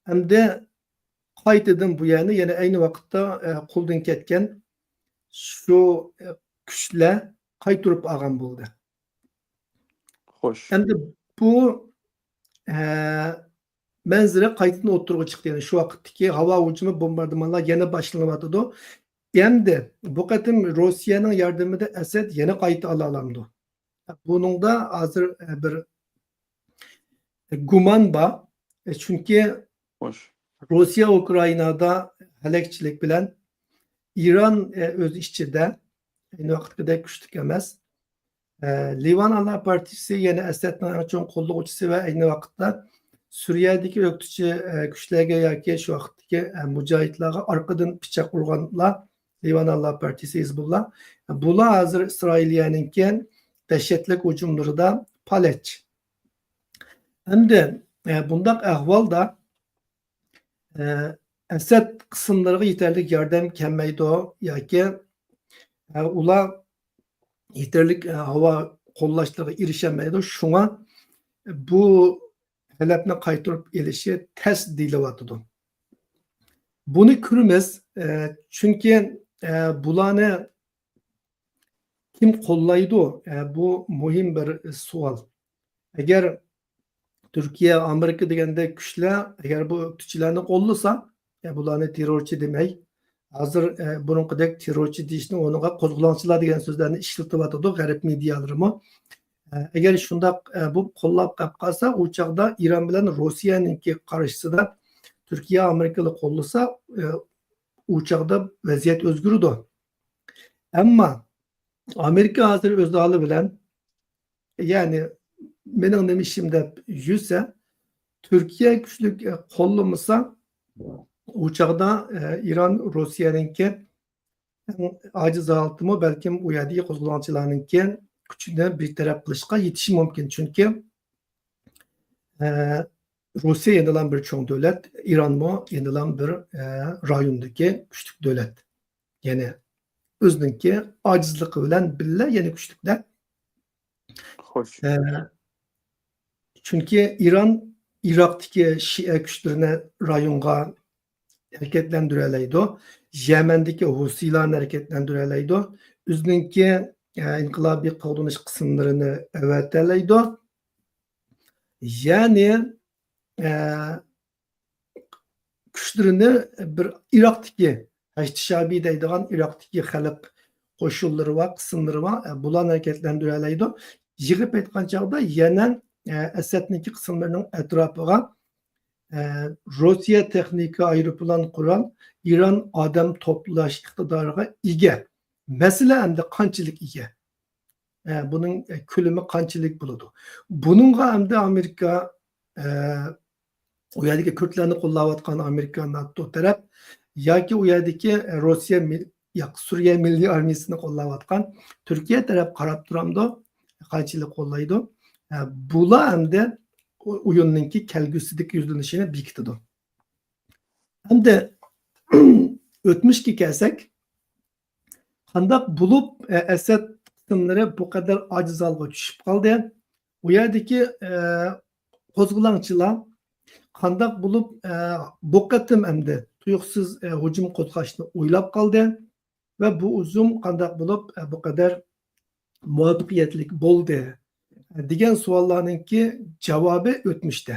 ئەمدى قايتىدىن بۇ يەرنى يەنە ئەينى ۋاقىتتا، ئە، قولدىن كەتكەن شۇ، ئە، كۈچلەر قايتۇرۇپ ئالغان بولدى. خوش. ئەمدى بۇ، ئە، مەنزىرە قايتىدىن ئوتتۇرىغا چىقتى. يەنى شۇ ۋاقىتتىكى ھاۋا ھۇجۇمى، بومباردىمانلار يەنە باشلىنىۋاتىدۇ. ئەمدى بۇ قېتىم روسىيەنىڭ ياردىمىدە ئەسەد يەنە قايتا ئالالامدۇ؟ بۇنىڭدا ھازىر، ئە، بىر گۇمان بار. ئە، چۈنكى خوش. روسىيە ئۇكرائىنادا ھەلەكچىلىك بىلەن ئىران، ئە، ئۆز ئىچىدە ئەينى ۋاقىتقىدەك كۈچلۈك ئەمەس. ئە، لىۋان ئاللا پارتىيىسى يەنە ئەسەدنىڭ ئەڭ چوڭ قوللىغۇچىسى ۋە ئەينى ۋاقىتتا سۈرىيەدىكى ئۆكتىچى، ئە، كۈچلەرگە ياكى شۇ ۋاقىتتىكى، ئە، مۇجاھىدلارغا ئارقىدىن پىچاق ئۇرغانلار لىۋان ئاللا پارتىيىسى، ھىزبۇللا. بۇلار ھازىر ئىسرائىلىيەنىڭكى دەھشەتلىك ھۇجۇملىرىدا پالەچ. ئەمدى، ئە، بۇنداق ئەھۋالدا، ئە، ئەسەد قىسىملىرىغا يېتەرلىك ياردەم كەلمەيدۇ ياكى، ئە، ئۇلار يېتەرلىك، ئە، ھاۋا قوللاشلىرىغا ئېرىشەلمەيدۇ. شۇڭا بۇ ھەلەبنى قايتۇرۇپ ئېلىشى تەس دېيىلىۋاتىدۇ. بۇنى كۆرىمىز، ئە، چۈنكى، ئە، بۇلارنى كىم قوللايدۇ؟ ئە، بۇ مۇھىم بىر سوئال. ئەگەر تۈركىيە، ئامېرىكا دېگەندەك كۈچلەر ئەگەر بۇ ئۆكتىچىلەرنى قوللىسا، ئە، بۇلارنى تېررورچى دېمەي، ھازىر، ئە، بۇرۇنقىدەك تېررورچى دېيىشنىڭ ئورنىغا قوزغىلاڭچىلار دېگەن سۆزلەرنى ئىشلىتىۋاتىدۇ غەرب مېدىيالىرىمۇ. ئە، ئەگەر شۇنداق، ئە، بولۇپ قوللاپ قېلىپ قالسا، ئۇ چاغدا ئىران بىلەن روسىيەنىڭكى قارشىسىدا تۈركىيە، ئامېرىكىلار قوللىسا، ئە، ئۇ چاغدا ۋەزىيەت ئۆزگىرىدۇ. ئەمما ئامېرىكا ھازىر ئۆز ھالى بىلەن، يەنى مېنىڭ نېمە ئىشىم دەپ يۈرسە، تۈركىيە كۈچلۈك، ئە، قوللىمىسا، ئۇ چاغدا، ئە، ئىران روسىيەنىڭكى ئاجىز ھالىتىمۇ بەلكىم ئۇ يەردىكى قوزغىلاڭچىلارنىڭكى كۈچىنى بىر تەرەپ قىلىشقا يېتىشى مۇمكىن. چۈنكى، ئە، روسىيە يەنىلا بىر چوڭ دۆلەت، ئىرانمۇ يەنىلا بىر، ئە، رايوندىكى كۈچلۈك دۆلەت. يەنى ئۆزىنىڭكى ئاجىزلىقى بىلەن بىللە يەنە كۈچلۈكلەر. خوش. ئە، چۈنكى ئىران ئىراقتىكى شىئە كۈچلىرىنى رايونغا ھەرىكەتلەندۈرەلەيدۇ. يەمەندىكى ھۇسىيلارنى ھەرىكەتلەندۈرەلەيدۇ. ئۆزىنىڭكى، ئە، ئىنقىلابىي قوغدىنىش قىسىملىرىنى ئەۋەتەلەيدۇ. يەنى، ئە، كۈچلىرىنى بىر ئىراقتىكى ھەشدى شەئبى دەيدىغان ئىراقتىكى خەلق قوشۇنلىرى بار، قىسىملىرى بار، ئە، بۇلارنى ھەرىكەتلەندۈرەلەيدۇ. يىغىپ ئېيتقان چاغدا يەنە، ئە، ئەسەدنىڭكى قىسىملىرىنىڭ ئەتراپىغا ئە، روسىيە تېخنىكا، ئايروپىلان، قورال، ئىران ئادەم توپلاش ئىقتىدارىغا ئىگە. مەسىلە ئەمدى قانچىلىك ئىگە؟ ئە، بۇنىڭ، ئە، كۆلىمى قانچىلىك بولىدۇ؟ بۇنىڭغا ئەمدى ئامېرىكا، ئە، ئۇ يەردىكى كۈردلەرنى قوللاۋاتقان ئامېرىكا، ناتو تەرەپ ياكى ئۇ يەردىكى، ئە، روسىيە مىل-، ياق، سۈرىيە مىللىي ئارمىيىسىنى قوللاۋاتقان تۈركىيە تەرەپ قاراپ تۇرامدۇ؟ قانچىلىك قوللايدۇ؟ ئە، بۇلار ئەمدى ئو-، ئويۇننىڭكى كەلگۈسىدىكى يۈزلىنىشىنى بېكىتىدۇ. ئەمدى ئۆتمۈشكە كەلسەك، قانداق بولۇپ، ئە، ئەسەد قىسىملىرى بۇ قەدەر ئاجىز ھالغا چۈشۈپ قالدى؟ ئۇ يەردىكى، ئە، قوزغىلاڭچىلار قانداق بولۇپ، ئە، بۇ قېتىم ئەمدى تۇيۇقسىز، ئە، ھۇجۇم قوزغاشنى ئويلاپ قالدى ۋە بۇ ھۇجۇم قانداق بولۇپ، ئە، بۇ قەدەر مۇۋەپپەقىيەتلىك بولدى دېگەن سوئاللارنىڭكى جاۋابى ئۆتمۈشتە.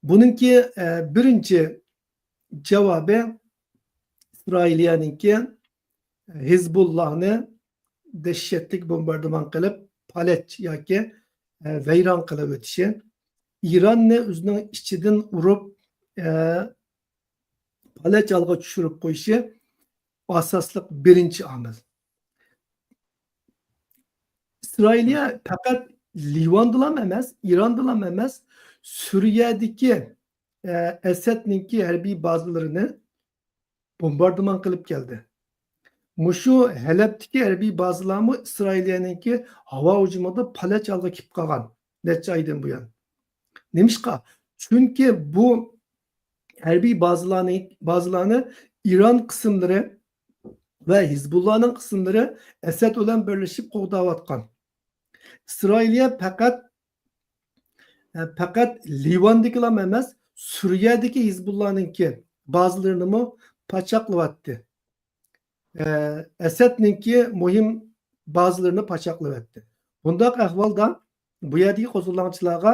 بۇنىڭكى، ئە، بىرىنچى جاۋابى ئىسرائىلىيەنىڭكى ھىزبۇللانى دەھشەتلىك بومباردىمان قىلىپ، پالەچ ياكى، ئە، ۋەيران قىلىۋېتىشى، ئىراننى ئۆزىنىڭ ئىچىدىن ئۇرۇپ، ئە، پالەچ ھالغا چۈشۈرۈپ قويۇشى ئاساسلىق بىرىنچى ئامىل. ئىسرائىلىيە پەقەت لىۋاندىلام ئەمەس، ئىراندىلام ئەمەس، سۈرىيەدىكى، ئە، ئەسەدنىڭكى ھەربىي بازىلىرىنى بومباردىمان قىلىپ كەلدى. مۇشۇ ھەلەبتىكى ھەربىي بازىلارمۇ ئىسرائىلىيەنىڭكى ھاۋا ھۇجۇمىدا پالەچ ھالغا كېلىپ قالغان نەچچە ئايدىن بۇيان. نېمىشقا؟ چۈنكى بۇ ھەربىي بازىلارنى، بازىلارنى ئىران قىسىملىرى ۋە ھىزبۇللانىڭ قىسىملىرى ئەسەد بىلەن بىرلىشىپ قوغداۋاتقان. ئىسرائىلىيە پەقەت، ئە، پەقەت لىۋاندىكىلام ئەمەس، سۈرىيەدىكى ھىزبۇللانىڭكى بازىلىرىنىمۇ پاچاقلىۋەتتى. ئە، ئەسەدنىڭكى مۇھىم بازىلىرىنى پاچاقلىۋەتتى. بۇنداق ئەھۋالدا بۇ يەردىكى قوزغىلاڭچىلارغا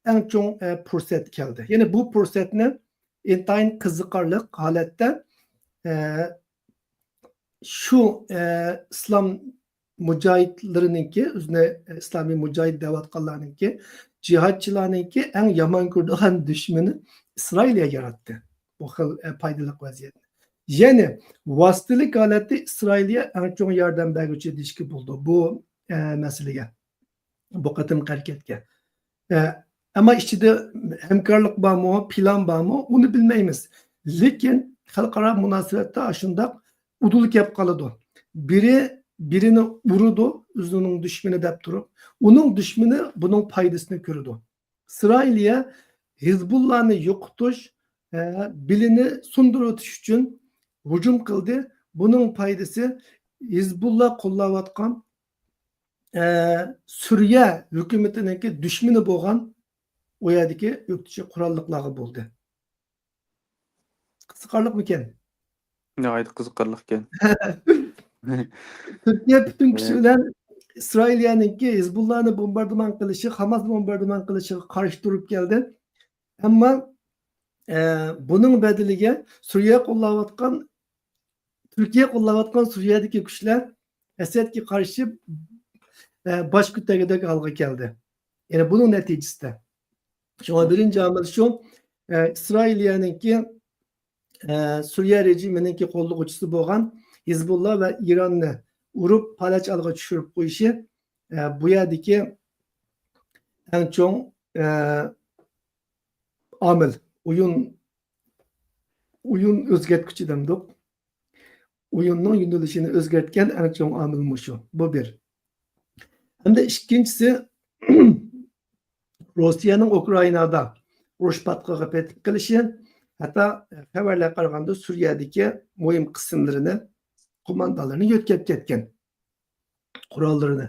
ئەڭ چوڭ، ئە، پۇرسەت كەلدى. يەنى بۇ پۇرسەتنى ئىنتايىن قىزىقارلىق ھالەتتە، ئە، شۇ، ئە، ئىسلام مۇجاھىدلىرىنىڭكى، ئۆزىنى ئىسلامىي مۇجاھىد دەۋاتقانلارنىڭكى، جىھادچىلارنىڭكى ئەڭ يامان كۆرىدىغان دۈشمىنى ئىسرائىلىيە ياراتتى. بۇ خىل، ئە، پايدىلىق ۋەزىيەتنى. يەنى ۋاسىتىلىك ھالەتتە ئىسرائىلىيە ئەڭ چوڭ ياردەم بەرگۈچى دېيىشكە بولىدۇ بۇ، ئە، مەسىلىگە. بۇ قېتىمقى ھەرىكەتكە. ئە، ئەمما ئىچىدە ھەمكارلىق بارمۇ، پىلان بارمۇ، ئۇنى بىلمەيمىز. لېكىن خەلقئارا مۇناسىۋەتتە ئاشۇنداق ئۇدۇل كەپ قالىدۇ. بىرى بىرىنى ئۇرىدۇ، ئۆزىنىڭ دۈشمىنى دەپ تۇرۇپ، ئۇنىڭ دۈشمىنى بۇنىڭ پايدىسىنى كۆرىدۇ. ئىسرائىلىيە ھىزبۇللانى يوقىتىش، ئە، بىلىنى سۇندۇرۇۋېتىش ئۈچۈن ھۇجۇم قىلدى. بۇنىڭ پايدىسى ھىزبۇللا قوللاۋاتقان، ئە، سۈرىيە ھۆكۈمىتىنىڭكى دۈشمىنى بولغان ئۇ يەردىكى ئۆكتىچى قوراللىقلارغا بولدى. قىزىقارلىقمىكەن؟ ناھايىتى قىزىقارلىقكەن. تۈركىيە پۈتۈن كۈچى بىلەن ئىسرائىلىيەنىڭكى ھىزبۇللانى بومباردىمان قىلىشى، خاماس بومباردىمان قىلىشىغا قارشى تۇرۇپ كەلدى. ئەمما، ئە، بۇنىڭ بەدىلىگە سۈرىيە قوللاۋاتقان، تۈركىيە قوللاۋاتقان سۈرىيەدىكى كۈچلەر ئەسەدكە قارشى، ئە، باش كۆتەرگۈدەك ھالغا كەلدى. يەنى بۇنىڭ نەتىجىسىدە. شۇڭا بىرىنچى ئامىل شۇ، ئە، ئىسرائىلىيەنىڭكى، ئە، سۈرىيە رېجىمىنىڭكى قوللىغۇچىسى بولغان ھىزبۇللا ۋە ئىراننى ئۇرۇپ، پالەچ ھالغا چۈشۈرۈپ قويۇشى، ئە، بۇ يەردىكى ئەڭ چوڭ، ئە، ئامىل. ئويۇن، ئويۇن ئۆزگەرتكۈچى دەمدۇق. ئويۇننىڭ يۆنىلىشىنى ئۆزگەرتكەن ئەڭ چوڭ ئامىل مۇشۇ. بۇ بىر. ھەمدە ئىككىنچىسى، روسىيەنىڭ ئۇكرائىنادا ئۇرۇش پاتقىقىغا پېتىپ قېلىشى، ھەتتا خەۋەرلەرگە قارىغاندا سۈرىيەدىكى مۇھىم قىسىملىرىنى، قوماندانلىرىنى يۆتكەپ كەتكەن، قوراللىرىنى.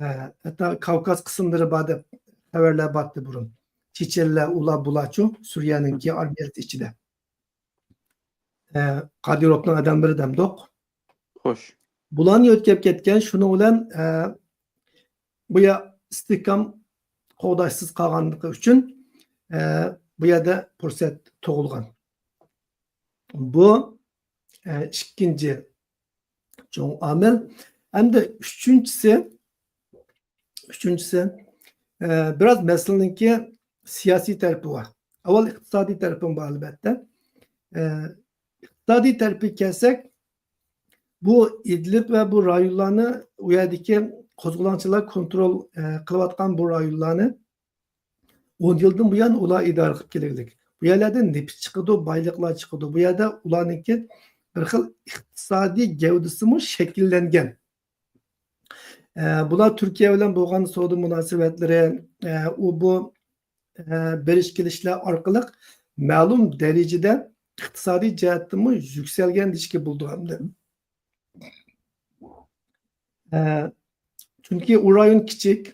ھە، ھەتتا كاۋكاز قىسىملىرى بار دەپ خەۋەرلەر بارتتى بۇرۇن. چېچەنلەر، ئۇلار بۇلارچۇ، سۈرىيەنىڭكى ئارمىيەسى ئىچىدە. ئە، قادىروفنىڭ ئادەملىرى دەمدۇق. خوش. بۇلارنى يۆتكەپ كەتكەن، شۇنىڭ بىلەن، ئە، بۇ يەر ئىستىھكام قوغداشسىز قالغانلىقى ئۈچۈن، ئە، بۇ يەردە پۇرسەت تۇغۇلغان. بۇ، ئە، ئىككىنچى چوڭ ئامىل. ئەمدى ئۈچىنچىسى، ئۈچىنچىسى، ئە، بىراز مەسىلىنىڭكى سىياسىي تەرىپى بار. ئاۋۋال ئىقتىسادىي تەرىپىمۇ بار، ئەلۋەتتە. ئە، ئىقتىسادىي تەرىپىگە كەلسەك، بۇ ئىدلىب ۋە بۇ رايونلارنى، ئۇ يەردىكى قوزغىلاڭچىلار كونترول، ئە، قىلىۋاتقان بۇ رايونلارنى ئون يىلدىن بۇيان ئۇلار ئىدارە قىلىپ كېلىۋاتىدۇ. بۇ يەرلەردىن نېفىت چىقىدۇ، بايلىقلار چىقىدۇ. بۇ يەردە ئۇلارنىڭكى بىر خىل ئىقتىسادىي گەۋدىسىمۇ شەكىللەنگەن. ئە، بۇلار تۈركىيە بىلەن بولغان سودا مۇناسىۋەتلىرى، ئە، ئۇ بۇ، ئە، بېرىش كېلىشلەر ئارقىلىق مەلۇم دەرىجىدە ئىقتىسادىي جەھەتتىنمۇ يۈكسەلگەن دېيىشكە بولىدۇ ئەمدى. ئە، چۈنكى ئۇ رايون كىچىك،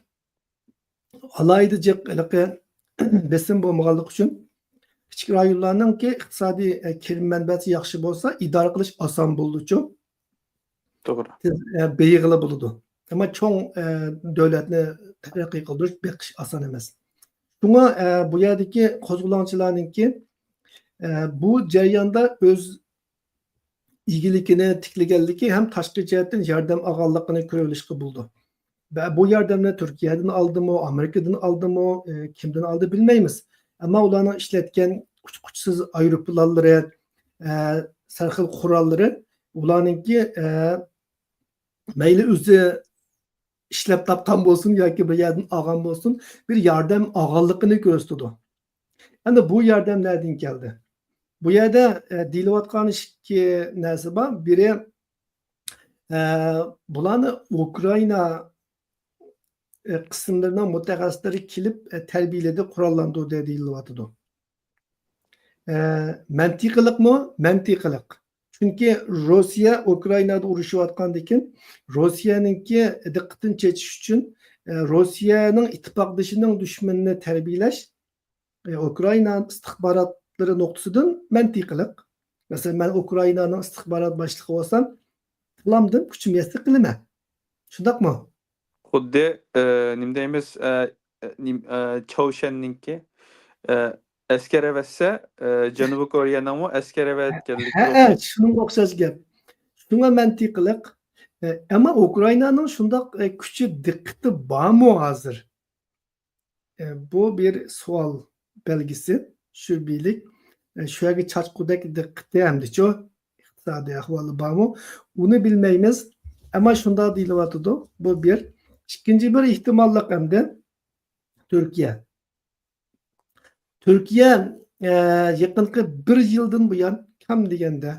ئالاھىدە جىق ھېلىقى بېسىم بولمىغانلىقى ئۈچۈن، كىچىك رايونلارنىڭكى ئىقتىسادىي، ئە، كىرىم مەنبەسى ياخشى بولسا، ئىدارە قىلىش ئاسان بولىدۇچۇ. توغرا. تېز، ئە، بېيىغىلى بولىدۇ. ئەمما چوڭ، ئە، دۆلەتنى تەرەققىي قىلدۇرۇش بەك ئاسان ئەمەس. شۇڭا، ئە، بۇ يەردىكى قوزغىلاڭچىلارنىڭكى، ئە، بۇ جەرياندا ئۆز ئىگىلىكىنى تىكلىگەنلىكى ھەم تاشقى جەھەتتىن ياردەم ئالغانلىقىنى كۆرۈۋېلىشقا بولىدۇ. بە-، بۇ ياردەمنى تۈركىيەدىن ئالدىمۇ، ئامېرىكىدىن ئالدىمۇ، ئە، كىمدىن ئالدى بىلمەيمىز. ئەمما ئۇلارنىڭ ئىشلەتكەن ئۇچقۇچىسىز ئايروپىلانلىرى، ئە، سەرخىل قوراللىرى، ئۇلارنىڭكى، ئە، مەيلى ئۆزى ئىشلەپ تاپقان بولسۇن ياكى بىر يەردىن ئالغان بولسۇن، بىر ياردەم ئالغانلىقىنى كۆرسىتىدۇ. ئەمدى بۇ ياردەم نەدىن كەلدى؟ بۇ يەردە، ئە، دېيىلىۋاتقان ئىككى نەرسە بار. بىرى، ئە، بۇلارنى ئۇكرائىنا، ئە، قىسىملىرىنىڭ مۇتەخەسسىسلىرى كېلىپ، ئە، تەربىيەلىدى، قوراللاندۇردى دېيىلىۋاتىدۇ. ئە، مەنتىقىلىقمۇ؟ مەنتىقىلىق. چۈنكى روسىيە ئۇكرائىنادا ئۇرۇشۇۋاتقاندىكىن، روسىيەنىڭكى دىققىتىنى چېچىش ئۈچۈن، ئە، روسىيەنىڭ ئىتتىپاقدىشىنىڭ دۈشمىنىنى تەربىيەلەش، ئە، ئۇكرائىنا ئىستىخباراتلىرى نۇقتىسىدىن مەنتىقىلىق. مەسىلەن، مەن ئۇكرائىنانىڭ ئىستىخبارات باشلىقى بولسام، تىلامدىن كۈچۈم يەتسە قىلىمەن. شۇنداقمۇ؟ خۇددى، ئە، نېمە دەيمىز، ئە، ئە، نېم-، ئە، چاۋشيەننىڭكى، ئە، ئەسكەر ئەۋەتسە، ئە، جەنۇبىي كورېيەنىڭمۇ ئەسكەر ئەۋەتكەنلىكى ھە، ھە، ئوخشاش. شۇنىڭغا ئوخشاش گەپ. شۇڭا مەنتىقىلىق. ئە، ئەمما ئۇكرائىنانىڭ شۇنداق، ئە، كۈچى، دىققىتى بارمۇ ھازىر؟ ئە، بۇ بىر سوئال بەلگىسى، شۈبھىلىك. ئە، شۇ يەرگە چاچقۇدەك دىققىتى ئەمدىچۇ، ئىقتىسادىي ئەھۋالى بارمۇ؟ ئۇنى بىلمەيمىز. ئەمما شۇنداق دېيىلىۋاتىدۇ. بۇ بىر. ئىككىنچى بىر ئېھتىماللىق ئەمدى تۈركىيە. تۈركىيە، ئە، يېقىنقى بىر يىلدىن بۇيان كەم دېگەندە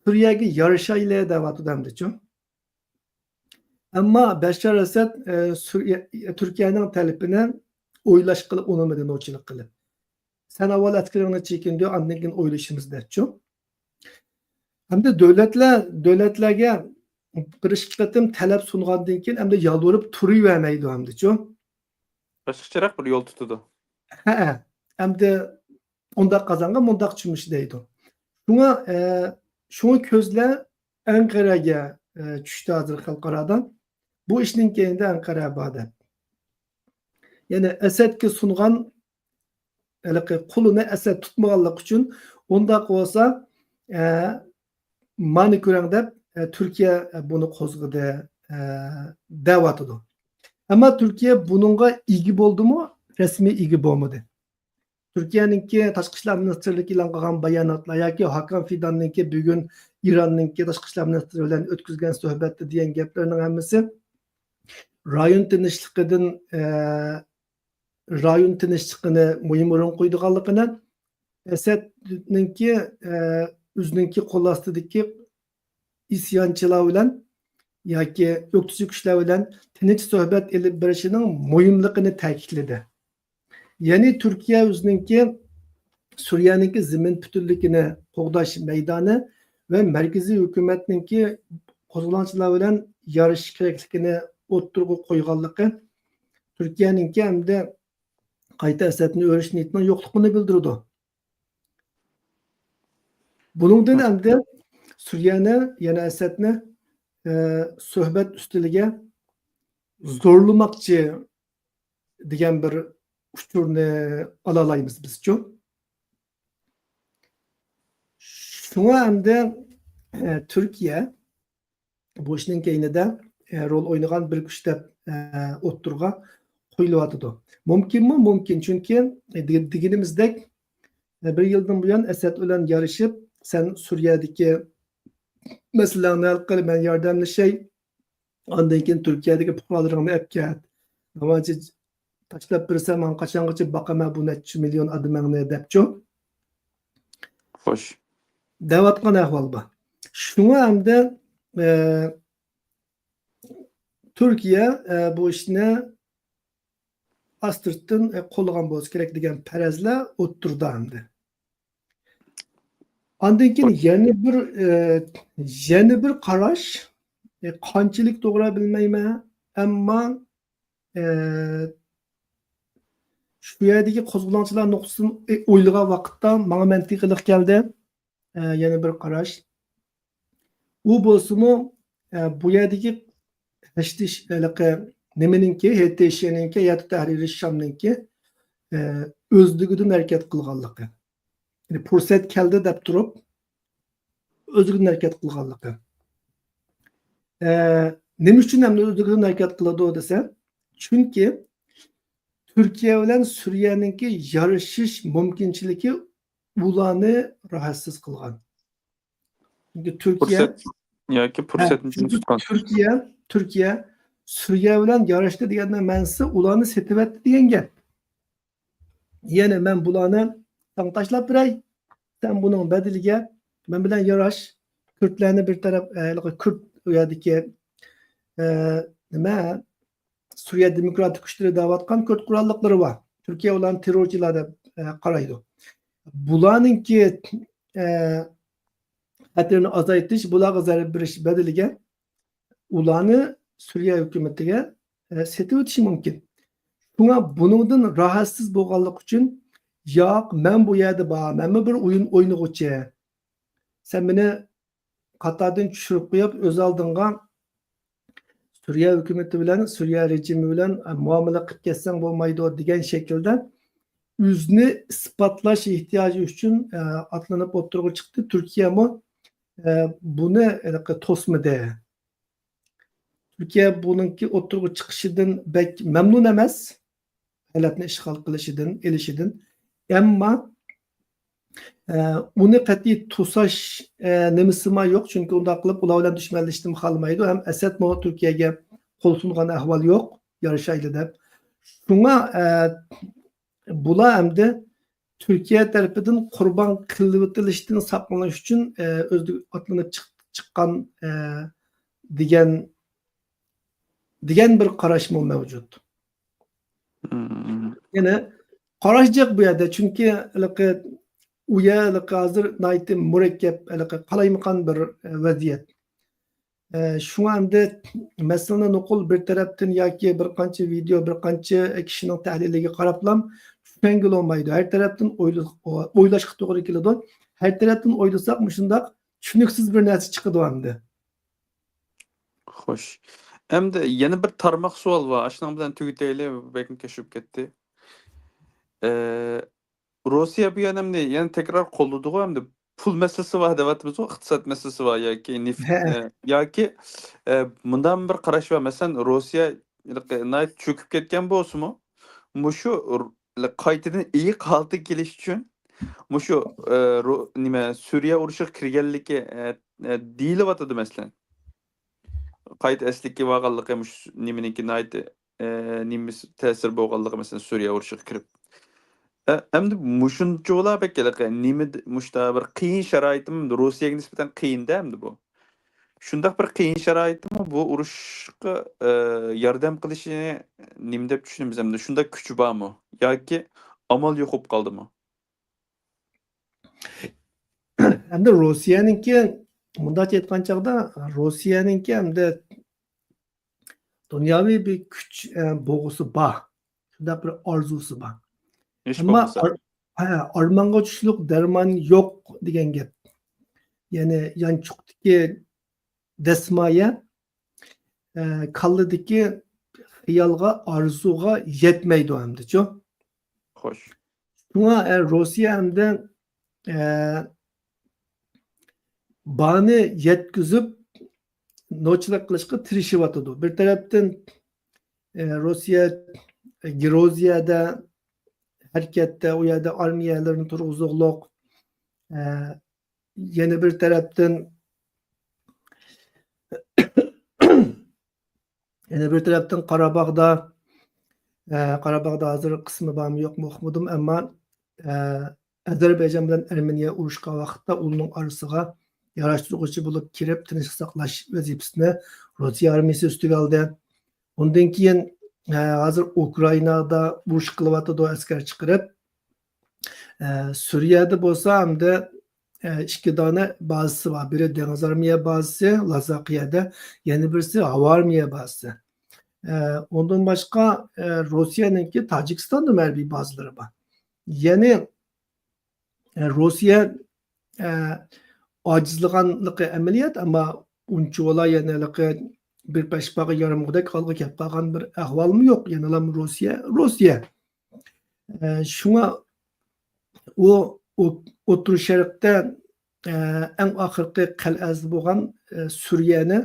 سۈرىيەگە يارىشايلى دەۋاتىدۇ ئەمدىچۇ. ئەمما بەشار ئەسەد، ئە، سۈرىيە، تۈركىيەنىڭ تەلىپىنى ئويلاشقىلى ئۇنىمىدى، نوچىلىق قىلىپ. سەن ئاۋۋال ئەسكىرىڭنى چېكىندۈر، ئاندىن كېيىن ئويلىشىمىز دەپچۇ. ئەمدى دۆلەتلەر، دۆلەتلەرگە بىر ئىككى قېتىم تەلەپ سۇنغاندىن كېيىن ئەمدى يالۋۇرۇپ تۇرۇۋەرمەيدۇ ئەمدىچۇ. باشقىچىراق بىر يول تۇتىدۇ. ھەئە. ئەمدى ئۇنداق قازانغا مۇنداق چۈمۈش دەيدۇ. شۇڭا، ئە، شۇڭا كۆزلەر ئەنقەرەگە، ئە، چۈشتى ھازىر خەلقئارادا. بۇ ئىشنىڭ كەينىدە ئەنقەرە بار دەپ. يەنى ئەسەدكە سۇنغان، ھېلىقى قۇلىنى ئەسەد تۇتمىغانلىقى ئۈچۈن، ئۇنداق بولسا، ئە، مانا كۆرەڭ دەپ، ئە، تۈركىيە، ئە، بۇنى قوزغىدى، ئە، دەۋاتىدۇ. ئەمما تۈركىيە بۇنىڭغا ئىگە بولدىمۇ؟ رەسمىي ئىگە بولمىدى. تۈركىيەنىڭكى تاشقى ئىشلار مىنىستىرلىكى ئېلان قىلغان باياناتلار ياكى ھاكان فىداننىڭكى بۈگۈن ئىراننىڭكى تاشقى ئىشلار مىنىستىرى بىلەن ئۆتكۈزگەن سۆھبەتتە دېگەن گەپلىرىنىڭ ھەممىسى رايون تىنچلىقىدىن، ئە، رايون تىنچلىقىنى مۇھىم ئورۇنغا قويىدىغانلىقىنى، ئەسەدنىڭكى، ئە، ئۆزىنىڭكى قول ئاستىدىكى ئىسيانچىلار بىلەن ياكى ئۆكتىچى كۈچلەر بىلەن تىنچ سۆھبەت ئېلىپ بېرىشىنىڭ مۇھىملىقىنى تەكىتلىدى. يەنى تۈركىيە ئۆزىنىڭكى سۈرىيەنىڭكى زېمىن پۈتۈنلۈكىنى قوغداش مەيدانى ۋە مەركىزىي ھۆكۈمەتنىڭكى قوزغىلاڭچىلار بىلەن يارىشىش كېرەكلىكىنى ئوتتۇرىغا قويغانلىقى تۈركىيەنىڭكى ئەمدى قايتا ئەسەدنى ئۆرۈش نىيىتىنىڭ يوقلۇقىنى بىلدۈرىدۇ. بۇنىڭدىن ئەمدى سۈرىيەنى، يەنى ئەسەدنى، ئە، سۆھبەت ئۈستىلىگە زورلىماقچى دېگەن بىر ئۇچۇرنى ئالالايمىز بىزچۇ. شۇڭا ئەمدى، ئە، تۈركىيە بۇ ئىشنىڭ كەينىدە، ئە، رول ئوينىغان بىر كۈچ دەپ، ئە، ئوتتۇرىغا قويۇلۇۋاتىدۇ. مۇمكىنمۇ؟ مۇمكىن. چۈنكى، ئە، دېگىنىمىزدەك، ئە، بىر يىلدىن بۇيان ئەسەد بىلەن يارىشىپ، سەن سۈرىيەدىكى مەسىلەڭنى ھەل قىل، مەن ياردەملىشەي. ئاندىن كېيىن تۈركىيەدىكى پۇقرالىرىڭنى ئەپ كەت. نېمانچە تاشلاپ بېرىسەن، ماڭا قاچانغىچە باقىمەن بۇ نەچچە مىليون ئادىمىڭنى دەپچۇ. خوش. دەۋاتقان ئەھۋال بار. شۇڭا ئەمدى، ئە، تۈركىيە، ئە، بۇ ئىشنى ئاستىرتتىن، ئە، قوللىغان بولسا كېرەك دېگەن پەرەزلەر ئوتتۇرىدا ئەمدى. ئاندىن كېيىن يەنە بىر، ئە، يەنە بىر قاراش، ئە، قانچىلىك توغرا بىلمەيمەن، ئەمما، ئە، شۇ يەردىكى قوزغىلاڭچىلار نۇقتىسىدىن، ئە، ئويلىغان ۋاقىتتا ماڭا مەنتىقىلىق كەلدى. ئە، يەنە بىر قاراش. ئۇ بولسىمۇ، ئە، بۇ يەردىكى ھەشتىش-، ھېلىقى نېمىنىڭكى، ھېتېشىنىڭكى يا تەھرىرى شامنىڭكى، ئە، ئۆزلۈكىدىن ھەرىكەت قىلغانلىقى. يەنى پۇرسەت كەلدى دەپ تۇرۇپ، ئۆزلۈكىدىن ھەرىكەت قىلغانلىقى. ئە، نېمە ئۈچۈن ئەمدى ئۆزلۈكىدىن ھەرىكەت قىلىدۇ دېسە، چۈنكى تۈركىيە بىلەن سۈرىيەنىڭكى يارىشىش مۇمكىنچىلىكى ئۇلارنى راھەتسىز قىلغان. چۈنكى تۈركىيە پۇرسەت ياكى ھە، پۇرسەتنى چۈنكى تۇتقان. تۈركىيە، تۈركىيە سۈرىيە بىلەن ياراشتى دېگەننىڭ مەنىسى ئۇلارنى سېتىۋەتتى دېگەن گەپ. يەنى مەن بۇلارنى ساڭا تاشلاپ بېرەي، سەن بۇنىڭ بەدىلىگە مەن بىلەن ياراش، كۈردلەرنى بىر تەرەپ، ئە، ھېلىقى كۈرد ئۇ يەردىكى، ئە، نېمە، سۈرىيە دېموكراتىك كۈچلىرى دەۋاتقان كۈرد قوراللىقلىرى بار. تۈركىيە ئۇلارنى تېررورچىلار دەپ، ئە، قارايدۇ. بۇلارنىڭكى، ئە، خەتىرىنى ئازايتىش، بۇلارغا زەربە بېرىش بەدىلىگە ئۇلارنى سۈرىيە ھۆكۈمىتىگە، ئە، سېتىۋېتىشى مۇمكىن. شۇڭا بۇنىڭدىن راھەتسىز بولغانلىقى ئۈچۈن، ياق، مەن بۇ يەردە بار، مەنمۇ بىر ئويۇن ئوينىغۇچى. سەن مېنى قاتاردىن چۈشۈرۈپ قويۇپ، ئۆز ئالدىڭغا سۈرىيە ھۆكۈمىتى بىلەن، سۈرىيە رېجىمى بىلەن، ئە، مۇئامىلە قىلىپ كەتسەڭ بولمايدۇ دېگەن شەكىلدە ئۆزىنى ئىسپاتلاش ئېھتىياجى ئۈچۈن، ئە، ئاتلىنىپ ئوتتۇرىغا چىقتى. تۈركىيەمۇ، ئە، بۇنى ھېلىقى توسمىدى. تۈركىيە بۇنىڭكى ئوتتۇرىغا چىقىشىدىن بەك مەمنۇن ئەمەس، ھالەتنى ئىشغال قىلىشىدىن، ئېلىشىدىن. ئەمما، ئە، ئۇنى قەتئىي توساش، ئە، نېمىسىما يوق، چۈنكى ئۇنداق قىلىپ ئۇلار بىلەن دۈشمەنلىشىشنى خالىمايدۇ. ھەم ئەسەدمۇ تۈركىيەگە قول سۇنغان ئەھۋال يوق، يارىشايلى دەپ. شۇڭا، ئە، بۇلار ئەمدى تۈركىيە تەرىپىدىن قۇربان قىلىۋېتىلىشتىن ساقلىنىش ئۈچۈن، ئە، ئۆزى ئاتلىنىپ چىق-، چىققان، ئە، دېگەن، دېگەن بىر قاراشمۇ مەۋجۇت. مم. يەنى قاراش جىق بۇ يەردە، چۈنكى ھېلىقى ئۇ يەر ھېلىقى ھازىر ناھايىتى مۇرەككەپ، ھېلىقى قالايمىقان بىر، ئە، ۋەزىيەت. ئە، شۇڭا ئەمدى مەسىلىنى نوقۇل بىر تەرەپتىن ياكى بىر قانچە ۋىدېو، بىر قانچە كىشىنىڭ تەھلىلىگە قاراپلام چۈشەنگىلى بولمايدۇ. ھەر تەرەپتىن ئويلا-، ئويلاشقا توغرا كېلىدۇ. ھەر تەرەپتىن ئويلىساق مۇشۇنداق چۈشىنىكسىز بىر نەرسە چىقىدۇ ئەمدى. خوش. ئەمدى يەنە بىر تارماق سوئال بار. ئاشۇنىڭ بىلەن تۈگىتەيلى، بەكمۇ كەشىپ كەتتى. ئە، روسىيە بۇ يەنە ئەمدى يەنە تەكرار قوللىدىغۇ ئەمدى پۇل مەسىلىسى بار دەۋاتىمىزغۇ، ئىقتىساد مەسىلىسى بار ياكى نېفىت، ھە. ئە، ياكى، ئە، مۇنداق بىر قاراش بار. مەسىلەن، روسىيە ناھايىتى چۆكۈپ كەتكەن بولسىمۇ، مۇشۇ ر-، قايتىدىن ئېيىق ھالىتىگە كېلىش ئۈچۈن مۇشۇ، ئە، رو-، نېمە، سۈرىيە ئۇرۇشىغا كىرگەنلىكى، ئە، ئە، دېيىلىۋاتىدۇ، مەسىلەن. قايتا ئەسلىگە بارغانلىقى مۇشۇ نېمىنىڭكى ناھايىتى، ئە، نېمىسى تەسىر بولغانلىقى، مەسىلەن، سۈرىيە ئۇرۇشىغا كىرىپ. ئە، ئەمدى مۇشۇنچىۋالا بەك ھېلىقى نېمە د-، مۇشتا بىر قىيىن شارائىتىم روسىيەگە نىسبەتەن قىيىندە ئەمدى بۇ. شۇنداق بىر قىيىن شارائىتمۇ بۇ ئۇرۇشقا، ئە، ياردەم قىلىشىنى نېمە دەپ چۈشىنىمىز ئەمدى؟ شۇنداق كۈچى بارمۇ؟ ياكى ئامال يوق بولۇپ قالدىمۇ؟ ئەمدى روسىيەنىڭكى، مۇنداق ئېيتقان چاغدا، روسىيەنىڭكى ئەمدى دۇنياۋى بىر كۈچ، ئە، بولغۇسى بار. شۇنداق بىر ئارزۇسى بار. ھېچ ئەمما بولمىسا. ئار-، ھە، ئارمانغا چۈشلۈك دەرمان يوق دېگەن گەپ. يەنى يانچۇقتىكى دەسمايە، ئە، كاللىدىكى خىيالغا، ئارزۇغا يەتمەيدۇ ئەمدىچۇ. خوش. شۇڭا، ئە، روسىيە ئەمدى، ئە، بارنى يەتكۈزۈپ، نوچىلىق قىلىشقا تىرىشىۋاتىدۇ. بىر تەرەپتىن، ئە، روسىيە گروزىيەدە ھەرىكەتتە، ئۇ يەردە ئارمىيەلىرىنى تۇرغۇزۇقلۇق. ئە، يەنە بىر تەرەپتىن، يەنە بىر تەرەپتىن قاراباغدا، ئە، قاراباغدا ھازىر قىسمى بارمۇ يوقمۇ ئۇقمىدىم، ئەمما، ئە، ئەزەربەيجان بىلەن ئەرمېنىيە ئۇرۇشقان ۋاقىتتا ئۇلارنىڭ ئارىسىغا ياراشتۇرغۇچى بولۇپ كىرىپ، تىنچلىق ساقلاش ۋەزىپىسىنى روسىيە ئارمىيەسى ئۈستىگە ئالدى. ئۇندىن كېيىن، ئە، ھازىر ئۇكرائىنادا ئۇرۇش قىلىۋاتىدۇ، ئەسكەر چىقىرىپ. ئە، سۈرىيەدە بولسا ئەمدى، ئە، ئىككى دانە بازىسى بار. بىرى دېڭىز ئارمىيە بازىسى لازاقىيەدە، يەنە بىرسى ھاۋا ئارمىيە بازىسى. ئە، ئۇندىن باشقا، ئە، روسىيەنىڭكى تاجىكىستاندا ھەربىي بازىلىرى بار. يەنى، ئە، روسىيە، ئە، ئاجىزلىغانلىقى ئەمەلىيەت، ئەمما ئۇنچىۋالا يەنە ھېلىقى بىر پەشپاغا يارىمىغۇدەك ھالغا كەپ قالغان بىر ئەھۋالمۇ يوق. يەنىلا روسىيە، روسىيە. ئە، شۇڭا ئۇ، ئۇ ئوتتۇرا شەرقتە، ئە، ئەڭ ئاخىرقى قەلئەسى بولغان، ئە، سۈرىيەنى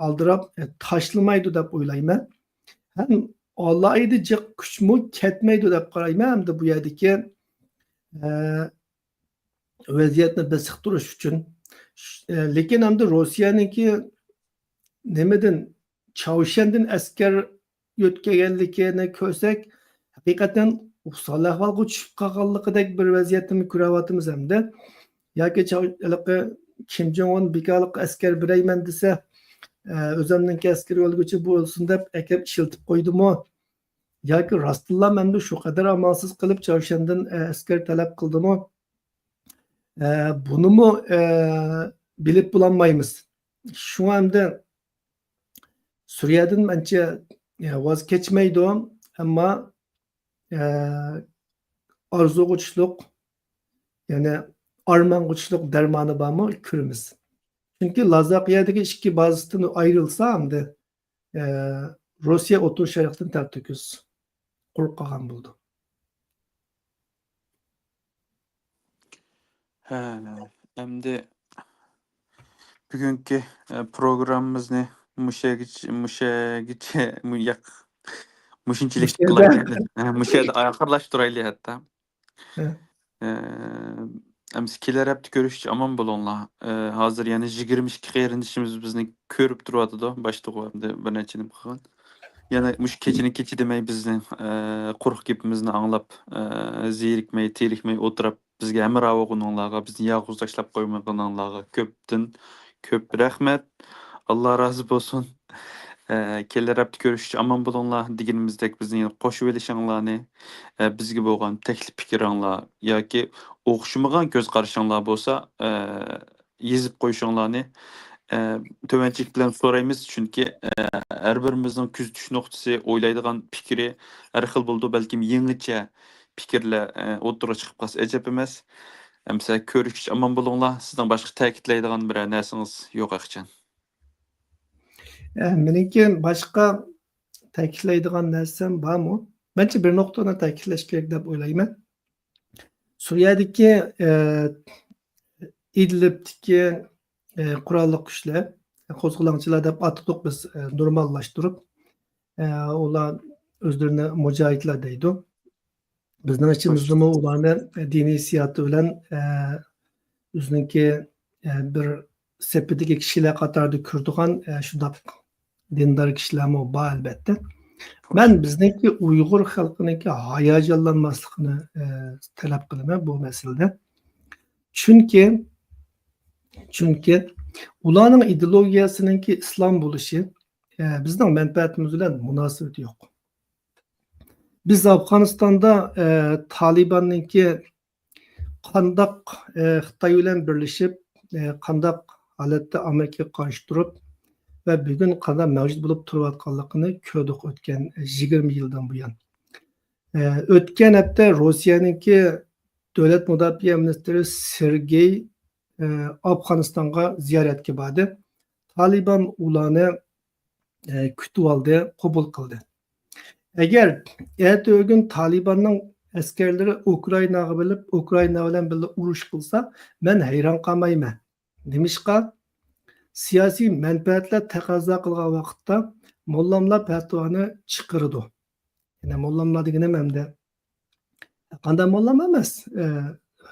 ئالدىراپ، ئە، تاشلىمايدۇ دەپ ئويلايمەن. ھەم ئالاھىدە جىق كۈچمۇ كەتمەيدۇ دەپ قارايمەن. ھەمدە بۇ يەردىكى، ئە، ۋەزىيەتنى بېسىقتۇرۇش ئۈچۈن. ئە، لېكىن ئەمدى روسىيەنىڭكى نېمىدىن، چاۋشيەندىن ئەسكەر يۆتكىگەنلىكىنى كۆرسەك، ھەقىقەتەن ئوسال ئەھۋالغا چۈشۈپ قالغانلىقىدەك بىر ۋەزىيەتنىمۇ كۆرۈۋاتىمىز ئەمدى. ياكى چاۋ-، ھېلىقى كىم جوڭ ئۇن بىكارلىق ئەسكەر بېرەيمەن دېسە، ئە، ئۆزۈمنىڭكى ئەسكىرى ئۆلگۈچە بولسۇن دەپ ئەكەپ ئىشلىتىپ قويدىمۇ؟ ياكى راستتىنلا ئەمدى شۇ قەدەر ئامالسىز قىلىپ چاۋشيەندىن، ئە، ئەسكەر تەلەپ قىلدىمۇ؟ ئە، بۇنىمۇ، ئە، بىلىپ بولالمايمىز. شۇڭا ئەمدى سۈرىيەدىن ئانچە، ئە، ۋاز كەچمەيدۇ، ئەمما، ئە، ئارزۇغا چۈشلۈق، يەنى ئارمانغا چۈشلۈق دەرمانى بارمۇ، كۆرىمىز. چۈنكى لازاقىيەدىكى ئىككى بازىسىدىن ئايرىلسا ئەمدى، ئە، روسىيە ئوتتۇرا شەرقتىن تەرتۆكۈس قۇرۇق قالغان بولىدۇ. ھە، ئەمدى بۈگۈنكى، ئە، پروگراممىمىزنى مۇشەگىچە، مۇشەگىچە، مۇ-، ياق، مۇشۇنچىلىك مۇشۇ يەردە. قىلايلى. ھە، مۇشۇ يەردە ئاخىرلاشتۇرايلى ھەتتا. ھە. ئە، ئەمىسە كېلەر ھەپتە كۆرۈشكىچە ئامان بولۇڭلار. ئە، ھازىر يەنە يىگىرمە ئىككى قېرىندىشىمىز بىزنى كۆرۈپ تۇرۇۋاتىدۇ. باشتىغۇ ئەمدى بىر نەچچە نېمە قىلغان. يەنە مۇشۇ كېچىنىڭ كېچى دېمەي بىزنىڭ، ئە، قۇرۇق گېپىمىزنى ئاڭلاپ، ئە، زېرىكمەي، تېرىكمەي ئولتۇرۇپ، بىزگە ھەمراھ بولغىنىڭلارغا، بىزنى يالغۇز تاشلاپ قويمىغىنىڭلارغا كۆپتىن كۆپ رەھمەت. ئاللا رازى بولسۇن. ئە، كېلەر ھەپتە كۆرۈشكىچە ئامان بولۇڭلار دېگىنىمىزدەك بىزنى يەنە قوشۇۋېلىشىڭلارنى، ئە، بىزگە بولغان تەكلىپ پىكرىڭلار ياكى ئوخشىمىغان كۆز قارىشىڭلار بولسا، ئە، يېزىپ قويۇشۇڭلارنى، ئە، تۆۋەنچىلىك بىلەن سورايمىز. چۈنكى، ئە، ھەر بىرىمىزنىڭ كۆزىتىش نۇقتىسى، ئويلايدىغان پىكرى ھەر خىل بولىدۇ. بەلكىم يېڭىچە پىكىرلەر، ئە، ئوتتۇرىغا چىقىپ قالسا ئەجەب ئەمەس. ئەمىسە كۆرۈشكىچە ئامان بولۇڭلار. سىزنىڭ باشقا تەكىتلەيدىغان بىرەر نەرسىڭىز يوق ئەخچان؟ ئە، مېنىڭكى باشقا تەكىتلەيدىغان نەرسەم بارمۇ؟ مەنچە بىر نۇقتىنى تەكىتلەش كېرەك دەپ ئويلايمەن. سۈرىيەدىكى، ئە، ئىدلىبتىكى، ئە، قوراللىق كۈچلەر، قوزغىلاڭچىلار دەپ ئاتىدۇق بىز، ئە، نورماللاشتۇرۇپ. ئە، ئۇلار ئۆزلىرىنى مۇجاھىدلار دەيدۇ. بىزنىڭ ئىچىمىزدىمۇ ئۇلارنى دىنىي ھېسسىياتى بىلەن، ئە، ئۆزىنىڭكى، ئە، بىر سېپىدىكى كىشىلەر قاتارىدا كۆرىدىغان، ئە، شۇنداق دىندار كىشىلەرمۇ بار، ئەلبەتتە. مەن بىزنىڭكى ئۇيغۇر خەلقىنىڭكى ھاياجانلانماسلىقىنى، ئە، تەلەپ قىلىمەن بۇ مەسىلىدە. چۈنكى، چۈنكى ئۇلارنىڭ ئىدېئولوگىيەسىنىڭكى ئىسلام بولۇشى، ئە، بىزنىڭ مەنپەئەتىمىز بىلەن مۇناسىۋىتى يوق. بىز ئافغانىستاندا، ئە، تالىباننىڭكى قانداق، ئە، خىتاي بىلەن بىرلىشىپ، ئە، قانداق ھالەتتە ئامېرىكىغا قارشى تۇرۇپ ۋە بۈگۈن قانداق مەۋجۇت بولۇپ تۇرۇۋاتقانلىقىنى كۆردۇق ئۆتكەن يىگىرمە يىلدىن بۇيان. ئە، ئۆتكەن ھەپتە روسىيەنىڭكى دۆلەت مۇداپىئە مىنىستىرى سېرگېي، ئە، ئافغانىستانغا زىيارەتكە باردى. تالىبان ئۇلارنى، ئە، كۈتۈۋالدى، قوبۇل قىلدى. ئەگەر ئەتىگۈن تالىباننىڭ ئەسكەرلىرى ئۇكرائىناغا بېرىپ، ئۇكرائىنا بىلەن بىللە ئۇرۇش قىلسا، مەن ھەيران قالمايمەن. نېمىشقا؟ سىياسىي مەنپەئەتلەر تەقەززا قىلغان ۋاقىتتا موللاملار پەتىۋانى چىقىرىدۇ. يەنى موللاملار دېگىنىم ئەمدى قانداق موللام ئەمەس، ئە،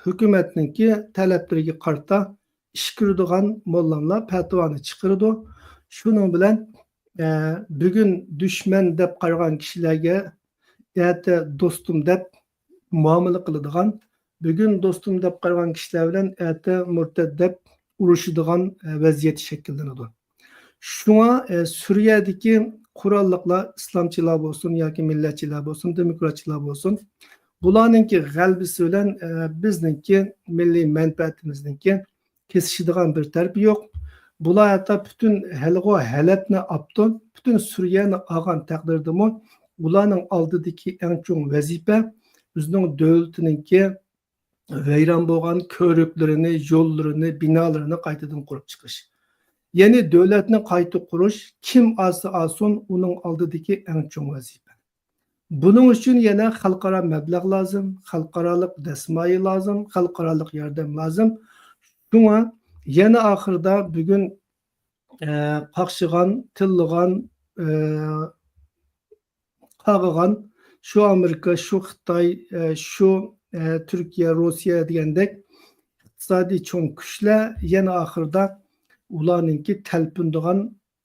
ھۆكۈمەتنىڭكى تەلەپلىرىگە قارىتا ئىش كۆرىدىغان موللاملار پەتىۋانى چىقىرىدۇ. شۇنىڭ بىلەن، ئە، بۈگۈن دۈشمەن دەپ قارىغان كىشىلەرگە ئەتە دوستۇم دەپ مۇئامىلە قىلىدىغان، بۈگۈن دوستۇم دەپ قارىغان كىشىلەر بىلەن ئەتە مۇرتەت دەپ ئۇرۇشىدىغان، ئە، ۋەزىيەت شەكىللىنىدۇ. شۇڭا، ئە، سۈرىيەدىكى قوراللىقلار، ئىسلامچىلار بولسۇن ياكى مىللەتچىلەر بولسۇن، دېموكراتچىلار بولسۇن، بۇلارنىڭكى غەلىبىسى بىلەن، ئە، بىزنىڭكى مىللىي مەنپەئەتىمىزنىڭكى كېسىشىدىغان بىر تەرىپى يوق. بۇلار ھەتتا پۈتۈن ھەلىغۇ ھەلەبنى ئاپتۇ، پۈتۈن سۈرىيەنى ئالغان تەقدىردىمۇ، ئۇلارنىڭ ئالدىدىكى ئەڭ چوڭ ۋەزىپە ئۆزىنىڭ دۆلىتىنىڭكى ۋەيران بولغان كۆۋرۈكلىرىنى، يوللىرىنى، بىنالىرىنى قايتىدىن قۇرۇپ چىقىش. يەنى دۆلەتنى قايتا قۇرۇش كىم ئالسا ئالسۇن، ئۇنىڭ ئالدىدىكى ئەڭ چوڭ ۋەزىپە. بۇنىڭ ئۈچۈن يەنە خەلقئارا مەبلەغ لازىم، خەلقئارالىق دەسمايە لازىم، خەلقئارالىق ياردەم لازىم. شۇڭا يەنە ئاخىرىدا بۈگۈن، ئە، قاقشىغان، تىللىغان، ئە، قاغىغان، شۇ ئامېرىكا، شۇ خىتاي، ئە، شۇ، ئە، تۈركىيە، روسىيە دېگەندەك ئىقتىسادىي چوڭ كۈچلەر يەنە ئاخىرىدا ئۇلارنىڭكى تەلپۈنىدىغان،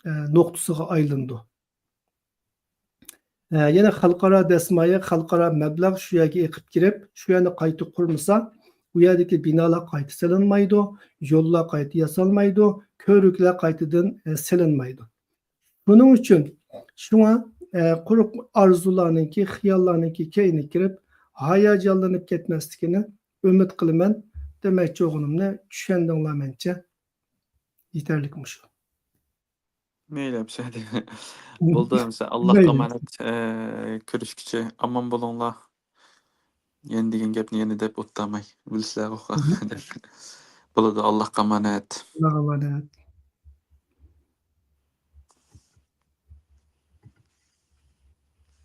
ئە، نۇقتىسىغا ئايلىنىدۇ. ئە، يەنە خەلقئارا دەسمايە، خەلقئارا مەبلەغ شۇ يەرگە ئېقىپ كىرىپ، شۇ يەرنى قايتا قۇرمىسا، ئۇ يەردىكى بىنالار قايتا سېلىنمايدۇ، يوللار قايتا ياسالمايدۇ، كۆۋرۈكلەر قايتىدىن، ئە، سېلىنمايدۇ. بۇنىڭ ئۈچۈن شۇڭا، ئە، قۇرۇق ئارزۇلارنىڭكى، خىياللارنىڭكى كەينىگە كىرىپ، ھاياجانلىنىپ كەتمەسلىكىنى ئۈمىد قىلىمەن. دېمەكچى بولغىنىمنى چۈشەندىڭلار مەنچە. يېتەرلىك مۇشۇ. مەيلى، ئەمىسە. بولدى، ئەمىسە. ئاللاھقا مەيلى. ئامانەت، ئە، كۆرۈشكۈچە ئامان بولۇڭلار. يەنە دېگەن گەپنى يەنە دەپ ئولتۇرماي. بىلىسىلەرغۇ. بولىدۇ، ئاللاھقا ئامانەت. ئاللاھقا ئامانەت.